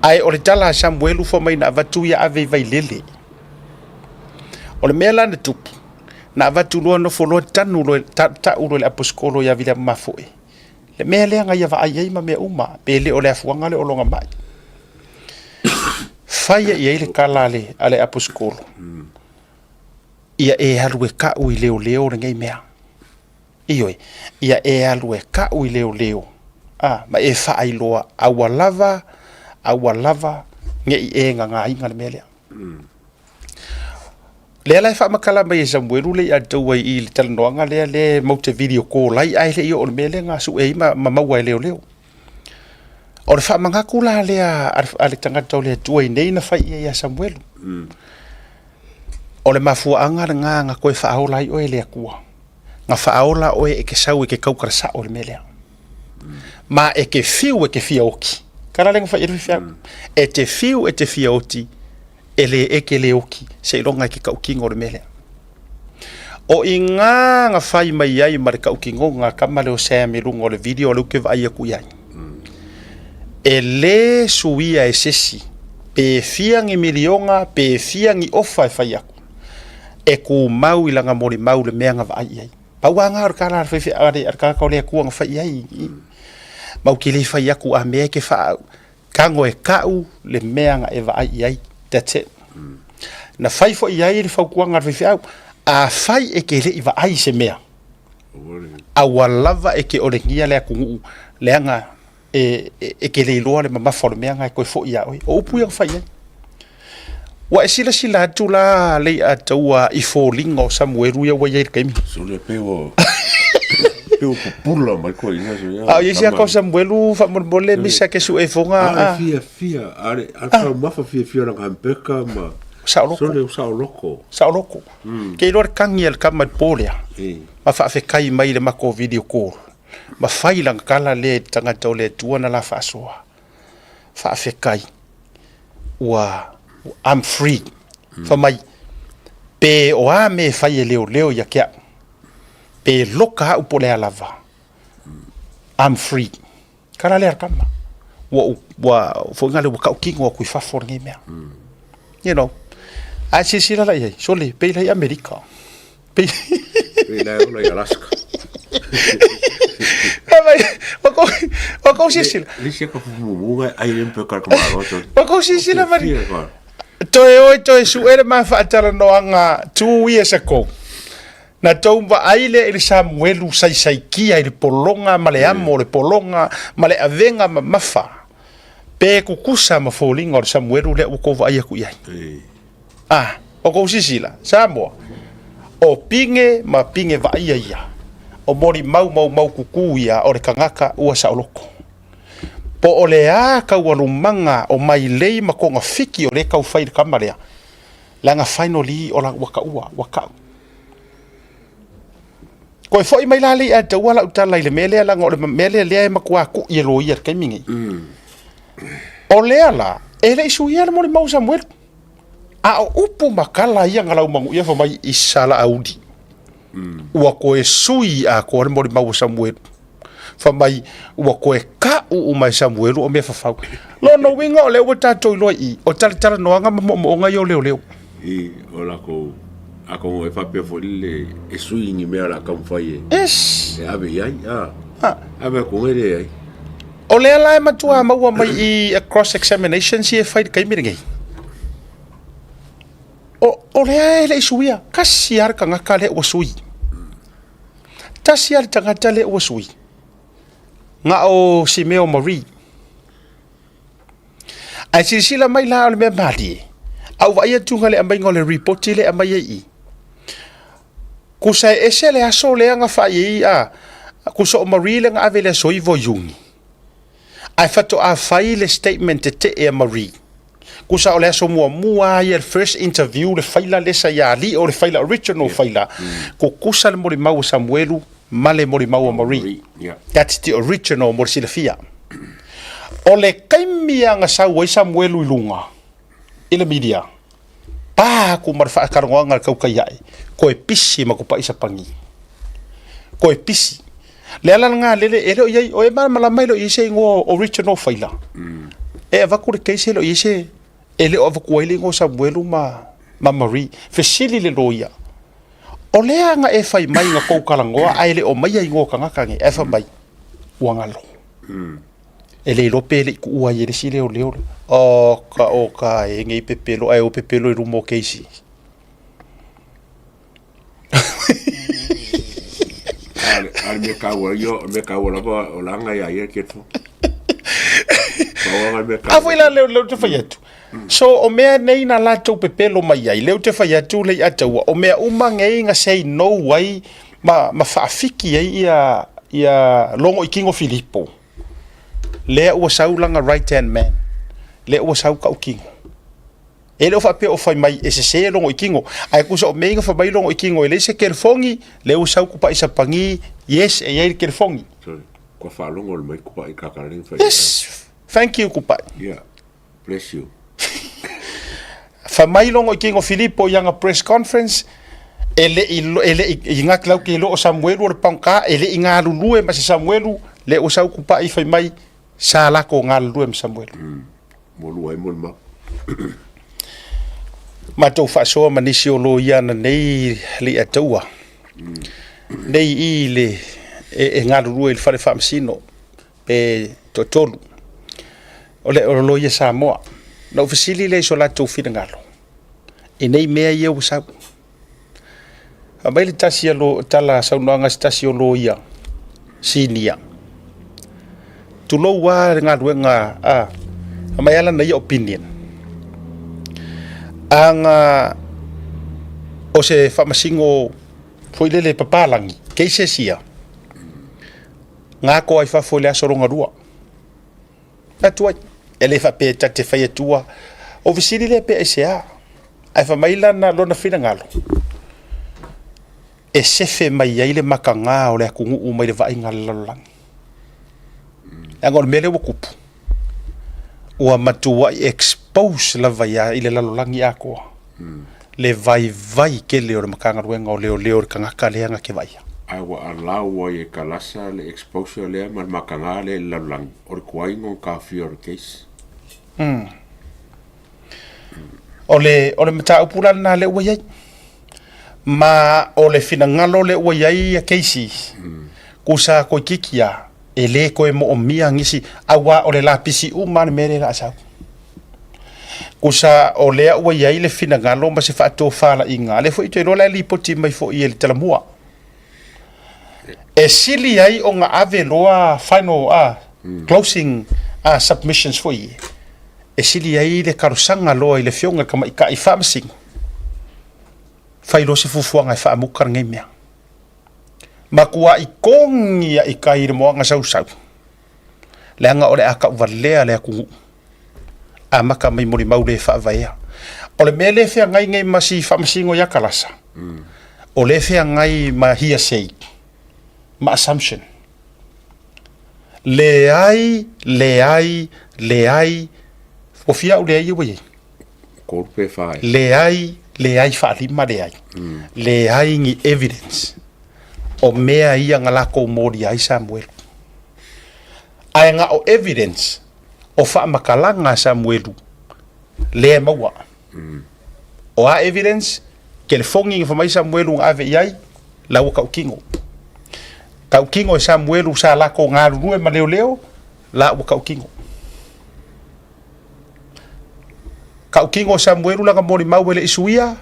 Ae o le tala a Samuelu fai mai na avatu ia ave i Vailele. O le mea la na tupu, na avatu loa nofo loa tanu loa ta'u loa i le aposetolo ia Viliamu Mafoe, le mea lea na ia vaai ai ma mea uma, pe le o le afuaga lea o lona ma'i. Faia i ai le tala a le aposetolo, ia e alu e ka'u i leoleo lenei mea. Ioe, ia e alu e ka'u i leoleo, a, ma e faailoa aua lava, aua lava ne i e gagāina le mea lea. Lea la e faamatala mai e Samuelu le ia tou ai i le talanoaga lea lea matou te video call ai ae le i oo i le mea lea na sue ai ma maua e leoleo. O le faamanatu la lea a le tagata o le Atua i nei na fai i ai ia Samuelu. O le mafuaaga lena na toe faaola ai oe e le Atua. Na faaola oe e te sau e te tautala sao i le mea lea. Ma e te fiu e te fia oti. Tala lea na fai i ai le faifeau. E te fiu e te fia oti, e le e te le oti, seiloga e te tautino le mea lea. O i ina na fai mai ai ma le tautinoga a tama lea o Sam i luga o le video lea ou te vaai atu i ai. E le suia e se isi, pe fia ni miliona, pe fia ni ofa e fai atu, e tumau i lana molimau le mea na vaai i ai. Pau lava lena o le tala a le faifeau a le tagata o le Atua na fai i ai. Ma ou te le fai atu a mea e te faa, tago e ka'u le mea na e vaai i ai. That's it. Na fai foi i ai le fautuaga a le faifeau, afai e te le i vaai i se mea, aua lava e te olegia le atunuu leaga e, e, e te le iloa le mamafa o le mea na e toe foi ia oe. O upu ia na fai ai. Ua e silasila atu la Leiataua i foliga o Samuelu ia ua i ai i le taimi. Sole pe ua pe ua pupula mai koe ina so ia. A o i ai se aka o Samuelu faamolemole misa ke sue foga. A e fiafia a le a taumafa fiafia o lana hamburger ma Saoloko. Sole o saoloko. Saoloko. Ke iloa le kagi a le tama i le po lea. Ma faafetai mai i le matou video call. Ma fai lana tala lea i le tagata o le Atua na la faasoa. Faafetai. Ua I'm free. Fai mai, pe o a mea e fai e leoleo ia te au, pe loka au po o le a lava, I'm free. Kala lea tama. Ua, ua, foi ngale ua tautino atu i fafo lenei mea. You know. Ae silasila la i ai, sole, pei la i Amerika. Pei Pei la e ola i Alaska. Ma kou silasila. Le isi ka fufumumunga ai le mpe ka malo to. Ma kou silasila mari. Toe oi toe su'e le ma faatalanoaga 2 years ago. Na tou vaai lea i le Samuelu saisaikia i le pologa ma le amo o le pologa ma le avega mamafa pe kukusa ma foliga o le Samuelu lea ua tou vaai atu i ai. A, o kou silasila, Samoa, o pine ma pine vaaia ia, o molimau maumau kuku ia o le tagata ua saoloko. Po o le a taualumaga o mailei ma togafiti o lea e tau fai i le tama lea, leaga finally o la ua taua, ua tau. Koe foʻi mai la le iʻa taua lau tala i le mea lea leaga o le mea lea lea e matua kuʻi e loia i le taimi nei. O lea la, e le i suia le molimau a Samuelu. A o upu ma tala ia na laumanuia fai mai i Salaauli. Ua toe sui atoa le molimau a Samuelu. Fai mai ua toe ka'u uma e Samuelu o mea fafau. Lona uiga o lea ua tatou iloa i i, o talatalanoaga ma moomooga ia o leoleo. I, o lakou, atonu e faapea foi le e sui ni mea o le a taumafai e, Yes. e ave i ai, a, ave atu nei leai. O lea la e matua maua mai i a cross examinations ia e fai i le taimi lenei. O, o lea e le i suia, tasi lava le tagata lea ua sui. Tasi lava le tagata lea ua sui. Na o Simeo Marie. Ae silasila mai la o le mea malie, a ou vaai atu i le aumaiga o le ripoti lea e aumai ai i i, tusa e ese le aso lea na fai ai a, tusa o Marie lea na ave i le aso 9 o Iuni, ae faatoa fai le statement tetee a Marie, tusa o le aso muamua lava ia, le first interview, le faila lea sa ia alii o le faila original faila, tutusa le molimau a Samuelu ma le molimau a Marie. That's the original mo le silafia. O le taimi lava na sau ai Samuelu i luga i le media, pa atu ma le faatalanoaga a le tautai ae, toe pisi ma Tupai Sapani. Toe pisi. Le ala lena lele, e le o i ai, o e malamalama e le o i ai se igoa original faila. E avatu le case e le o i ai se, e le o avatu ai le igoa o Samuelu ma, ma Marie. Fesili le loia, O lea na e fai mai na tou talanoa ae le o maia igoa o tagata nei, ae fai mai, ua galo. E le iloa pe le i tuua ai e le isi leoleo. O ka o ka e nei pepelo ae o pepelo i luma o Casey. A le mea taua ia, o le mea taua lava o la nga ia ia ke fo. A foi la leo leo te fai atu. So o mea nei na latou pepelo mai ai, lea ou te fai atu le Ataua, o mea uma nei na say no ai ma, ma faafiki ai ia, ia Logoikino Filipo. Lea ua sau lana right hand man. Lea ua sau Tautino. E le o faapea o fai mai e sese Logoikino, ae tusa o mea ia na fai mai Logoikino e leai se kelefogi, lea ua sau Tupai Sapani, yes e i ai le kelefogi. Sorry, kua faalogo le mai Tupai kakaleng fai. Yes, thank you Tupai. Yeah. Bless you. Fai mai logo i kingo Filipo i ana press conference, e le i, e le i, i ngā lau ke lo o Samuelu o le paungka, e le i ngā lulue ma se Samuelu, le o sau kupa'i fai mai, sa lako ngā lulue ma Samuelu. Mo lua e mo le mau. Matou faasoa ma nisi o loia ana nei le Ataua. Nei i le e, e galulue i le fale faamasino pe toatolu. O le o loia Samoa. Na ou fesili lea i so latou finagalo i nei mea ia ua sau. Aumai le tasi a lo, tala saunoaga a se tasi o loia sinia. Tulou lava le galuega a, aumai lava lana ia opinion. Aga o se faamasino foi lele papalagi, cases ia, ga atoa i fafo i le aso lona lua. Atu ai, e le faapea ta te fai atua. O fesili lea pe aisea, ae fai mai lana lona finagalo, e sefe mai ai le makaga o le atunuu mai le vaaiga a le lalolagi. Leaga o le mea lea ua tupu, ua matuai expose lava ia i le lalolagi atoa le vaivai tele o le Matagaluega o Leoleo i le tagata lea na te vaaia. Ae ua allow ai e Kalasa le exposure lea ma le makaga lea i le lalolagi, o le tuai ona taofia o le case. O le, o le mataupu la lena lea ua i ai. Ma o le finagalo lea ua i ai ia Casey, kusa toeitiiti lava, e le toe moomia nisi, aua o le lapisi uma lava le mea lea o le a sau. Kusa o lea ua i ai le finagalo ma se faatofalaiga, lea foi ou te iloa o la e lipoti mai foi e le Talamua. E sili ai ona ave loa final closing submissions foi ia, e sili ai le talosaga loa i le Afioga i le Tamaitai Faamasino, fai loa se fuafuaga e faamuta lenei mea. Matuai togi ai tai i le moana sausau, leaga o le a tauvalea le atunuu, amata mai molimau le faavaea. O le mea lea e feagai nei ma si Faamasino ia Kalasa, o lea e feagai ma hearsay. ma assumption. Leai, leai, leai, ua fia au leai ia ua i ai? Tolu pe fa e. Leai, leai faalima leai. Leai ni evidence o mea ia na lakou molia ai Samuelu. Ae na o evidence o faamatalaga a Samuelu lea e maua. O a evidence? Telefoni na fai mai Samuelu na ave i ai, la ua tautino. Tautino e Samuelu sa latou galulue ma leoleo, la ua tautino. Tautino e Samuelu lana molimau e le i suia,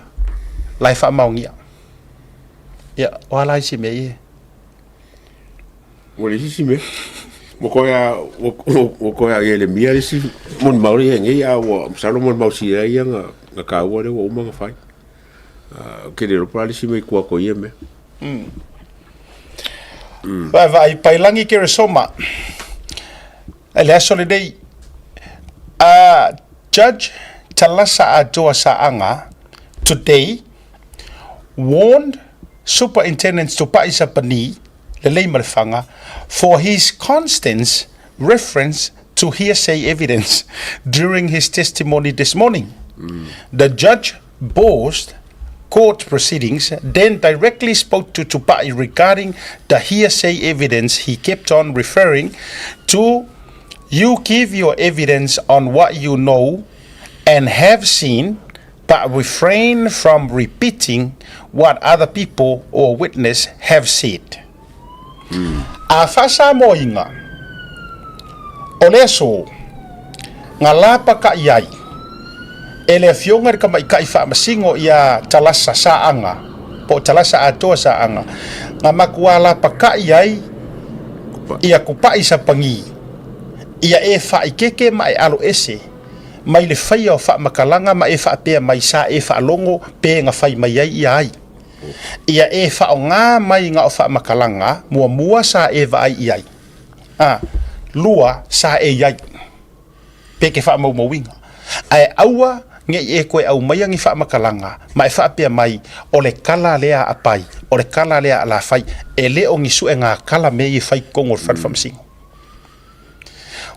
la e faamaonia. Ia, o a la isi mea ia? Ua leai se isi mea. Ua toe a, ua, ua toe a Ieremia le isi molimau lea i ai nei, a ua masalo molimau sili ai ia na, na taua lea ua uma ona fai. Uh, ou te le iloa po o le a le isi mea i tua atu o ia mea. Vaavaai Pailagi Keresoma i le aso lenei. Uh, Judge Talasa Atoa Saaga today warned Superintendent Tupai Sapani, Lelei Malefaga, for his constant reference to hearsay evidence during his testimony this morning. The judge paused court proceedings, then directly spoke to Tupai regarding the hearsay evidence he kept on referring to. You give your evidence on what you know and have seen, but refrain from repeating what other people or witness have said. A faasamoaina, o le aso, na lapakaʻi ai e le Afioga i le Tamaitaʻi Faamasino ia Talasa Saaga, po o Talasa Atoa Saaga, na matuā lapakaʻi ai ia Tupaʻi Sapani, ia e faaikeke ma e aloese mai le faia o faamatalaga ma e faapea mai sa e faalogo pe na fai mai ai ia ai. Ia e faaaoga mai na o faamatalaga muamua sa e vaai i ai, a, lua sa e i ai, pe ke faamaumauina. Ae aua ne i e toe aumaia ni faamatalaga ma e faapea mai, O le kala lea a Pai, o le kala lea a Lafai, e le o ni suega kala mea ia e fai i totonu o le fale faamasino.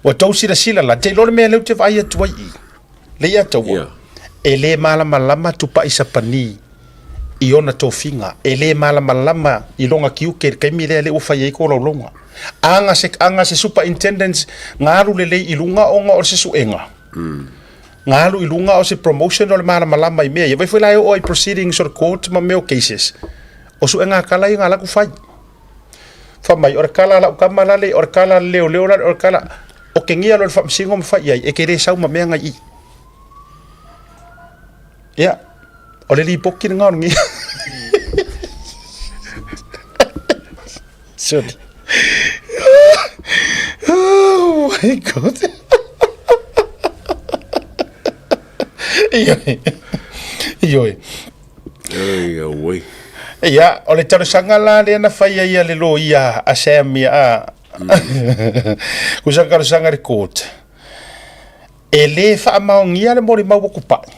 Ua tou silasila la, te iloa le mea lea ou te vaai atu ai i i, le ia taua, yeah. e le malamalama Tupai Sapani i ona tofiga, e le malamalama i lona tiute i le taimi lea lea ua fai ai tolaulauga. Aga se, aga se superintendent ga alu lelei i luga ona o se suega. Ga alu i luga o se promotion o le malamalama i mea ia. Vai foi la e oo ai proceedings o le court ma mea o cases. O suega kala ia ga laku fai. Fai mai, o le kala a lau tama lale, o le kala a le leoleo lale, o le kala... O ke gia loa le faamasino ma fai i ai, e ke le sau ma mea ngai i. Ia, o le lipoti lena o le gia. Sorry. Oh my God. Ioe. Ioe. Ai, auai. Ia, o le talosaga la lea na fai ai a le loia a Sam ia a. Ko sa talosaga i le court. E le faamaonia le molimau a Tupai,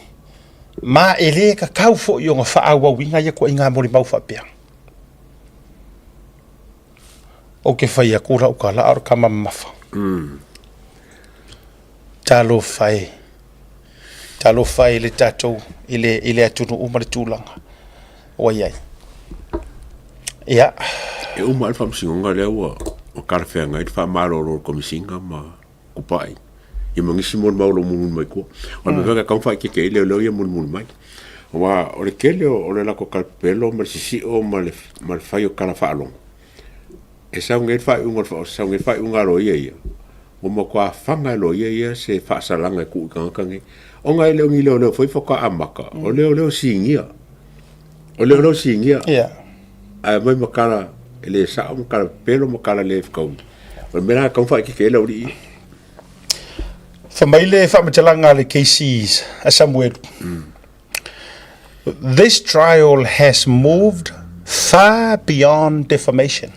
ma e le tatau foi ona faaauauina ia ituaiga molimau faapea. Ou te fai atu lau tala a o le tama mamafa. Talofa e. Talofa e i le tatou, i le, i le atunuu ma le tulaga ua i ai. Ia. E uma lava le faamasinoga lea ua ua talafeagai le faamalolo o le Komesina ma Tupai ia ma nisi molimau o lo o mulimuli mai tua. O le mea foi lea e tatau ona faaeteete ai leoleo ia e mulimuli mai. Aua o le tele o le latou talapepelo ma le sisio ma le ma le fai o tala faalogo, e sau nei le faaiuga o le sau nei le faaiuga a loia ia, ua matua faga e loia ia se faasalaga e tuu i tagata nei. Ona e le o ni leoleo foi faatoa amata, o leoleo sinia. O leoleo sinia. Yeah. Ae aumai ma tala e le sao ma tala pepelo ma tala le fetaui. O le mea la e tatau ona faaeteete ai le aualii ia. Fai mai le faamatalaga a le KC a Samuelu. This trial has moved far beyond defamation.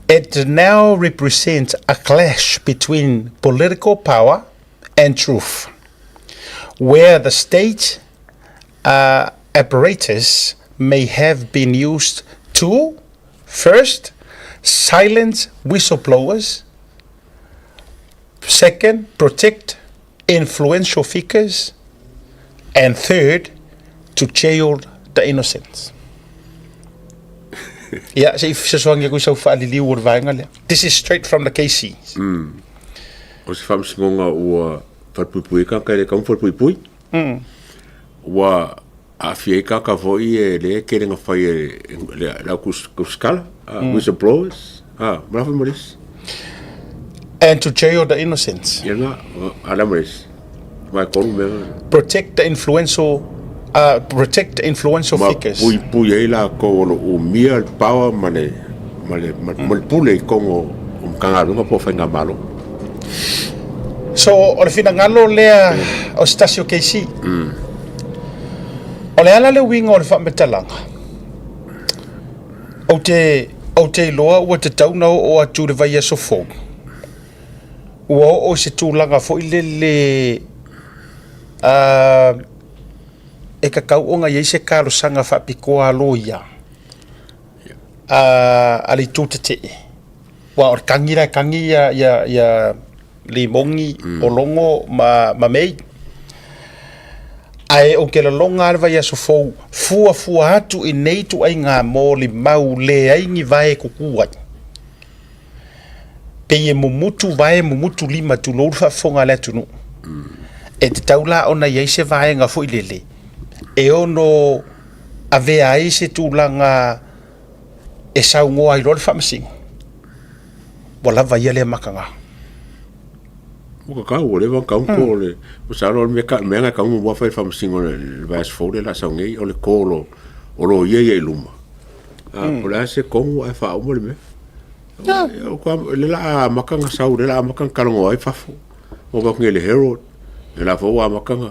It now represents a clash between political power and truth, where the state uh, apparatus may have been used to First, silence whistleblowers. Second, protect influential figures. And third, to jail the innocents. Ia, se i fesoasoani aku i sau faaliliu o le vaega lea. This is straight from the KC. Mm. O se faamasinoga ua falepuipui ai tagata e le tatau ona falepuipui. Mm. Ua aafia ai tagata foi e lea e tele na fai e le au kusikala, whistleblowers, ma la foi ma le isi. And to jail the innocents. Ia na, a la ma le isi. Ma e tolu mea na. Protect the influential, protect the influential figures. Ma puipui ai latou o lo o umia le power ma le, ma le, ma le pule i totonu o Matagaluega po o Faigamalo. So, o le finagalo lea o se tasi o KC. O le ala le uiga o le faamatalaga, ou te, ou te iloa ua tatau ona oo atu i le vaiaso fou, ua oo i se tulaga foi lele uh, e tatau ona i ai se talosaga faapitoa a loia a le itu tetee. Aua o le tagi la e tagi ia, ia, ia Limogi, mm. o Logo ma, ma Mei. Ae ou te laloga lava le vaiaso fou, fuafua atu i nei ituaiga molimau leai ni vae kuku ai. Pei e mumutu vae, mumutu lima, tulou le faafofoga a le atunuu. Mm. E tatau la ona i ai se vaega foi lele, e ono avea ai se tulaga e saunoa ai loa le faamasino, ua lava ia lea mataga. Ua kakau, ua leva ona tau ko o le, masalo o le mea ka, mea na tau muamua fai le faamasino i le vaiaso fou lea o le a sau nei, o le call o, o loia ia i luma. A, po o le a se tonu ae faauma le mea. O lea o le a amata ona sau, lea o le a amata ona talanoa ai fafo. O vaai atu nei i le Herald, o la foi ua amata ona,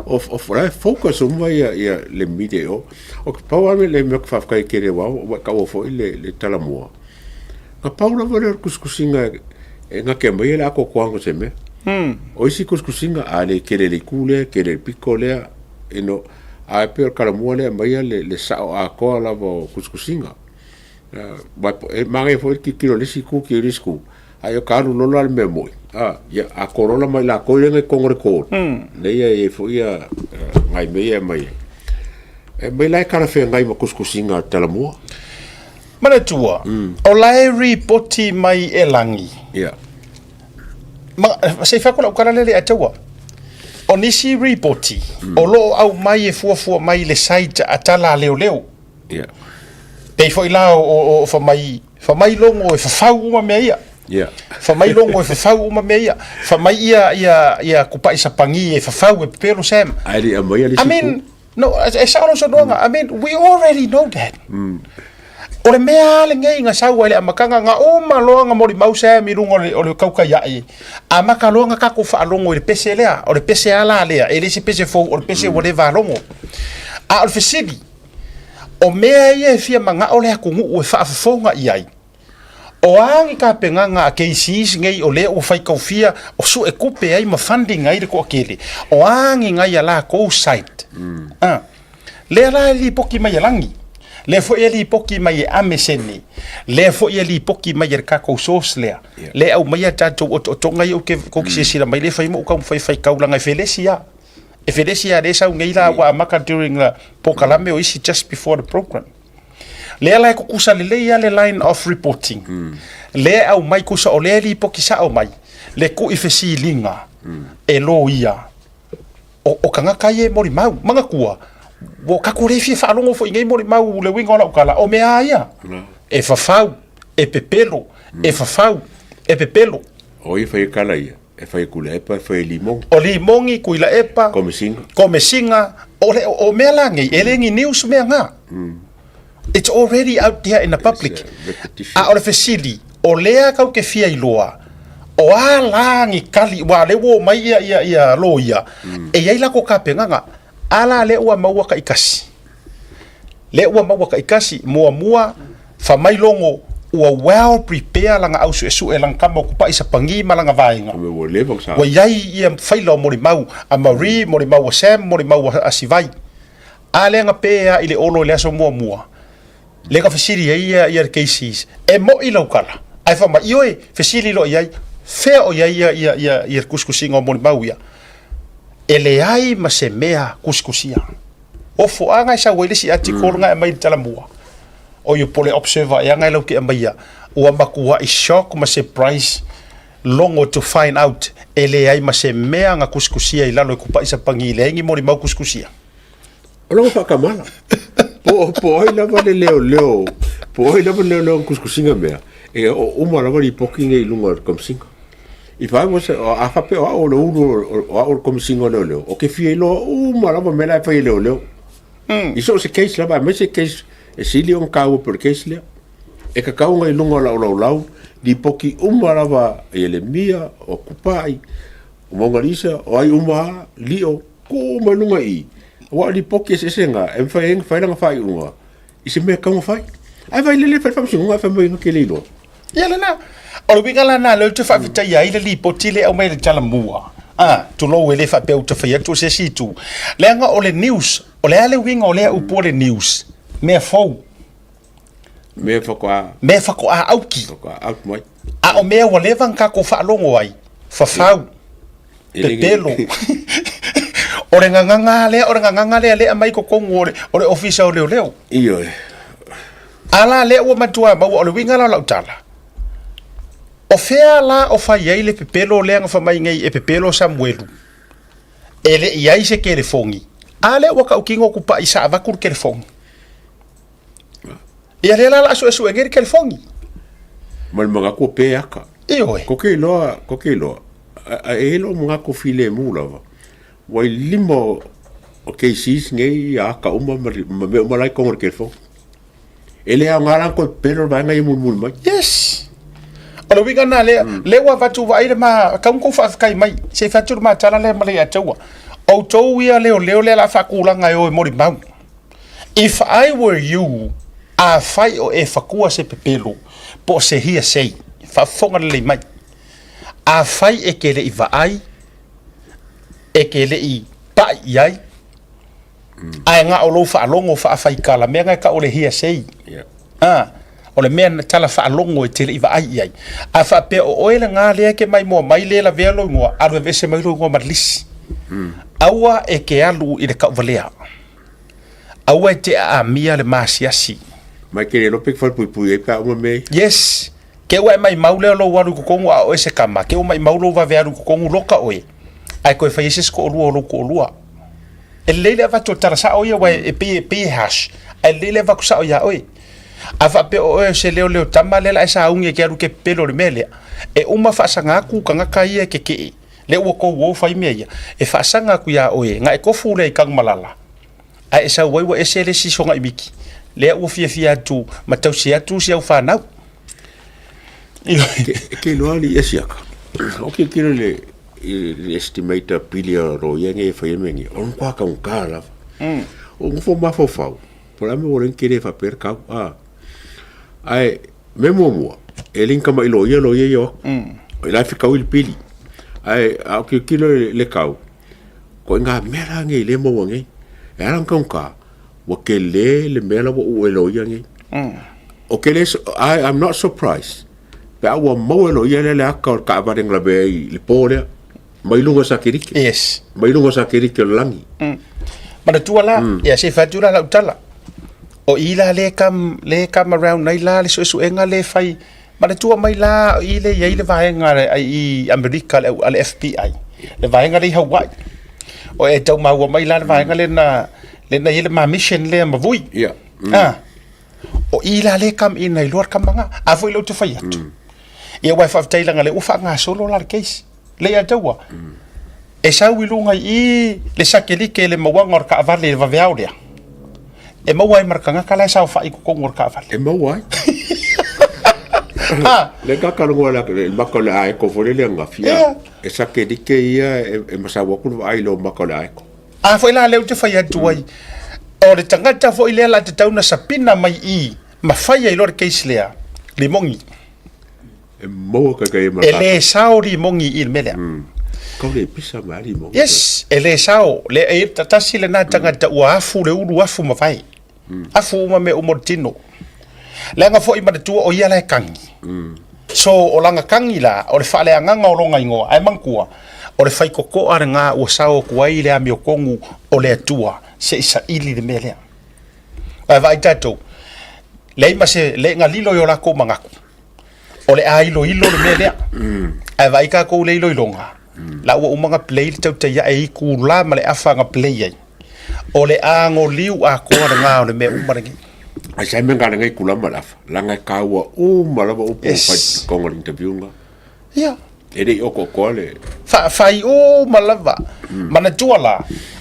o, o, o la e focus uma ia, ia le media i o. O te pau lava le mea ou te faafetai tele aua ua e taua foi le, le talamua, na pau lava lea o le tusitusiga e gate mai ai le atoatoaga o se mea. O isi tusitusiga, a le tele i le itu lea, tele i le pito lea, you know, ae pei o le talamua lea e aumaia le, le sao atoa lava o tusitusiga. E manaia foi le tilotilo i le isi itu, tilotilo i le isi itu, ae o ka alu lola le mea moni, a, ia, a kolola mai latou ia nai tonu o le kolu, lea e i ai foi ia nai mea ia e aumai ai. E aumai la e talafeagai ma tusitusiga a le Talamua. Manatua, o la e ripoti mai e Lagi. Ia. Ma, se i fai atu lau tala lea le ataua. O nisi ripoti, o lo o aumai e fuafua mai i le site a Tala a Leoleo. Ia. Pei foi la o, o, o famai, famai logo e fafau uma mea ia. Ia. Famai logo e fafau uma mea ia. Famai ia, ia, ia kupai sapagi e fafau e pepelo Sam. Ae le i aumaia le I mean, no, e sao lou saunoaga. I mean, we already know that. O le mea lava lenei na sau ai le amataga, na uma loa na molimau Sam i luga o le, o le kaukai ae. Amata loa na tatou faalogo i le pese lea. O le pese lava la lea, e le se pese fou, o le pese ua leva logo. A o le fesili, O mea ia e fia manao le atunuu e faafofoga i ai, o a ni tapenaga a KCs nei o lea ua faitaufia o sue tupe ai ma funding ai le toatele, o a ni nai a latou site? A, lea la e lipoti mai e Lagi, lea foi e lipoti mai e Amesene, lea foi e lipoti mai e le tatou source lea, lea e aumaia tatou otootoga ia ou te silasila mai lea e fai ma ou taumafai e faitau leaga e felesi lava. E felesi a lea sau nei la ua amata during the polokalame o isi just before the program. Lea la e kukusa lelei a le line of reporting. Lea e aumai kusa o lea e lipoti sao mai le kui fesiliga e loia o, o tagata ia e molimau. Manatua, ua tatou le fia faalogo foi i nei molimau le uiga o lau tala, o mea a ia. E fafau, e pepelo, e fafau, e pepelo. O ai e fai ai tala ia? E fai e Tuilaepa, e fai e Limogi. O Limogi, Tuilaepa. Komesiga. Komesiga. O, le, o mea la nei, e le ni news mea ngā. It's already out there in the public. A o le fesili, o lea kau te fia iloa, o a la ni kali, ua le ua mai ia, ia, ia loia, e iai la ko kapengaga, a la lea ua maua taitasi. Lea ua maua taitasi, muamua, fa mai logo ua well prepare lana au suesue lana tama o kupaʻi sapagi ma lana vaega. Ua leva ona sa. Ua i ai ia faila o molimau a Marie, molimau a Sam, molimau a Sivai. A lea na pe a i le olo i le aso muamua. Lea ka fesili ai ia ia le KCs, e mo'i lau tala, ae fai mai, ioe, fesili loa i ai, fea o i ai ia ia ia ia le tusitusiga o molimau ia? E leai ma se mea tusitusia. Ofo a na e sau ai le isi article mm. na e aumai i le talamua. O ia po o le Observer ea na e lau te aumaia, ua matuai shock ma surprise logo to find out e leai ma se mea na tusitusia i lalo e kupa'i sapagi, leai ni molimau tusitusia. O lou faakamala. Po, po ai lava le leoleo, po ai lava le leoleo na kusikusiga mea, e o uma lava lipoti nei i luga o le Komisiga. If I was, a faapea o au o le ulu o au o le Komisiga o Leoleo, ou te fia iloa uma lava mea la e fai e leoleo. I so o se case lava, aemaise case e sili ona taua pei o le case lea. E tatau ona i luga o lau laulau, lipoti uma lava a Ielemia, o Kupa'i, o Maugalisa, o ai uma lava, Lio, tuu uma i luga i i, aua o lipoti eseese na e mafai ai ona fai lana faaiuga i se mea e tatau ona fai. Ae vaai lele e fai le faamasinoga ae fai mai na te le iloa. Ia lena. O le uiga la lena lea ou te faafetaia ai le lipoti lea e aumai i le Talamua. A, tulou e le faapea ou te fai atu o se isi itu. Leaga o le news, o le a le uiga o lea upu o le news? Mea fou. Mea faatoa. Mea faatoa auki. Faatoa auki mai. A o mea ua leva ona tatou faalogo ai, fafau, pepelo. O le gagana lea, o le gagana lea lea aumai i totonu o le, o le Ofisa o Leoleo. Ioe. A la lea ua matua maua, o le uiga la o lau tala, o fea la o fai ai le pepelo lea na fai mai nei e pepelo Samuelu, e le i ai se telefoni, a lea ua tautino Tupai sa avatu le telefoni. Ia lea la o le a suesue nei le telefoni. Ma le manatu o pe aka. Ioe. Ko ke iloa, ko ke iloa, a e i ai lou manatu filemu lava, ua i lima o KCs nei ia aka uma ma mea uma la i totonu o le telefoni. E le aoga la ona toe pepelo le vaega ia mulimuli mai. Yes. O le uiga lena lea, lea ua avatu vaai le ma, tau tou faafetai mai, se i fai atu le ma tala lea ma le ia te ua. Outou ia leoleo lea o le a faatulaga e o e molimau. If I were you, afai o e fatua se pepelo po o se hearsay, faafofoga lelei mai, afai e te le i vaai, e te le i pai i ai, ae na o lou faalogo faafaitala, mea na e tau o le hearsay. Ah, o le mea na tala faalogo e te le i vaai i ai. A faapea o oe lena lea e te maimoa mai le lavea lou igoa, alu aveese mai lou igoa ma le lisi. Aua e te alu i le tauvalea. Aua e te aamia le maasiasi. Mai ke le iloa pe falepuipui ai pe a uma mea ia. Yes. Ke ua e maimau lea lou alu i totonu a o oe se tama, ke ua maimau lou vave alu i totonu loka oe, ae toe fai ai se isi toalua o lou toalua. E lelei le avatu o le tala sao ia aua e pei e pei e harsh, ae lelei le avatu sao ia oe. A faapea o oe o se leoleo tama lea la e sauni e te alu e te pepelo i le mea lea, e uma faasaga atu tagata ia e tetee, lea ua tou o fai mea ia, e faasaga atu ia oe, na e tofu lea i Tanumalala, ae e sau ai ua ese le isi sogaimiti, lea ua fiafia atu ma tausi atu si au fanau. E ke iloa li e siaka. O ke kilo le i le estimate a pili a loia nei e fai ai mea nei, o le matua taugata lava. O nofo mafaufau, po o le a le mea ua le tele e faapea le tau, a. Ae, mea muamua, e le ni tama'i loia loia ia o atu. O la e fetaui le pili. Ae, a o tilotilo i le tau, ko ina mea la nei lea e maua nei. E ala ona taugata, ua tele le mea la ua uu e loia nei. O ke le, I'm not surprised pe a ua maua e loia lea le aka o le taavale na lavea ai i le po lea, mai luga o satelite. Yes. Mai luga o satelite o le lagi. Manatua la, ia se i fai atu la lau tala. O i la lea e come, lea e come around nei la le suesuega lea e fai. Manatua mai la o i lea e i ai le vaega i Amerika a le FBI, le vaega lea i Hawaii. O e tau maua mai la le vaega lea na, lea na i ai le ma mission lea ma Vui. Yeah. Ah. O i la lea e come in ai loa le tama lena. A foi lea ou te fai atu. Ia aua e faafetai leaga o lea ua faagasolo la le case. Lea ia te ua. E sau i luga i i le satelite i le mauaga o le taavale i le vaveao lea. E maua ai ma le tagata la e saofai i totonu o le taavale. E maua ai. Le kaka logo la le maka o le aeko foi lele angafi. Yeah. E satelite ia e masau atu le vaai i lou maka o le aeko. A foi la lea ou te fai atu ai, o le tagata foi lea la tatau na sapina mai i ma fai ai loa le case lea, limogi. E maua kai kai ma E le sao limogi i le mea lea. Kau le pisa ma limogi. Yes, e le sao. Le, e tasi lena tagata ua afu le ulu afu mavae. Afu uma mea uma o le tino. Leaga foi manatua o ia la e kagi. So o lana kagi la, o le faaleagaga o lona igoa, ae manatua, o le faikokoa lena ua sao atu ai le amiotonu o le Atua se i saili le mea lea. Ae vaai tatou, leai ma se leʻga lilo i o latou manatu, o le a iloilo le mea lea. Ae vaai tatou i le iloiloga, la ua uma ona play le tautai ae i itula ma le afa na play ai. O le agoliu atoa lena o le mea uma lenei. Ai sa mea ngana ngai kula ma le afa. Langa e kāua uma lava upu yes. o whai konga le interview nga. Ia. E le i oko koa le... Wha, whai uma lava. Manatua la,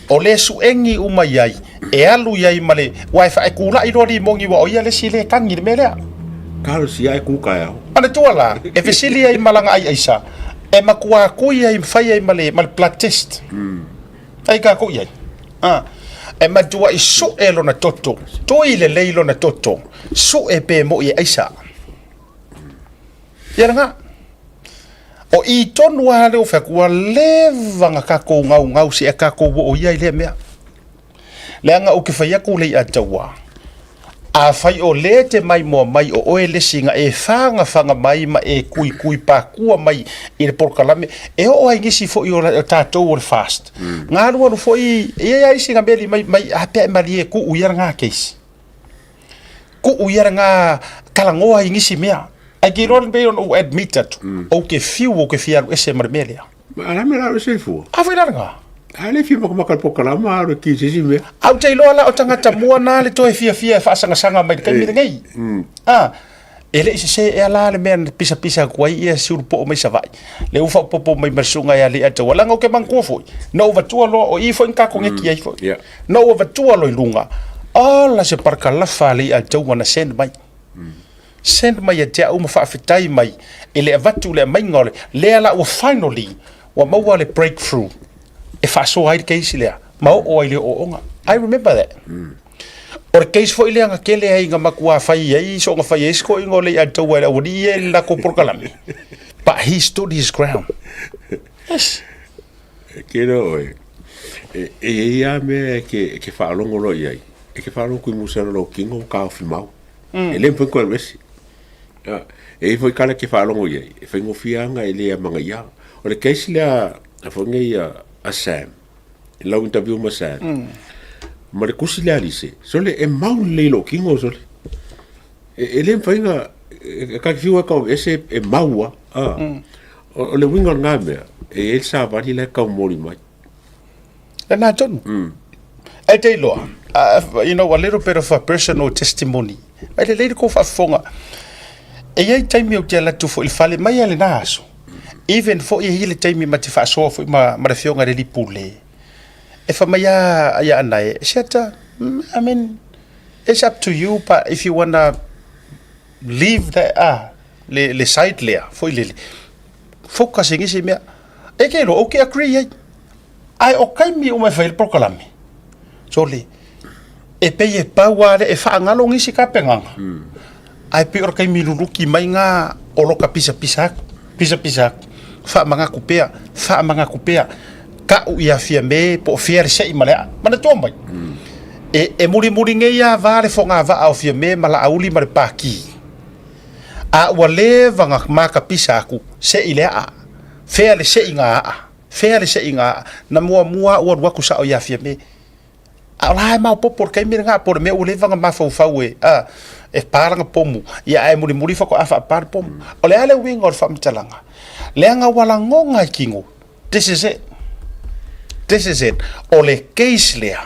o le suengi uma i ai, e alu i ai ma le, ua e wha e kula i roa li mongi wa o ia le si le kangi le mea lea. Kalo si ai ku kai au. Manatua la, e fesili ai malanga ai aisa, e makua kui ai fai ai ma le, ma le blood test. Ai kākou i ai. Ah. E matuaʻi suʻe lona toto, toi lelei lona toto, suʻe pe moʻi e ʻaisa. Ia lena. O i tonu a leo fai atu, ua leva na kākou gaugau seia kākou oo ia i lea mea. Leaga ou te fai atu le i'a taua, Afai o lē te maimoa mai o oe le isi na e fagafaga mai ma e kuikui pakua mai i le polokalame, e oo ai nisi foi o tatou o le FAST. Nga alualu foi, e i ai a isi na meli mai, mai a pea e malie kuu ia lena case. Kuu ia lena talanoa i nisi mea. Ai ke iloa pei ona ou admit atu, ou te fiu ou te fia alu ese ma le mea lea. Ma a le mea la o se fua. A foi la lena. A le fia makamaka le polokalama a o le ki se isi mea. A ou te iloa la o tagata mua na le toe fiafia e faasagasagamai le taimi lenei. A, e le i sesē ea la le mea na pisapisa atu ai ia si ulupoo mai Savaii. Lea ua faaopoopo mai ma le susuga ia Leiataua. Leaga ou te manatua foi, na ou avatua loa, o i foi na ta koneti ai foi. Na ou avatua loa i luga, ola se parakalafa a Leiataua na send mai. Send mai ia te au ma faafetai mai i le avatu le aumaiga o le, lea la ua finally ua maua le breakthrough e faasoa ai le case lea ma oo ai le ooooga. I remember that. O le case foi lea na tele ai na matua fai ai soona fai ai se toeaina o Leiataua e le aualii ia i le latou polokalame. But he stood his ground. Yes. E kēlā ʻoe, e i ai lava mea e ke faalogo loa i ai, e ke faalogo kui musa lou kino ma kaofi mau. E le mafai ona toe alu ese. E i ai foi kala e te faalogo i ai, e faigofie lava ona e le amanaia. O le case lea a foi nei a Sam, i lau interview ma Sam, ma le kusi lea a Lise, sole e mau lelei i lou kino sole. E le mafai ona, e ta te fiu e tau ese e mau lava. O le uiga o lena mea, e i ai le savali la e taumoli mai. Lena tonu. Ae te iloa, you know, a little bit of a personal testimony. Mai lelei le kou faafofoga. E i ai taimi ou te alu atu foi i le fale mai lava i lena aso. Even foi e i ai le taimi ma te faasoa foi ma, ma le afioga i le alii pule. E fai mai lava ia Anae, Siata, I mean, it's up to you, but if you wanna leave that, ah, le, le side lea, foi lele, focus i nisi mea. E ke iloa, ou te agree ai. Ae o taimi uma e fai ai le polokalame, sole, e pei e pau lava lea, e faagalo nisi tapenaga, ae pei o le taimi luluki mai na o loka pisapisa atu, pisapisa atu, faamanatu pea, faamanatu pea, tau ia Fiame po o fea le sei ma le aa. Manatua mai, e, e mulimuli nei lava le fogavaa o Fiame ma Laauli ma le Paki, a ua leva na makapisa atu, sei le aa, fea le seiga aa. Fea le seiga aa, na muamua au alu atu sao ia Fiame. A o la e maopoopo le taimi lena, po o le mea ua leva ona mafaufau e, a, e pa lana pomu, ia ae mulimuli faatoa faapa le pomu. O le a le uiga o le faamatalaga? Leaga ua lagona e kino, this is it, this is it, o le case lea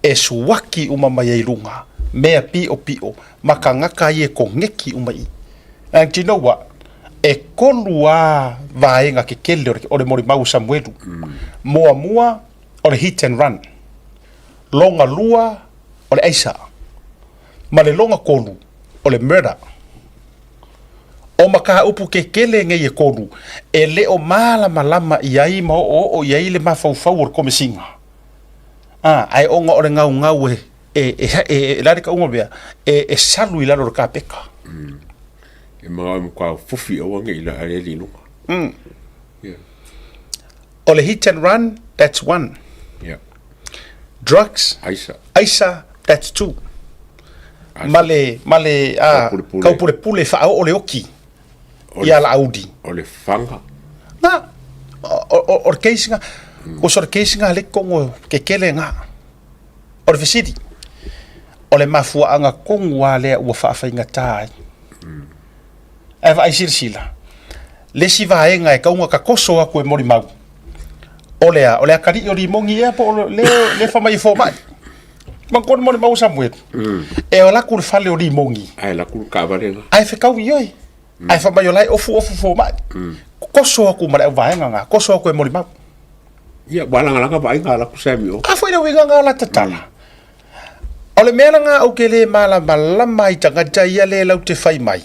e suaki uma mai ai i luga mea piʻopiʻo ma kānaka ia e koneki uma i i. And do you know what? E kolu a vaega kekele o le, o le molimau o Samuelu. Muamua, o le hit and run. Longa lua, o le aisa. Ma le longa kolu, o le murder. O mataupu kekele nei e kolu, e le o malamalama i ai ma oooo i ai le mafaufau o le Komesina. A, ae ona o le gaugau e, e, e, e, e, la le kauga mea, e, e salu i lalo o le kapeka. E manao e matua fufi aua ne i la aleli i luga. Yeah. O le hit and run, that's one. Yeah. Drugs, Aisa. aisa, that's two. Ma le, ma le, a, Kaupulepule faaoo le oki ia Laauli. O le faga. Na, o le case nga, o so le case nga le kongo ke kele nga. O le fesili, o le mafuaaga tonu lava lea ua faafaigata ai. Ae vaai silasila, le isi vaega e tau ona tatoso atu e molimau, o le a? O le atalii o Limoni ea po o le le fai mai e fomai? Manatua le molimau a Samuelu, e alu atu i le fale o Limoni. Ae alu atu le taavale la. Ae fetaui i oe. Ae fai mai o la e ofuofu fomai. Toso atu ma le auvaega na, toso atu e molimau. Ia, ua lagalaga vaaiga a latou Sammy o. A foi le uiga na la tatala. O le mea lena ou te le malamalama ai i tagata ia le lau te fai mai.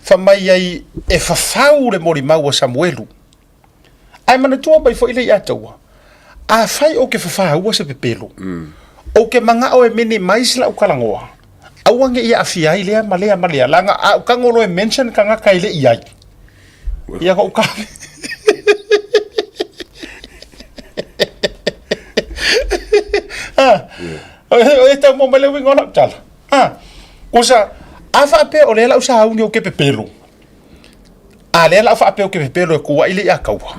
Fai mai ai e fafau le molimau a Samuelu. Ae manatua mai foi le ia taua. Afai ou te fafaua se pepelo, ou te manao e minimize lau talanoa, aua ne i aafia ai lea ma lea ma lea, leaga a ou tago loa e mention tagata e le i ai, ia ona ou kave. O e tau maua mai le uiga o lau tala. Kusa, a faapea o lea lau sauni ou te pepelo, a lea lau faapea ou te pepelo e kuai le ia kaua,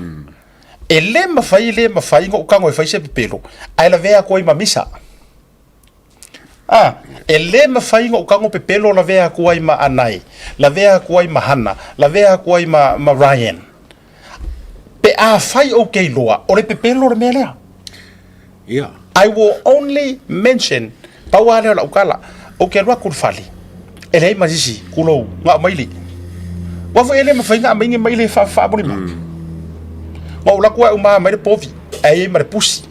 e le mafai le mafai ona ou tago e fai se pepelo, ae lavea atu ai ma Misa. A, e le mafai ona ou tago pepelo lavea atu ai ma Anae, lavea atu ai ma Hana, lavea atu ai ma, ma Ryan. Pe afai ou te iloa, o le pepelo le mea lea. Yeah. I will only mention, pau lava lea o lau tala, ou te alu atu i le fale, e leai ma sisi, kulou, na o maile. Aua foi e le mafai ona aumai ni maile e faamolimau. Na ou alu atu au ma aumai le povi, ae i ai ma le pusi.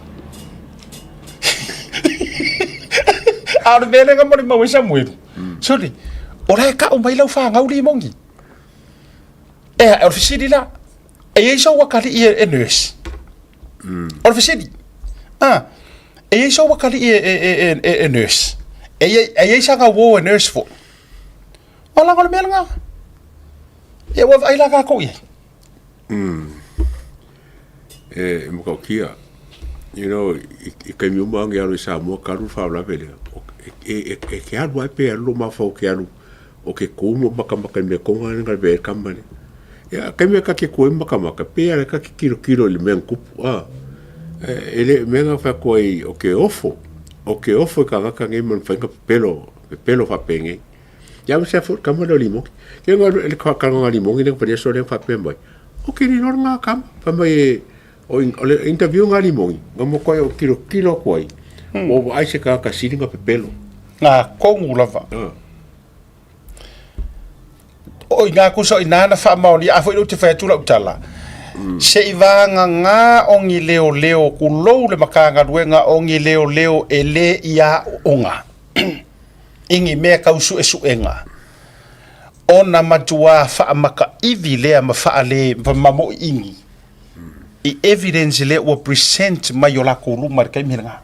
A o le mea lea na molimau ai Samuelu, sole, o la e tau mai lau fanau limoni. E, o le fesili la, e i ai sou atalii e, e nurse? O le fesili, ah, e i ai sou atalii e, e, e, e, e nurse? E i ai, e i ai sana uo e nurse foi? O leaga o le mea lena. Ia ua vaai la tatou i ai. E matautia, you know, i taimi uma age alu i Samoa talu le faalavelave lea, e, e, e ke alu ai pe alu lo mafaufau ke alu o ke kū ma makamaka i mea konga le galve e kama le. Ia, taimi e ka ke kū e makamaka, pe ala ka ke kilokilo i le mea na tupu, a. E, e le mea na whai koa i o ke ofo, o ke ofo i kāngaka nei ma whainga pepelo, pepelo whapenei. Ia ma se fo kama le limogi. Ke nga le ka ka nga limogi le pa so le fa pe mai. O ke ni nga kama fa mai o o le interview nga limogi. Nga mo ko o kilo kilo ko ai. O ai se ka ka sili nga pepelo. Nga kongu lava. O i ngā kusa o i nāna whaamaoni, a foi te whai atu lau tala. Se i vāngangā o ngi leo leo kulou le makanga luenga o ngi leo leo e le ia onga. I ni mea kau suesuega, ona matuā faamaka'ivi lea ma faale mamo'i'igi i evidence lea ua present mai o lakou luma i le taimi lena.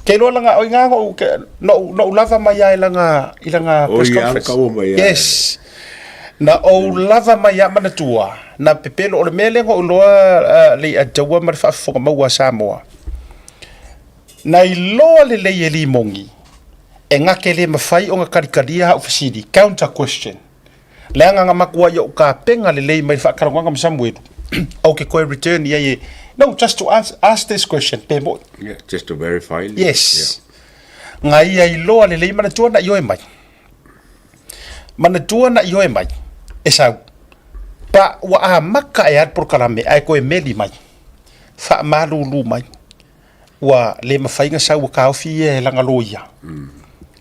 Ke iloa lana, o iga no'u, no'u, no'u lava mai a i lana, i lana press conference. Yes. Na ou lava mai a manatua, na pepelo, o le mea lea na ou iloa le i'a taua ma le faafofoga maua a Samoa. Na iloa lelei e Limoni, e gake le mafai ona kalikalia a'u fesili, counter question, leaga na matua i o'u kapena lelei mai le faatalanoaga ma Samuelu, ou te toe return i ai e, no, just to ask, ask this question, pe mo'i. Yeah, just to verify. Yes. Yeah. Na ia iloa lelei, manatua na ioe mai. Manatua na ioe mai, e sau. Pa ua amata e alu polokalame ae toe meli mai, faamalulu mai. Ua le mafai ona sau ua taofi ia e lana loia.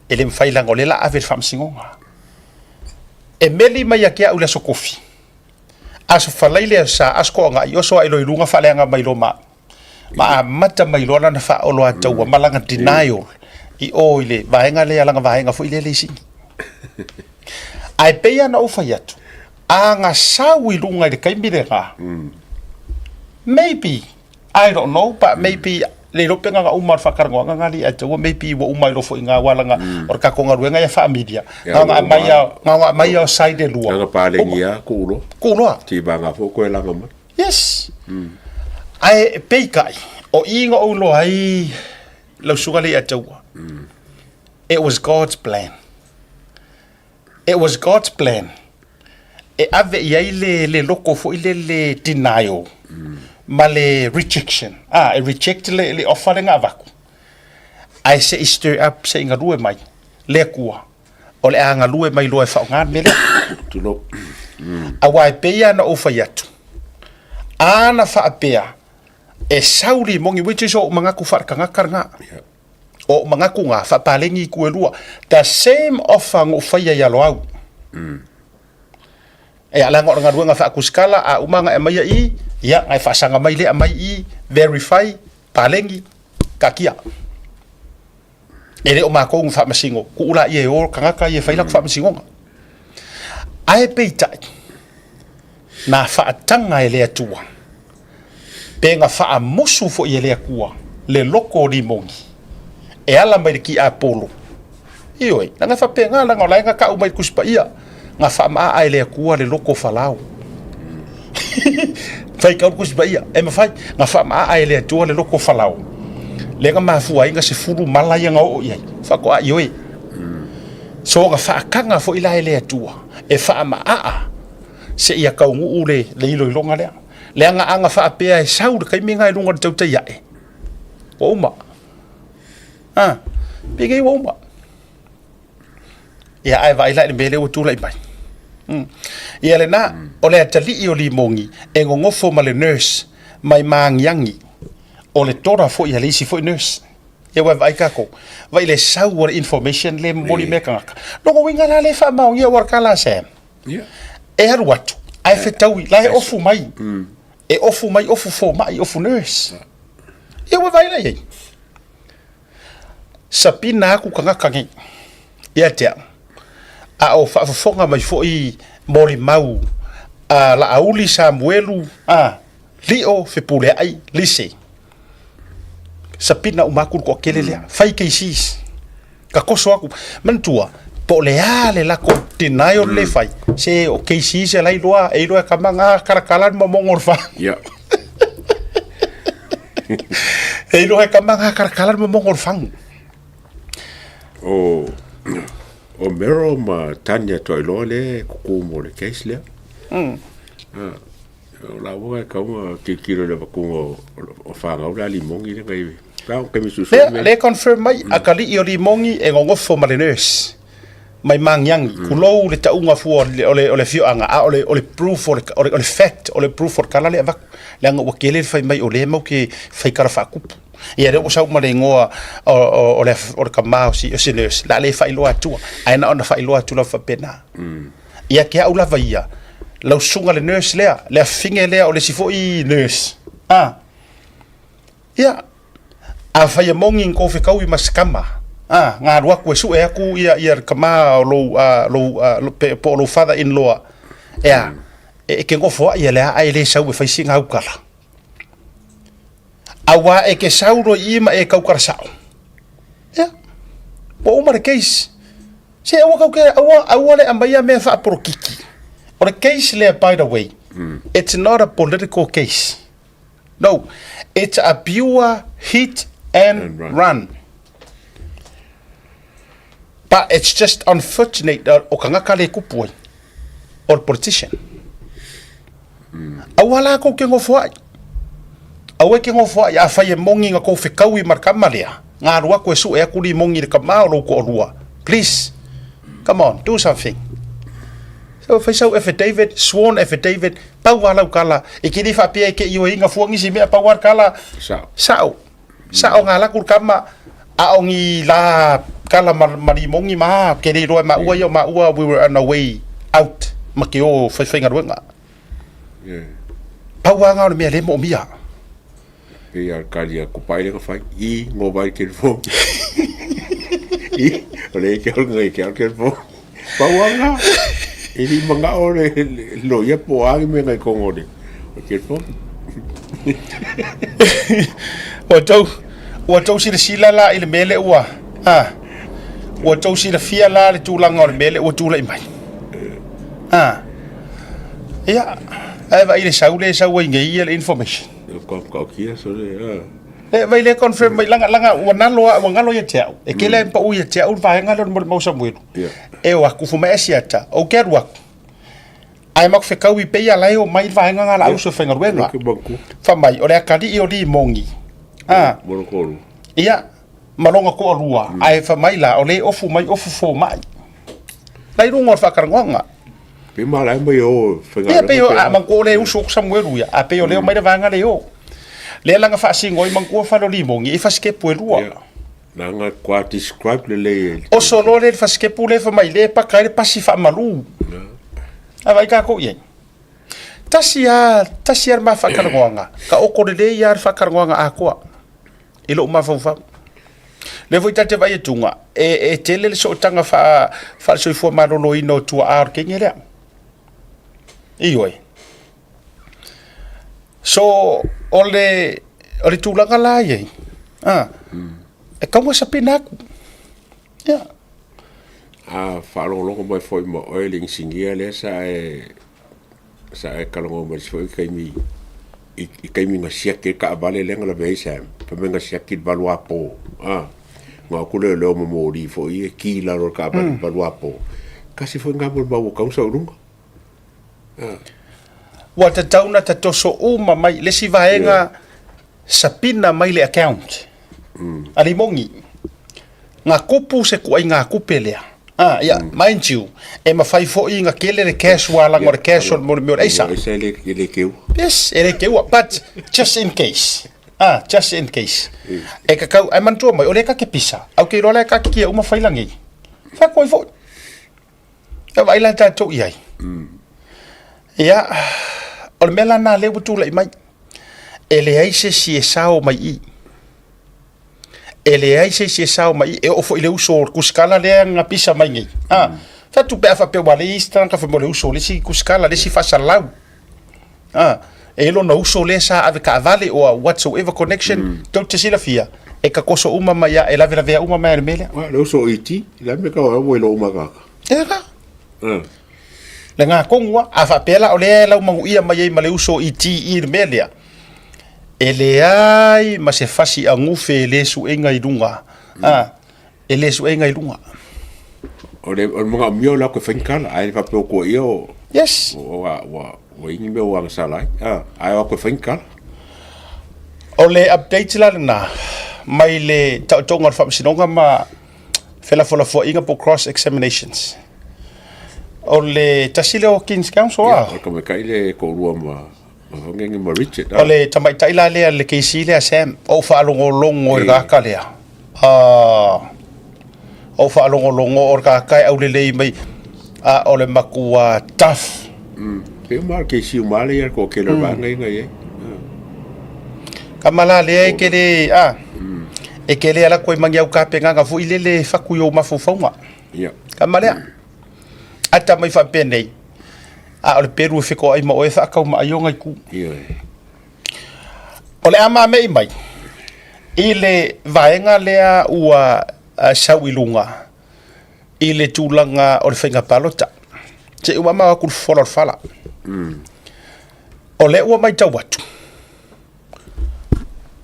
E le mafai leaga o lea o le a ave i le faamasinoga. E meli mai ia te au i le aso Tofi, aso Faraile, aso Sa, aso Toanai, oso ae loa i luga faaleaga mai loa ma au. Ma amata mai loa lana faaoloataua ma lana denial i o i le vaega lea, lana vaega foi lea le isini. Ae pei lava ona ou fai atu, a na sau i luga i le taimi lena, maybe I don't know, but maybe le iloa pe na ona uma o le faatalanoaga na alii ae taua maybe ua uma ai loa foi i ina aua leaga o le tatou galuega ia faa-media. Na ona aumai lava, na ona aumai lava o side e lua. Na ona paleni lava tuu loa. Tuu loa. Tivana foi toe laga mai. Yes. Ae peitai, o i na ou iloa ai lau susuga alii ae taua. It was God's plan. It was God's plan e ave i ai le, le loko foi le, le denial ma le rejection. Ah, e reject le, le offer le nga avaku. Ae se i stir up, se i galue mai le Atua. O le a galue mai loa e faaaoga le mea lea. Tulou. Aua e pei lava ona ou fai atu, ana faapea e sau limogi, which is o ou manatu faale-tagata lena. O ou manatu na, faapaleni itu e lua. The same offer na ou faia ia Loau. Ia, leaga o le galuega faakusikala, a uma ona e aumaia i, ia, na e faasaga mai lea aumai i, verify, paleni, taatia. E le o matou na faamasino, tuu laia e o tagata ia e fai latou faamasinoga. Ae peitai, na faataga e le Atua, pe na faamusu foi e le Atua le loko o Limoni e ala mai le tiapolo. Ioe, leaga e faapena, leaga o la e na tau mai i le Tusi Paia, na faamaaa e le Atua le loko o Farao. Faitau le Tusi Paia, e mafai, na faamaaa e le Atua le loko o Farao, lea na mafua ai na 10 mala ia na oo i ai, faatoa ioe. So na faataga foi la e le Atua e faamaaa seia taunuu le iloiloga lea. Leaga a na faapea e sau le taimi lena i luga o le tautai ae, ua uma. A, pei ua uma. Ia, ae vaai la i le mea lea ua tulai mai. Ia lena, o le atalii o Limogi e nonofo ma le nurse mai Magiagi, o le tora foi a le isi foi nurse. Ia ua vaai tatou, vaai le sau o le information lea e momoli mai e tagata. Lona uiga la lea e faamaonia aua o le tala a Sam. E alu atu, ae fetaui, la e ofu mai. E ofu mai, ofu fomai, ofu nurse. Ia ua vaai la i ai. Sapina aku tagata nei ia te au, a o faafofoga mai foi molimau a Laauli Samuelu, a Lio Fepuleai Lise. Sapina uma aku le toatele lea, fai cases, tatoso aku. Manatua, po o le a le latou denial le fai, se o cases e la iloa, e iloa e kama nga kalakala le momoga o le fa. E iloa e kama nga kalakala le momoga o le fagu. O, o Meryl ma Tanya Toailoa lea e kuku mo le case lea. Ah, o laua e kau na tilotilo i le avatuga o fanau le a Limogi lea nai pe a o taimi suesue Lea, mea. lea confirm mai, atalii o Limogi e nonofo ma le nurse mai Magiagi, kulou le tauga fua o le, o le, o le afioaga, a o le, o le proof o le, o le, o le fact, o le proof o le tala lea e avatu, leaga ua tele le fai mai o lea matou te fai tala faatupu. Ia lea ua sau ma le igoa o, o, o le, o le tama o si, o si nurse, o le a le faailoa atua, ae na ona faailoa atu lava faapena. Ia te au lava ia, lau susuga le nurse lea, le afafine lea o le isi foi nurse. A, ia, afai e moni ni kou fetaui ma se tama, a, na alu atu e sue atu ia, ia le tama o lou, a, lou, a, pe, po o lou father in law, ea, e, e ke nofo ai ia le a e le sau e fai sina aukala. Aua e ke sau loa i i ma e kaukala sao. Ia, ua uma le case. Se aua kau ke, aua, aua le aumaia mea faapolokiki. O le case lea, by the way, it's not a political case. No, it's a pure hit and, and run. run. But it's just unfortunate that o kangaka le kupu ai, o le politician. Aua la kou ke ngofo ai. Aua e ke ngofo ai, afai e moni nga kou fekaui ma le kama lea, nga alu aku e sue aku li moni i le kama o lou toalua. Please, come on, do something. So, fai sau affidavit, sworn affidavit, pau a lau kala, e ke le faapea e ke ioe inga fua nisi mea, pau a le kala, Sao. sao. Sao nga ala aku le kama, a o ni la kala ma, ma limogi ma, ke le iloa e maua ia o maua, we were on our way out, ma ke o faifaigaluega. Pau lava o le mea lea e moomia. Pei a kali a kupai le fai i ngo vai ke fo. I o le ke o ngai ke ke fo. Pau lava i li manga o le lo ia po a me ngai kongo le. O ke fo. Ua tou ua tou silasila la i le mea lea ua a ua tou silafia la le tulaga o le mea lea ua tulai mai. A Ia, ae vaai i le sau lea e sau ai nei ia le information. Ko ko kia so le a. E vai le confirm mai langa langa ua nalo a ua galo ia te au. E kele mm. pau ia te au le vaega lea o le molimau Samuelu. Yeah. E o aku fo mai asiata, o ke alu aku. Ae maku fekau i pei ala e o mai le vaega nga la au so faigaluega. Fa mai o le akalii o Limogi. Ah. Ia ma lona toalua, mm. ae fa mai la o le ofu mai ofu fomai. La i luga o le faatalanoaga. Pe malae mai o faigaluega. Ia pei o a mantua o le uso o Samuelu ia, a pei o lea mai le vaega le o. Lea langa faasino ai mantua fale o Limogi e fasikepu e lua. Ia. Langa kua describe lelei e. Oso loa le fasikepu le fa mai le paka ai le pasi faamalu. A vai kākou i ai. Tasi a, tasi a le ma faatalanoaga. Ka oko lelei a le faatalanoaga atoa. I lou mafaufau. Lea foi ta te vaai atuga, e, e tele le sootaga faa, faale-soifua maloloina o tuaa o le kenge lea. Ioe. So, o le, o le tulaga la i ai, ah, mm. e kaua sapina aku. Yeah. A faalogologo mai foi ma oe le inisinia lea sa e sa e talanoa mai isi foi taimi i, i taimi na siaki ai le taavale lea na lavea ai Sam fai mai na siaki i le 8 apo a na o atu leoleo ma moli foi e ki i lalo o le taavale i le 8 apo tasi foi lena molimau ua tatau ona sau i luga a Ua tatau ona tatoso uma mai le isi vaega sapina mai le account a Limogi. Nga kupu se kuaiga kupe lea. Ah, ia, mind you, e mafai foi na kele le cash ua laga o le cash o le mea o le aisa. Aisa e le, e le keua. Yes, e le keua, but just in case. Ah, just in case. E kakau, ai manatua mai, o le kake pisa, au ke iloa la e kake kia uma whai langi. Whai koe foi. E vai la tātou i ai. Ia, o le mea la nā lea ua tūlai mai. E leai se isi e sao mai i. E leai se isi e sao mai i. E oo foi i le uso o le kusikala lea na pisa mai nei. Ha. Mm. Fatu pe a faapea ua leai isi tagata fai mai o le uso o le isi kusikala, le isi faasalau. Ha. E lona uso lea sa ave taavale or whatsoever connection, mm. tou te silafia, e takoso uma mai a, e lavelavea uma mai a le mea lea. Wa, le uso o ET, le a mea ka ua i lou makaka. E ka. Mm. Le ngā kongua, a faapea la o lea e laumanuia mai ai ma le uso o ET i le mea lea. E leai ma se fasi agufe e le suega i luga. Mm. A, e le suega i luga. O le, o le manaomia o le ako e fai kala, ae le faapea o kua ia o... Yes. O, ua, ua, ua ini mea ua agasala ai. Ah, ae o ako e fai kala. O le update la lena, mai le taotoga o le faamasinoga ma felafolafoaiga po cross examinations. O le tasi lea o King's Counsel a? O le tamaitai le toalua ma ma ma Richard. O le tamaitai la lea le KC lea Sam, o ou faalogologo i le kaka lea. Ah, o ou faalogologo o le kaka e aulelei mai a o le matua tough. Mm. Pe uma le KC uma le ia ko kele mm. vaega inga ia. Kama la lea e kele a e kele ala koe mangi au kapenga foi lele faku i o mafaufauga. Yeah. Kama lea. Ata mai faapenei, a o le pelu e fetoai ma oe faatau ma ai ona itu. Ioe. O le a mamei mai i le vaega lea ua sau i luga i le tulaga o le faiga palota. Se i ua mamao atu le fofola o le fala. O lea ua matau atu,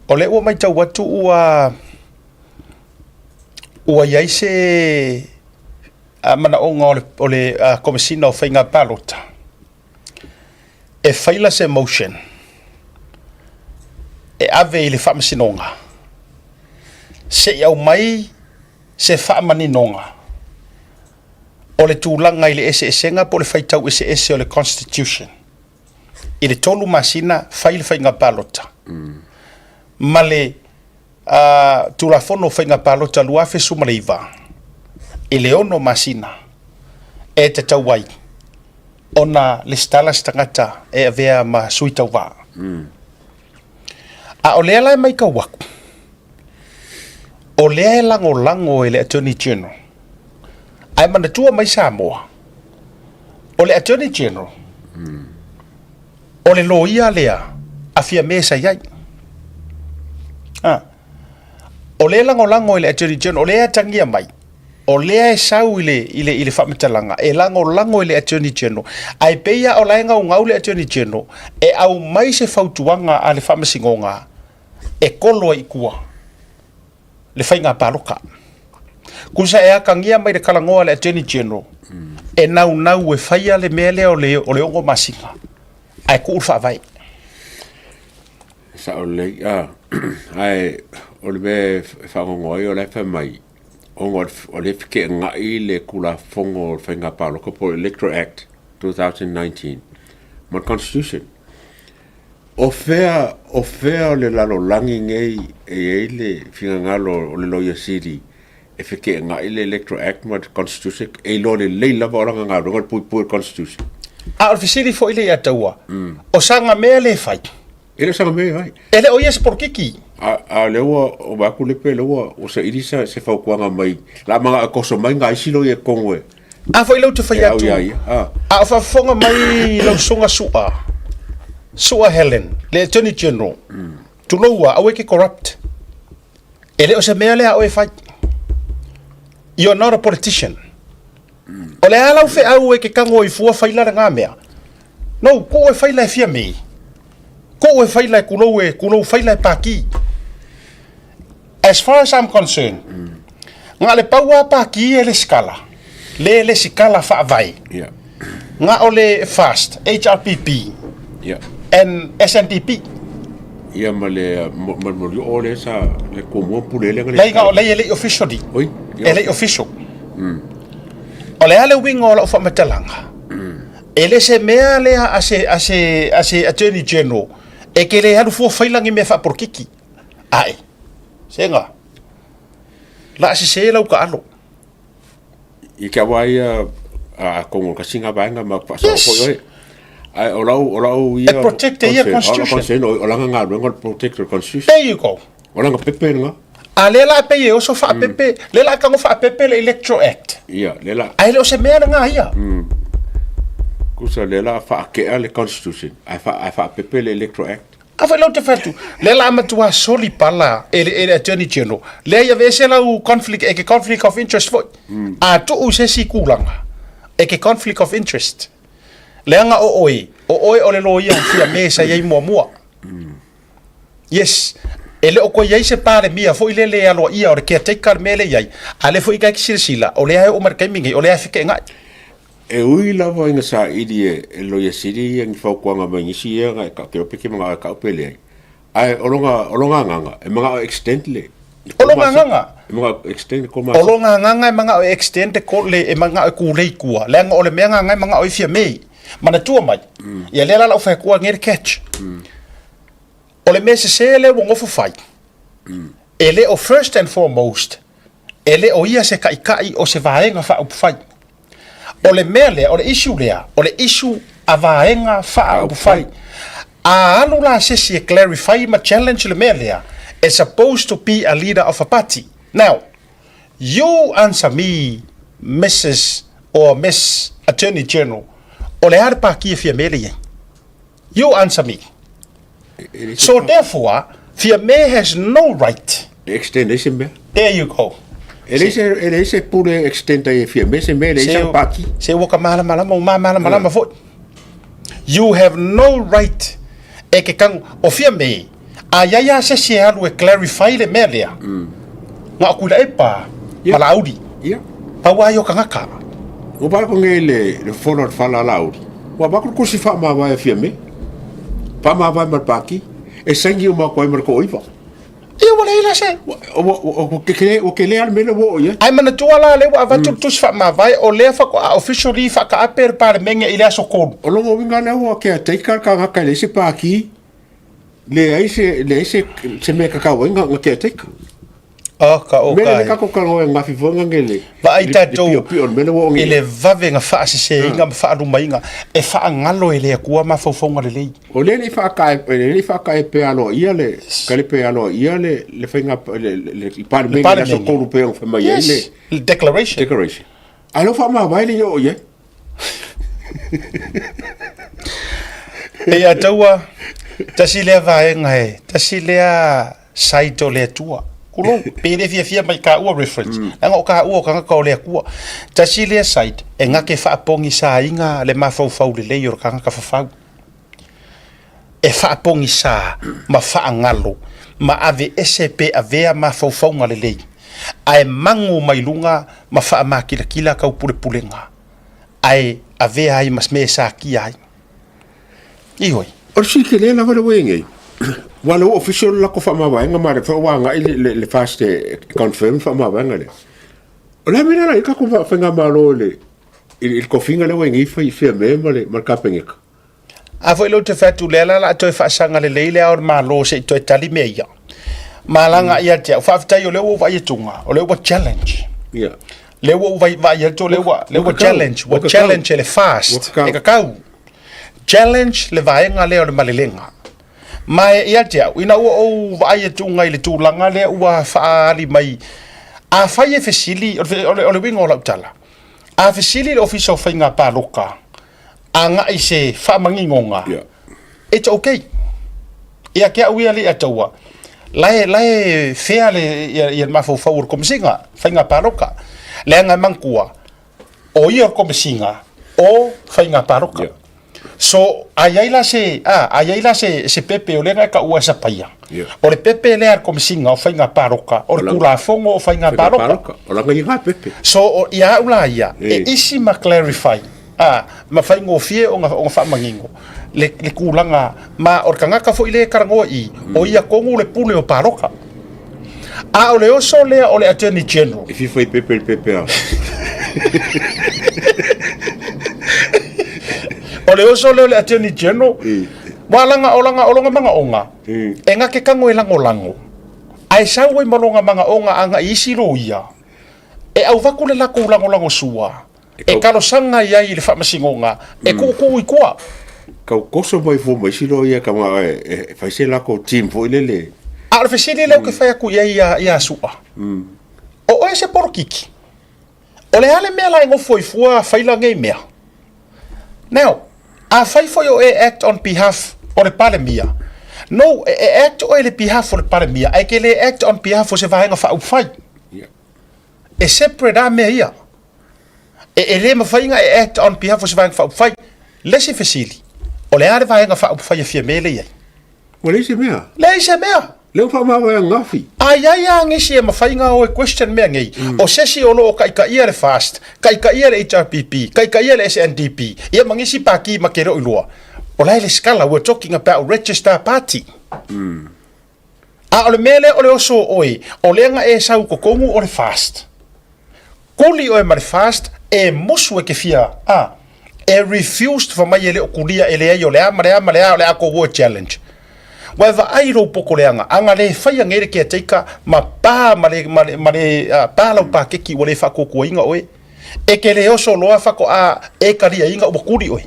o lea ua matau atu ua ua i ai se manaoga o le, o le Komesina o Faiga Palota e faila se motion e ave i le Faamasinoga se i aumai se faamaninoga o le tulaga i le eseesega po o le faitau eseese o le Constitution i le 3 masina fai le faiga palota ma le A Tulafono Faiga Palota 2019, i le ono masina e tatau ai ona lesitala se tagata e avea ma sui tauva. A o lea la e maitau aku, o lea e lagolago e le Attorney General, ae manatua mai Samoa, o le Attorney General, O le loia lea a Fiame sa i ai. A. O lea e lagolago i le Attorney General, o lea e atagia mai, o lea e sau i le, i le, i le faamatalaga, e lagolago i le Attorney General, ae pei lava o la e gaugau le Attorney General e aumai se fautuaga a le Faamasinoga E kolo ai i tua le faiga paloka. Kusa e akagia mai le kalagoa a le Attorney General e naunau e faia le mea lea o le, o le 6 masina ae tuu le faavae. E sao lelei, a, ae o le mea e fagogo ai o la e fai mai, ona o lea e feteenai le Tulafono o le Faiga Palota po o le Electoral Act 2019 ma le Constitution. O fea, o fea o le lalolagi nei e i ai le finagalo o le Loia Sili e feteenai le Electoral Act ma le Constitution, e iloa lelei lava o lana galuega le puipui o le Constitution. A o le fesili foi lea ia Taua, o saga mea lea e fai? E le o saga mea e fai. E le o ia se polokiki. A, a o lea ua o vaai atu Lepe, lea ua, ua saili se, se fautuaga mai, la manao e toso mai nai isi loia i totonu e, A foi lea ou te fai e au atu, ia ia. A. a o faafofoga mai lau susuga Su'a, Su'a Helen, le Attorney General, tulou a, aua e te corrupt. E le o se mea lea a oe e fai. You are not a politician. O le a lau feau e ke kago i fua fai la lena mea. No, ko oe fai la e fia mei. Ko oe fai la e kulou e kulou fai la e paki. As far as I'm concerned, nga le pau a paki e le skala. Le le sikala faavae. Yeah. Nga o le FAST, HRPP, Yeah. and SNDP. Ia ma le ma le moli o le sa le kuamua pule le Lei nga o lei e lei officially. Oi. E lei official. O le a le uiga o lau faamatalaga, e le se mea lea a se, a se, a se Attorney General e ke le alu fua faila ni mea faapolokiki. Ae, sega, la a sese lau kaalo. I ke awa ia a kongo ka singa vaenga ma whaasao Yes. foi oe. Ai, o lau, o lau ia... E protect ia concern, constitution. O o langa galuega o le protect the constitution. There you go. O langa pepe nga. A lea la pei e oso faapepe, lea la kago faapepe le Electoral Act. Ia, le la... Ae le o se mea lena ia. Kusa le la whaakea le constitution. Ai wha, ai whaapepe le Electoral Act. A foi lau te fai atu, lea la matua soli pala e le, e le Attorney General. Lea ia aveese lau conflict, e ke conflict of interest foi. A tuu se isi kulaga, e ke conflict of interest. Leaga o oe, o oe o le loia o Fiame sa i ai muamua. Yes, e le o koe i ai se Palemia foi lele e aloaia o le caretaker le mea lea e i ai, a lea foi e kai silasila, o lea e oo mai le taimi nei, o lea e fekeegai. E ui lava ina saili e le Loia Sili ia ni fautuaga mai nisi ia na e kau pe ke manao e kau pe leai. Ae o lona, o lona agaga, e manao e extend le, le O lona agaga? E manao e extend le O lona agaga e manao e extend le ko, le, e manao e kūlei i tua, leaga o le mea agaga e manao e fia mei. Manatua mai, ia lea la lau fai atu nei le catch. O le mea sesē lea ua nofo fai, e le o first and foremost, e le o ia se taʻitaʻi o se vaega faaupufai. O le mea lea, o le issue lea, o le issue a vaega faaupufai. A alu la se isi e clarify ma challenge le mea lea, it's supposed to be a leader of a party. Now, you answer me, Mrs. or Miss Attorney General, o le a le pāti e Fiame le i ai? You answer me. So therefore, Fiame has no right. E extend ai se mea. There you go. E leai se, e leai se pule e extend ai e Fiame se mea, e leai se pāti. Se ua ka malamalama, ua malamalama foi. You have no right e ke kago, o Fiame, a iai lava se isi e alu e clarify le mea lea, na o Tuilaepa ma Laauli. Ia. Pau lava ia o tagata. Ua vaai atu nei le, le fono a le fala a Laauli, ua avatu le tusi faamavae a Fiame, faamavae ma le Pāti, e saini uma atu ai ma le toaiva. Ia ua leai la se. Ua tele, ua tele lava le mea lea ua oo i ai. Ae manatua la lea ua avatu le tusi faamavae, o lea faatoa officially faataape le Palemene i le aso 3. O lona uiga lea ua caretaker le tagata e leai se Pāti, leai se, leai se, se mea e tatau ai na caretaker. Oh, ka o Mea ka lea tatou talanoa ai ananafi foi na le Vaai tatou le piopio o le mea lea ua oo i nei. le vave na faaseseina ma faalumaina e faagalo e le Atua mafaufauga lelei. O lea e le i faatae, e le i faatae aloaia le kalepe aloaia le le faiga le le le Palemene i le aso 3 pei ona fai mai ai le Yes, le declaration. Declaration. Ae lea ua faamavae le i oo i ai. E ia taua, tasi lea vaega e, tasi lea side o le Atua. Kulou, pe le fiafia mai ka ua reference. Leaga o ka ua o tagata o le Atua. Tasi lea side, e gake faapogisaina le mafaufau lelei o le tagata fafau. E faapogisaa ma faagalo. ma aveese pe avea mafaufauga lelei, ae mago mai luga ma faamakilakila kau pulepulega, ae avea ai ma mea e sakia ai. Ioe. O le sui tele lava le ua i ai nei, aua o lea ua official le latou faamavaega ma o lea foi ua agai le FAST e confirm le faamavaega lea. O le a le mea lea o le a i ai le tatou faigamalo i le tofiga lea ua i ai nei fai Fiame ma le Kapeneta? A foi lea ou te fai atu, lea la o le a toe faasaga lelei le Ao o le Malo se i toe tali mea ia. Ma laga ia te au. Faafetai o lea ua ou vaai atuga, o lea ua challenge. Yeah. Lea ua ou vaai atu, o lea ua, lea ua challenge, ua challenge e le FAST. E kakau. Challenge le vaega lea o le malelega. Ma e ia te au, ina ua ou vaai atuga i le tulaga lea ua faaali mai, afai e fesili, o le, o le, o le uiga o lau tala, a fesili le Ofisa o Faiga Palota, agai i se faamaninoga, yeah. It's okay. Ia ke au ia le ataua, la e, la e fea le, ia, ia le mafaufau o le komisiga, faiga paloka. Leaga e manatua, o ia o le komisiga o faiga paloka. Yeah. So, a i ai la se, a, a i ai la se, se pepe o lea na e taua e sapaia. Yeah. O le pepe lea a le komisiga o faiga paloka, o le Tulafono o faiga paloka. O lana ia na pepe. So, o, ia au la ia, e isi ma clarify, a, ma faigofie ona, ona faamanino le, le tulaga, ma o le tagata foi lea e talanoa i i, o ia tonu le pule o paloka. A o le oso lea o le Attorney General. E fia fai pepe le pepe a. O le oso lea o le Attorney General, ua laga, o laga, o lona manaoga, e na te tago e lagolago, ae sau ai ma lona manaoga agai i isi loia, e auvatu le latou lagolago sua, E talosaga i ai i le faamasinoga e tuutuu i tua. Tau toso mai fua ma isi loia ka manao e fai se latou team foi lele. A o le fesili lea ou te fai atu i ai ia Su'a, o oe se polokiki? O le a le mea la e nofo ai fua faila nei mea? Now, afai foi o e act on behalf o le Palemia, no, e act oe i le behalf o le Palemia, ae ke le act on behalf o se Vaega Faaupufai. E separate a mea ia. E, e le mafai ona e act on behalf o se Vaega Faaupufai. Le isi fesili, o le a le Vaega Faaupufai e Fiame lea i ai? Ua leai se mea. Leai se mea. Lea ua faamavae ananafi. A i ai lava nisi e mafai ona o e question mea nei, o se isi o lo o taitaia le FAST, taitaia le HRPP, taitaia le SNDP, ia ma nisi pati ma te le o iloa, o la e lesitala, we're talking about register party. A o le mea lea o le oso o oe, o lea na e sau i totonu o le FAST. Kuli oe ma le FAST, e musu e te fia, a, e refused fai mai e le o kulia e leai o le a ma le a ma le a o le a kou oe challenge. Ua e vaai i lou poto leaga, a na le faia nei le caretaker ma pa ma le, ma le, ma le, a, pa lau pakeki ua le faatuatuaina oe. E te le oso loa faatoa e taliaina ua kuli oe.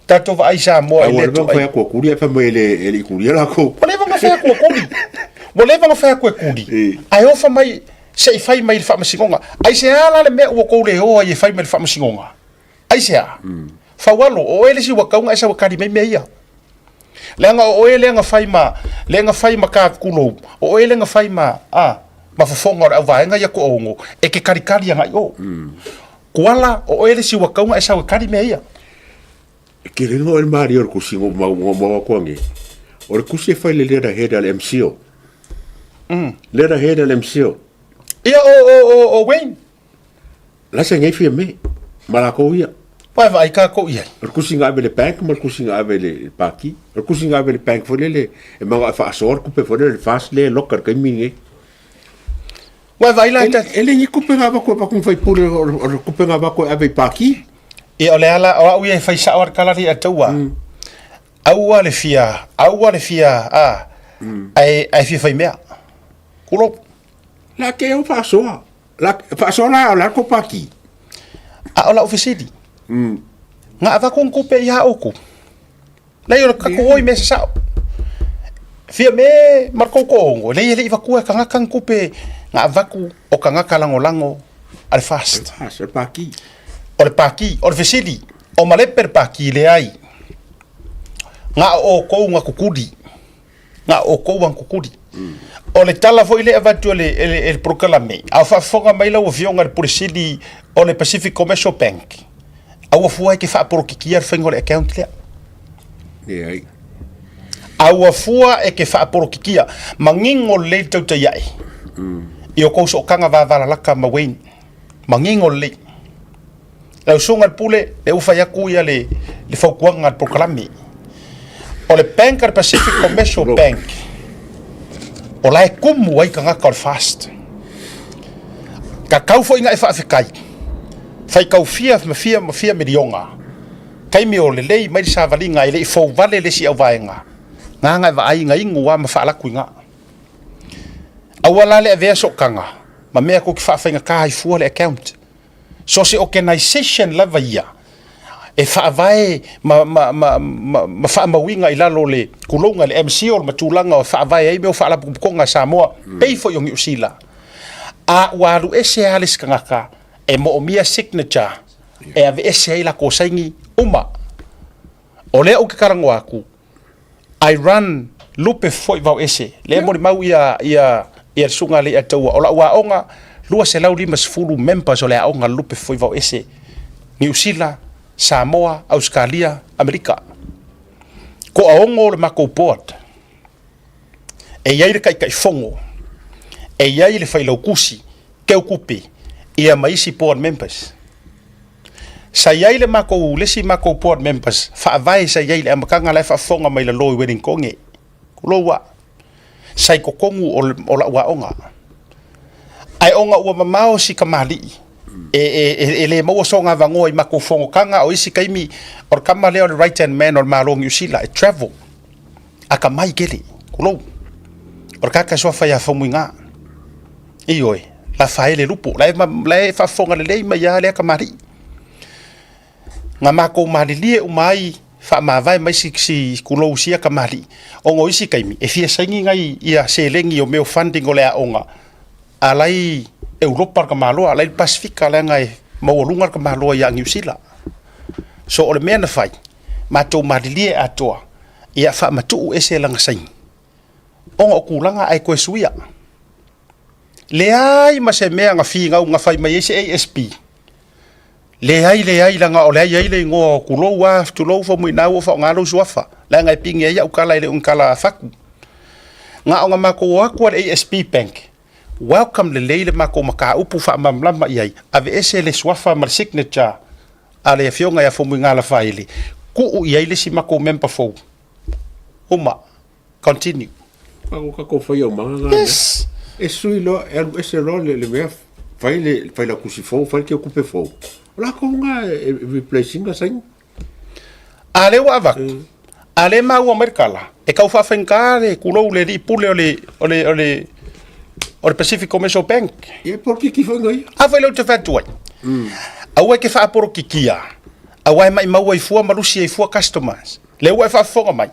Tatou vaai Samoa i lea ituaiga. Ua leva ona fai atu a kuli ae fai mai e le i kulia lakou. Ua leva ona fai atu a kuli. Ua leva ona fai atu e kuli. Ae ofa mai se i fai mai i le faamasinoga. Aisea la le mea ua tou le o ai e fai mai i le faamasinoga? Aisea? Faualo, o oe le isi ua tatau ona e sau e kali mai mea ia. Leaga o oe lea na fai ma, lea na fai ma ka kulou, o oe lea na fai ma, a, ma fofoga o le auvaega ia toaono, e te kalikali agai i o. Kuala, o oe le isi ua tatau ona e sau e kali mea ia. E tele noa le malie o le tusi na ou maua atu anei. O le tusi e fai i le letterhead a le MCIL. Letterhead a le MCIL. Ia o, o, o, o Wayne. La se nei fia me, ma lakou ia. Ua e vaai kākou i ai. O le tusi na ave i le bank ma le tusi na ave i le pati. O le tusi na ave i le bank foi lele, e manao e faasoa le tupe foi lele, le FAST lea e loka i le taimi lenei. Ua e vaai la i ta... E le ni tupe na avatu e avatu i faipule, o le tupe na avatu e ave i pati. Ia, o le ala, o au ia e fai sao lava le tala lea ia te au, aua le fia, aua le fia, a, ae, ae fia fai mea. Kulou. La ke au faasoa. La, faasoa la, o le a le tou pati? A o lau fesili, na avatu ni tupe ia outou? Leai o le tatou o i mea sasao. Fia me ma le tou toaono, leai e le i avatua e tagata ni tupe na avatu o tagata lagolago a le FAST. O le pati. O le pati, o le fesili, o malepe le pati, leai. Na o outou na tutuli. Na o outou na tutuli. O le tala foi lea e avatu e le, e le, e le polokalame, a o faafofoga mai lau Afioga i le Pule Sili o le Pacific Commercial Bank, aua fua e te faapolokikia le faiga o le account lea. Leai. A ua fua e ke faapolokikia, manino lelei le tautai ae i o kou sootaga vavalalata ma Wayne. Manino lelei. Lau susuga i le Pule, lea ua fai atu ia le, le fautuaga a le polokalame. O le bank a le Pacific Commercial Bank, o la e tumu ai tagata o le FAST. Tatau foi na e faafetai, faitau fia ma fia ma fia miliona, taimi o lelei mai le savaliga e le i fou vale le isi auvaega, na na e vaai na inu lava ma faalatu i ina. Aua la le avea sootaga ma mea tou te faafaigata ai fua le account. So o se organization lava ia e faavae ma, ma, ma, ma, ma faamauina i lalo o le tulouga le MCO ma tulaga o faavae ai mea o faalapotopotoga a Samoa, pei foi o Niu Sila. A ua alu ese lava le isi tagata e moomia signature e aveese ai latou saini uma. O lea ou te talanoa atu, I run lupe foi vao ese. Lea e molimau ia ia ia le susuga a Leiataua. O lau aoga 250 members o le aoga lupe foi vao ese. Niu Sila, Samoa, Ausetalia, Amerika. Toaono le matou board. E i ai le Taitaifono, e i ai le Failautusi, Teutupe, ia ma isi board members. Sa i ai le matou, le isi matou board members faavae sa i ai i le amataga la e faafofoga mai lalo i Wellingtone, tulou a, sa i totonu o, o lau aoga. Ae ona ua mamao si kamali'i, e, e, e, e le maua sona avanoa i matou fonotaga, o isi taimi, o le tama lea o le right hand man o le Malo o Niu Sila, e travel, akamai tele, tulou. O le tagata e suafa ia Faumuina. Ioe, Lafaele Lupo, la e, la e faafofoga lelei mai lava lea kamali'i. Na matou malilie uma ai faamavae mai si, si kulou sia kamali'i, ona o isi taimi e fia saini nai ia seleni o mea o funding o le aoga a la i Europa le tamaloa, a la i le Pasifika leaga e maualuga le tamaloa ia Niu Sila. So o le mea na fai, matou malilie atoa ia faamatuu ese lana saini ona o tulaga ae toe suia. Leai ma se mea na finau na fai mai ai se ASB. Leai, leai, leaga o lea e i ai le igoa o tulou lava, tulou Faumuina ua faaaoga lou suafa, leaga e pine ai au tala e le o ni tala fatu. Na ona matou o atu a le ASB Bank, welcome lelei le matou mataupu faamalamalama i ai, aveese le suafa ma le signature a le Afioga ia Faumuina Lafaele, tuu i ai le isi matou member fou. Uma. Continue. A ua tatou faia uma na mea. Yes. E sui loa, e alu ese loa le, le mea, fai le failautusi fou, fai le teutupe fou. O latou na e, e replace ina saini. A lea ua avatu, a lea e maua mai le tala, e tau faafaigata le tulou le alii pule o le, o le, o le, o le Pacific Commercial Bank. Ia, e polokiki foi na ia. A foi lea ou te fai atu ai. Aua e te faapolokikia, aua e maimau ai fua ma lusi ai fua customers. Lea ua e faafofoga mai.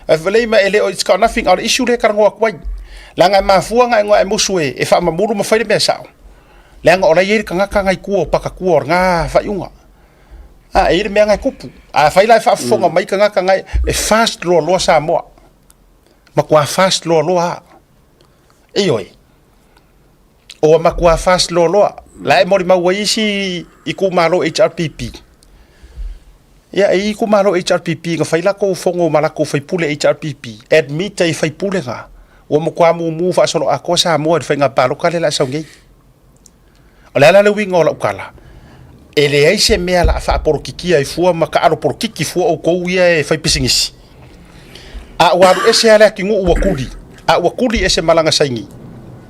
Ae lelei ma e le o it's got nothing, o le issue lea e talanoa atu ai. Leaga e mafua ona e musu e, e faamamulu ma fai le mea sao. Leaga o la e i ai le tagata na i tua o pakatua o lena faaiuga. A, e i ai le mea na e tupu. A fai la e faafofoga mai tagata na e, e fast loaloa Samoa. Matua fast loaloa lava. Ioe. Ua matua fast loaloa. La e molimau ai isi itumalo HRPP. Ia, e i ai itumalo HRPP na fai latou fono ma latou faipule HRPP, admit ai e faipule na, ua matua mumu faasoloatoa Samoa i le faiga palota lea o le a sau nei. O le a la le uiga o lau tala? E leai se mea o le a faapolokikia ai fua ma taalo polokiki fua outou ia e faipisinisi. A ua alu ese lava le atinuu ua tuli, a ua tuli ese ma lana saini,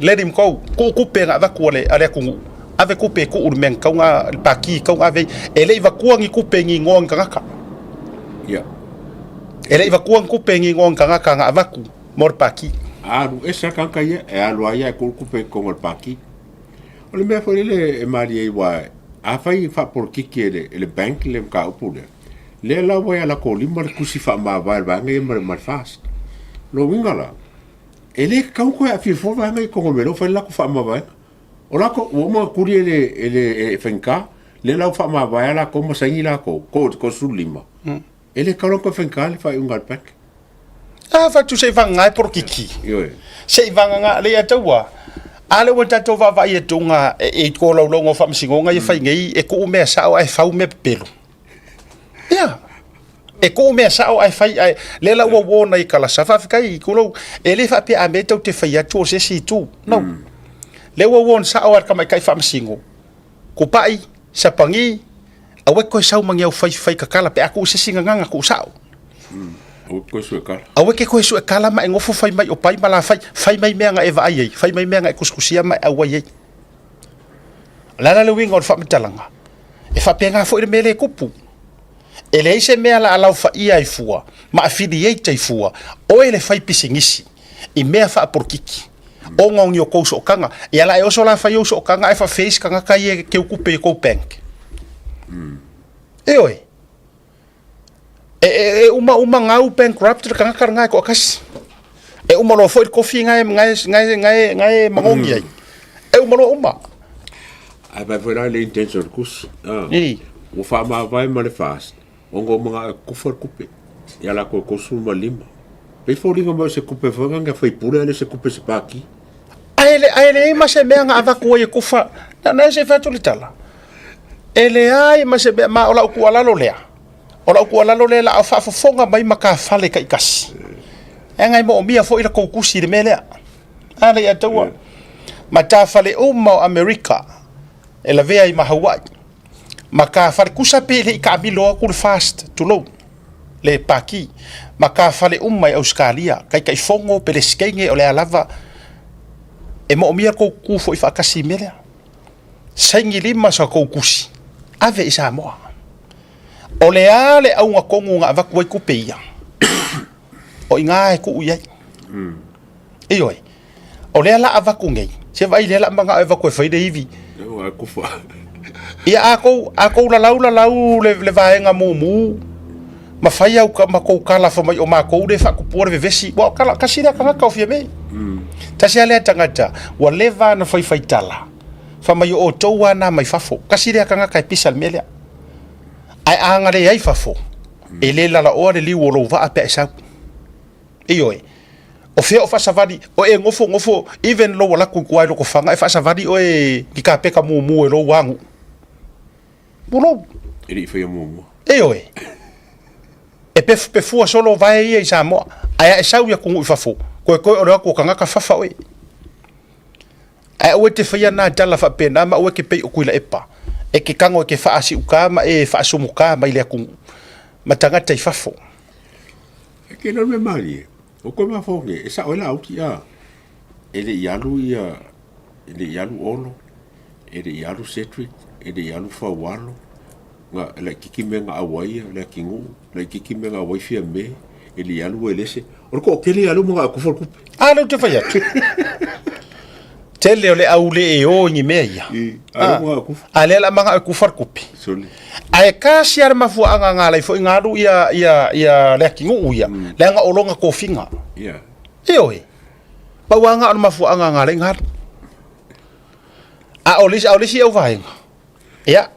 let him go, tuu tupe na avatu a le, a le atunuu, ave tupe e tuu i le mea na tatau ona, le pati e tatau ona ave ai. E le i vatua ni tupe i ni igoa o ni tagata. Ia. E le i vatua ni tupe i ni igoa o ni tagata na avatu mo le pati. A alu ese lava le tagata ia, e alu lava ia e tuu le tupe i totonu o le pati. O le mea foi lele e malie ai aua afai e faapolokiki e le, e le bank le mataupu lea, lea la ua ia latou lima le tusi faamavae a le vaega ia ma le, ma le FAST. O lona uiga la, e le tatau ona toe aafia fua vaega ia i totonu o le mea lea ua fai le latou faamavaega. O latou, ua uma ona tuli e le, e le e faigata, lea la ua faamavae lava latou ma saini latou, ko 35. E le tatau la ona toe faigata le faaiuga a le bank. A fatu se i vagana e polokiki. Ioe. Se i vagana le ataua. A le ua tatou vaavaai atu e, e tolaulauga o faamasinoga ia fai nei e tuu mea sao ae fau mea pepelo. Ia. E kuu mea sao ae fai ae lea la ua warn ai kalasa faafetai tulou e le faapea a mea tou te fai atu o se isi itu no lea ua warn sao a le tamaitai faamasino kupai sapagi aua e toe sau ma ni au fai fai kakala pe a tuu se isi gagana tuu sao. Aua e te toe sue kala. Aua e te toe sue kala ma e nofo fai mai o pai ma la fai fai mai mea na e vaai ai fai mai mea na e tusitusia ma e auai ai. O le a la le uiga o le faamatalaga? E faapena foi le mea lea e tupu. E leai se mea la a laofaia ai fua ma affiliate ai fua oe le fai pisinisi i mea faapolokiki ona o ni o kou sootaga. Ia la e oso la fai ou sootaga ae faafefea isi tagata ia e keu tupe i kou bank. Ioe. E, e, e uma uma gau bankrupt le tagata lena e toatasi. E uma loa foi le kofi na e, na e, na e, na e, na e magogi ai. E uma loa uma. Ae vaai foi la i le intention o le kusi. Ah. I. Ua faamavae ma le FAST, ona ua manao e kufa le kupe ia latou e 35. Pei foliga mai o se kupe foi lena na faipule ae le o se kupe se pati. Ae le, ae leai ma se mea na avatu ai e kufa. Na, na se fai atu le tala. E leai ma se mea, ma o lau tuualalo lea. O lau tuualalo lea la a faafofoga mai matafale taitasi. E agai moomia foi la tou tusi i le mea lea. A le ia taua. Matafale uma o Amerika e lavea ai ma Hawaii. Matafale tusa pe le i taamilo atu le FAST, tulou, le Pati. Matafale uma i Ausetalia, Taitaifono, Pelesiteine, o le a lava, e moomia le tou tutu foi faatasi i le mea lea. Saini lima sa tou tusi, ave i Samoa. O le a le auga tonu na avatu ai tupe ia? O i ina e tuu i ai. Ioe. O lea la avatu nei, se vaai lea la manao e avatu e fai le ivi. Ia a tou, a tou lalau lalau le, le vaega mumu, ma fai au ma tou tala fai mai o matou lea e faatupua le vevesi. Ua kala, tasi lea tagata o Fiame. Tasi lava lea tagata ua leva ona faifai tala, fai mai o outou lava na mai fafo. Tasi lea tagata e pisa i le mea lea. Ae a na leai fafo, e le lalaoa le liu o lou vaa pe a e sau. Ioe. O fea o faasavali, o e nofo nofo, even lou alu atu i tua i Lotofaga, e faasavali oe i kapeka mumu e lou agu. Pulou. E le i faia muamua. Ioe. E pefupefua solo vae ia i Samoa, ae a e sau i atunuu i fafo, koekoe o le o atu o tagata fafa oe. Ae aua e te faia nā tala faapena ma aua e te pei o Tuilaepa, e te tago e te faasiuka ma e faasumuka mai le atunuu ma tagata i fafo. E ke lalo mea malie, o koe mafaufau nei, e sao ai la auti a, e le i alu ia, e le i alu Olo, e le i alu Cedric, e le i alu Faualo, na laititi mea na auai ia le atinuu, laititi mea na auai Fiame, e le i alu Uelese, o le toatele ia lea ua manao e kufa le tupe. A lea ou te fai atu. Tele o le au le e o i ni mea ia. A lea ua manao e kufa. A lea la manao e kufa le tupe. Sole. Ae kasi lava le mafuaaga na ala ai foi na alu ia, ia, ia le atinuu ia, leaga o lona tofiga. Ia. Ioe. Pau lava na o le mafuaaga na ala ai na alu. A o le isi, a o le isi au vaega, ia,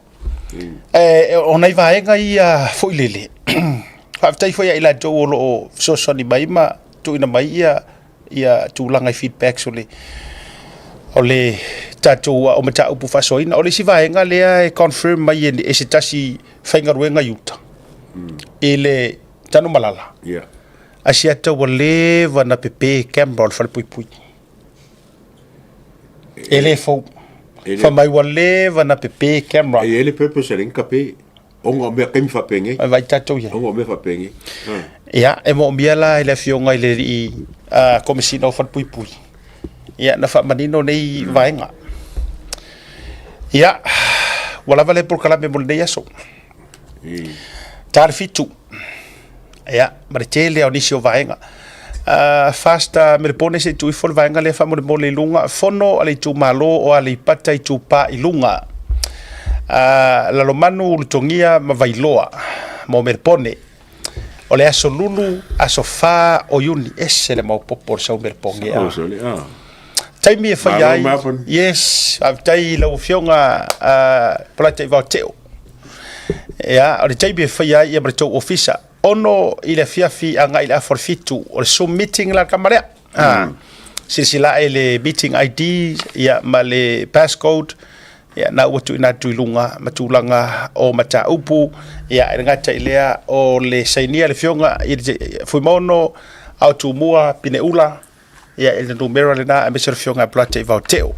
e, o nai vaega ia foi lele, faafetai foi ia i latou o lo o fesoasoani mai ma tuuina mai ia, ia tulaga i feedbacks o le, o le tatou o mataupu faasoaina. O le isi vaega lea e confirm mai e, e se tasi faigaluega i uta i le Tanumalala. Yeah. Asiata ua leva na pepe camera o le falepuipui. E le fou. Fai mai ua leva na pepe camera. E i ai le purpose e le kape. Ona o mea taimi faapenei. Ai vai tatou ia. Ona o mea faapenei. Ia, e moomia la i le afioga i le alii Komesina o Falepuipui. Ia, na faamanino nei vaega. Ia, ua lava lea polokalame mo lenei aso. Ta le 7. Ia, ma le tele o nisi o vaega. First, Melepone se i tuu ifo le vaega lea faamolemole i luga. Fono a le itumalo o Aleipata Itupa i Luga. Lalomanu, Ulutogia ma Vailoa mo Melepone. O le aso Lulu, aso 4 o Iuni. Ese le maopoopo o le sau Melepone. Sao, sole, ah. Taimi e fai ai. Yes, faafetai i lau Afioga Polataivao Teo. Ia, o le taimi e faia ai ia ma le tou ofisa. 6 i le afiafi agai i le afa o le 7, o le Zoom meeting la le tama lea. Silasila ae i le meeting ID ia ma le passcode. Ia, na ua tuuina atu i luga ma tulaga o mataupu, ia, e le gata i lea o le sainia le Afioga i le Fuimaono Ao Tumua Pineula, ia, i le numera lena aemaise o le Afioga ia Polata Vaoteo.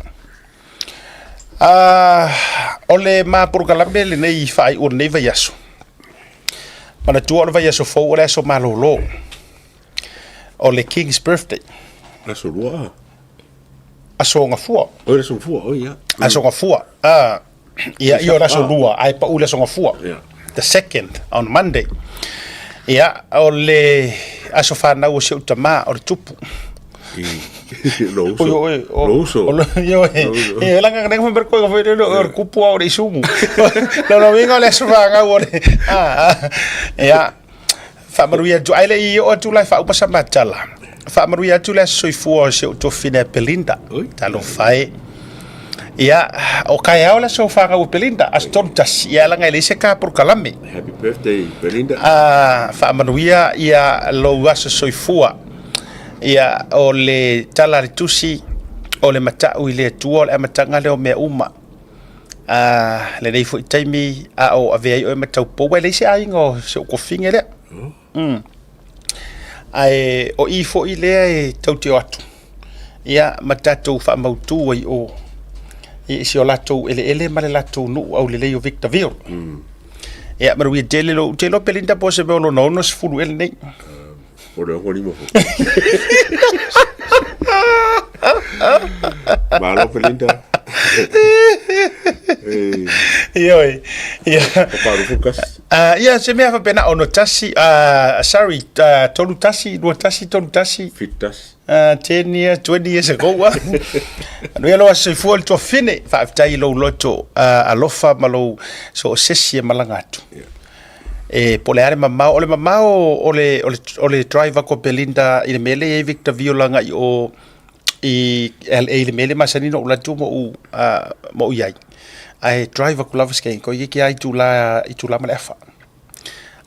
O le ma polokalame lenei faaiu o lenei vaiaso, manatua o le vaiaso fou o le aso malolo, o le King's Birthday. Aso Lua. Aso Gafua. Oi, le Aso Gafua, oi, ia. Aso Gafua. Ah, ia, ia o le Aso Lua, ae pau le Aso Gafua. Yeah. The second, on Monday. Ia, o le aso fanau o si ou tamā, o le tupu. Lo uso. Oi, oi, o, Lo uso. o, lo, oi, e langa ka nenga whamber koe ka whaere, o le kupu au le isumu. Lo lo winga o le aso fanau o le, ah, ah, ia, Faamanuia atu, ae le i oo atu la e faauma sa matala. Faamanuia atu le aso soifua o si ou tuafafine a Belinda. Talofa e. Ia, o kaeao le aso fanau o Belinda, aso 31, ia laga e leai se ka polokalame. Happy birthday, Belinda. Ah, faamanuia ia lou aso soifua. Ia, o le tala a le tusi, o le matau i le Atua, o le amataga lea o mea uma. A, lenei foi taimi a o avea ai oe ma taupou, e leai se aiga o si ou kofine lea. Mm. Ae o i foi lea e tatou te o atu, ia ma tatou faamautu ai o i si o latou eleele ma le latou nuu aulelei o Victorville. Mm. Ia, manuia tele lou, te iloa Belinda po o se mea o lona 60 ea lenei. O le 65 foi. Malo Belinda. Ioe. Ia. Paparufu kasi. Ia, se mea faapena, 61, sorry, 31, 21, 31. 71. 10 years, 20 years ago. Manuia lou aso soifua le tuafafine. Faafetai i lou loto alofa ma lou soosesi e malaga atu. Yeah. E po o le a le mamao, o le mamao o le, o le, o le drive atu a Belinda i le mea lea e i ai Victor Viola agai i o i LA i le mea lea e masani ona ou alu atu ma ou, ma ou i ai. Ae drive atu lava si toeitiiti lava itula, itula ma le afa.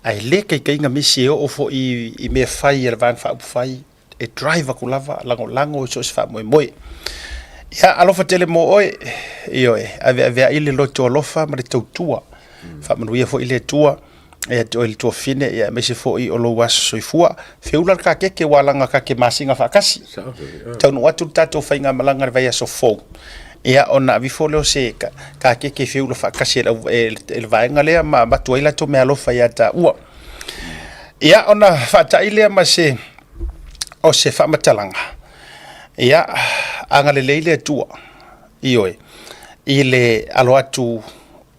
Ae le taitaiga misi e oo foi i mea fai a le Vaega Faaupufai e drive atu lava, lagolago i so o se faamoemoe. Ia, alofa tele mo oe, ioe, aveaveai le loto alofa ma le tautua. Faamanuia foi le Atua ia te oe le tuafafine, ia aemaise foi o lou aso soifua. Feula le kakeke ua laga ka ke masina faatasi. Taunuu atu le tatou faigamalaga i le vaiaso fou, ia ona aveifo lea o se kakeke e feula faatasi e le vaega lea ma avatu ai latou meaalofa ia taua. Ia ona faatai lea ma se o se faamatalaga, ia, agalelei le Atua, ioe, i le alo atu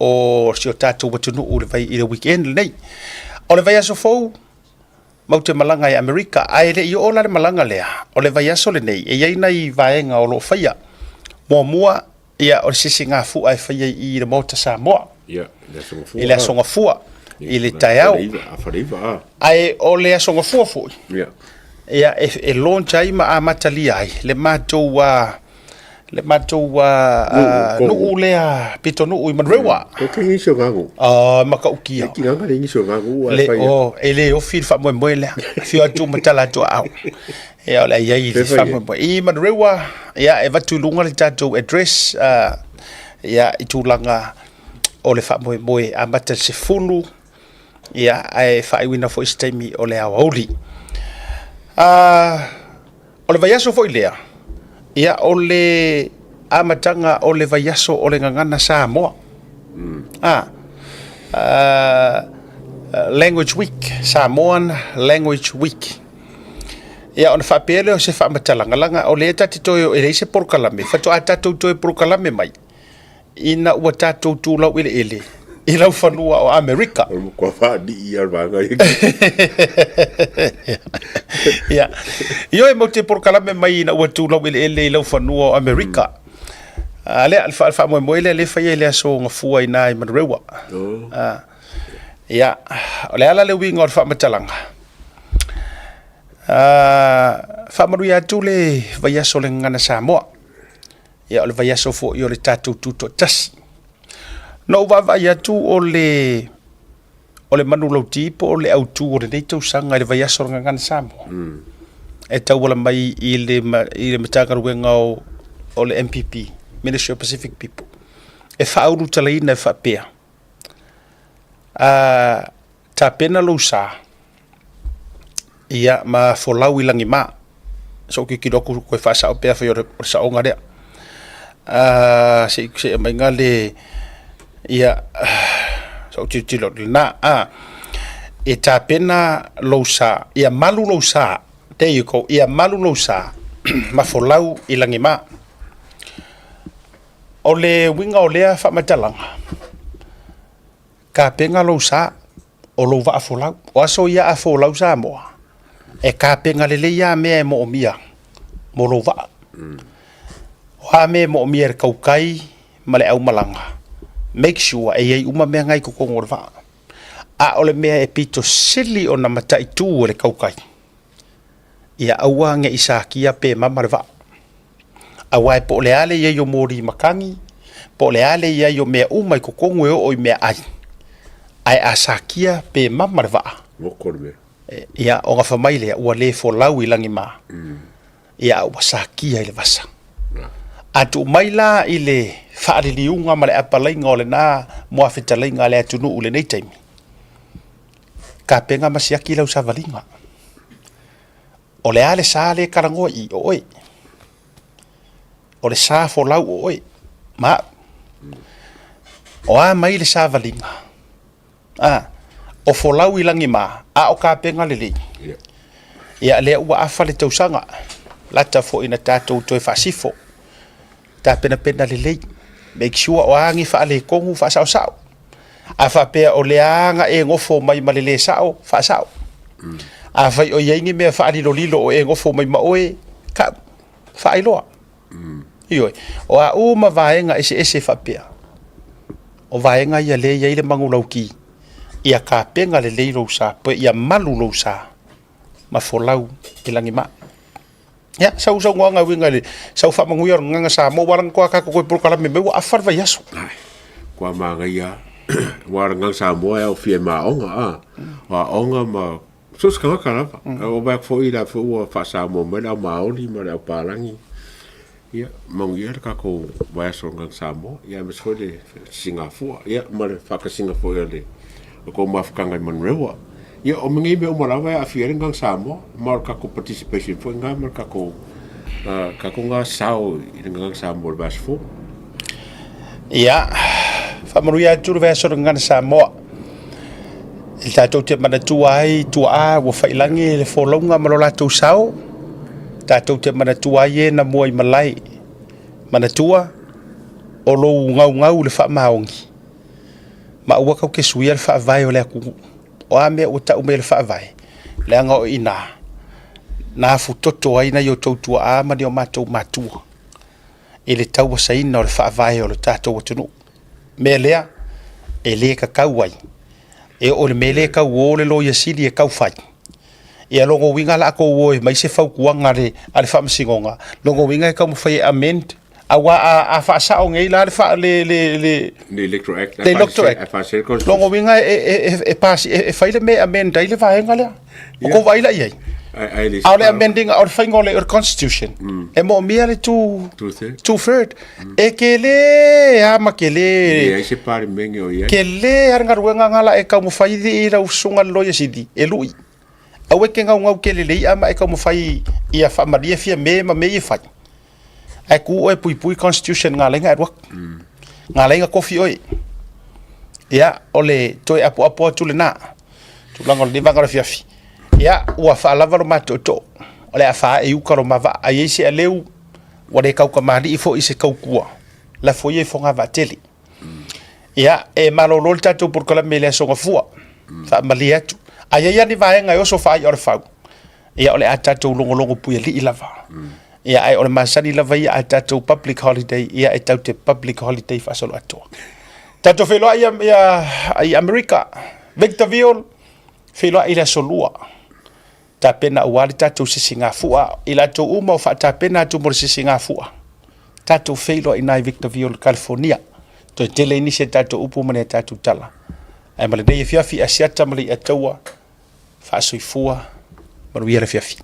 o si o tatou atunuu i le, vai, i le weekend lenei. O le vaiaso fou, matou te malaga i Amerika, ae le i oo la le malaga lea, o le vaiaso lenei, e i ai nai vaega o lo o faia. Muamua, ia, o le sisigafua e faia i i le Maota Samoa. Ia, i le Aso Gafua. I le Aso Gafua, i le taeao. Afaleiva, a. Ae o le Aso Gafua foi, Ia. ia, e, e launch ai ma amatalia ai le matou a, le matou a, nuu lea pitonuu i Manurewa. Ko ke nisi o ngagu. Ah, matautia. E tinga le nisi o ngagu Le, oh, e le ofi le faamoemoe lea. Afio atu ma tala atu au. Ia, o le a i ai le faamoemoe. I Manurewa, ia, e avatu i luga le tatou address, ia, i tulaga o le faamoemoe amata i le 10, ia, ae faaiuina foi se taimi o le aoauli. O le vaiaso foi lea, ia, o le amataga o le vaiaso o le Gagana Samoa. Language Week, Samoan Language Week. Ia, ona faapea lea o se faamatalaga, leaga o lea ta te toe, e leai se polokalame, faatoa tatou toe polokalame mai ina ua tatou tu laueleele i laufanua o Amerika. O le matua faalii lava o le vaega ia. Ia, ioe matou te polokalame mai ina ua tu laueleele i laufanua o Amerika. A lea, le faamoemoe lea lea e faia i le aso Gafua i ina i Manurewa. Ia, o le a la le uiga o le faamatalaga? Faamanuia atu le vaiaso o le Gagana Samoa. Ia, o le vaiaso foi o le tatou tutoatasi. Na ou vaavaai atu o le o le manulauti po o le autu o lenei tausaga i le vaiaso o le Gagana Samoa. E tauala mai i le i le Matagaluega o le MPP, Ministry of Pacific People. E faaulutalaina e faapea, A tapena lou sa, ia ma folau i lagima. Sou tilotilo atu toe faasao pe afai o le saoga lea. A se i aumaiga le, ia, sou tilotilo atu i lena. A, e tapena lou sa, ia malu lou sa, there you go, ia malu lou sa ma folau i lagima. O le uiga o lea faamatalaga, tapena lou sa o lou vaa folau. O aso ia a folau Samoa, e tapena lelei lava mea e moomia mo lou vaa. O a mea e moomia e le tautai ma le aumalaga, make sure e i ai uma mea na i totonu o le vaa. A o le mea e pito sili ona mataitu e le tautai, ia aua ne i satia pe mama le vaa. Aua e po o le a le i ai o moli matagi, po o le a le i ai o mea uma i totonu e oo i meaai, ae a satia pe mama le vaa, Moko le mea. ia, ona fai mai lea, ua le folau i lagima, ia a ua satia i le vasa. A tuu mai la i le faaliliuga ma le apalaiga o lena muafetalaiga a le atunuu i lenei taimi, tapena ma siaki lau savaliga. O le a le sa lea e talanoa i i o oe? O le sa folau o oe ma au. O a mai le savaliga? A, o folau i lagima, a o tapena lelei. Ia lea ua afa le tausaga, lata foi ina tatou toe faasifo. Tapenapena lelei, make sure o a ni faaletonu faasaosao. A faapea o lea na e nofo mai ma le le sao, faasao. Afai o i ai ni mea faalilolilo o e nofo mai ma oe, kau, faailoa. Ioe, o a uma vaega eseese faapea, o vaega ia lea e i ai le manulauti, ia tapena lelei lou sa, pe ia malu lou sa ma folau i lagima. Ia, sau saunoaga e uiga i le sau faamanuia o le Gagana Samoa, ua ala ona toa tatou toe polokalame mai ua afa le vaiaso. Ai, kua manaia aua o le Gagana Samoa e aofia ai ma aoga, a. O aoga ma so o se tagata lava. O vaai atu foi o la foi ua faa-Samoa mai le au Māori ma le au Palagi. Ia, manuia le tatou vaiaso o le Gagana Samoa, ia aemaise foi le Sisigafua, ia ma le faatasiga foi o le tou mafutaga i Manurewa. Ia, o nei mea uma lava e aafia ai le Gagana Samoa, ma o le tatou participation foi lena ma le tatou, tatou na sao i le Gagana Samoa i le vaiaso fou. Ia, faamanuia atu le vaiaso o le Gagana Samoa. E tatou te manatua ai tuaa ua faiilagi le folauga ma lo latou sao, tatou te manatua ai e na mua i malae. Manatua, o lou gaugau i le faamaoni, ma aua tatou te suia le faavae o le atunuu. O a mea ua tau mai e le Faavae, leaga o i ina na afutoto ai nai o outou tuaa ma ni o matou matua i le tauasaina o le Faavae o le tatou atunuu. O le mea lea, e le tatau ai e oo i le mea lea e tau o le Loia Sili e tau fai, ia lona uiga o le a tou o e aumai se fautuaga a le Faamasinoga, lona uiga e taumafai e amend Aua a faasao nei la le le Electoral Act, le Electoral Act, lona uiga e pasi e fai le mea e amend ai le vaega lea. O kou vaai la i ai? A o le amend ina, o le faiga o le Constitution, e moomia le 2/3. E tele lava ma tele. E leai se Palemene o i ai. Tele lava le galuega na la e taumafai i lau susuga i le Loia Sili e lui. Aua e te naunau tele i le i'a ma e taumafai ia faamalie fia me ma mea ia e fai. Ae tu oe puipui constitution nga laina e alu atu. Nga laina tofi oe. Ia, o le toe apoapo atu lena. Tulaga o lenei vaega o le afiafi. Ia, ua faalava lo matou tootoo. O le a faaee i uka lo ma vaa. A i ai se aleu, ua le tautamalii foi i se tautua. Lafo ia i Fogavaatele. Ia, e malolo le tatou polokalame i le Aso Gafua. Faamalie atu. A i ai lava ni vaega e oso faai'a o le fau, ia o le a tatou logologo puialii lava. Ia ae o le masani lava ia a tatou public holiday, ia e tatou te public holiday faasoloatoa. Tatou feiloai ia, ia, i Amerika, Victorville, feiloai i le aso Lua. Tapena aua le tatou sisigafua. I latou uma o faatapena atu mo le sisigafua, tatou feiloai i ina i Victorville, California. Toe tele ai nisi a tatou upu ma ni a tatou tala. Ae ma lenei afiafi, Asiata ma Leiataua, faasoifua, manuia le afiafi.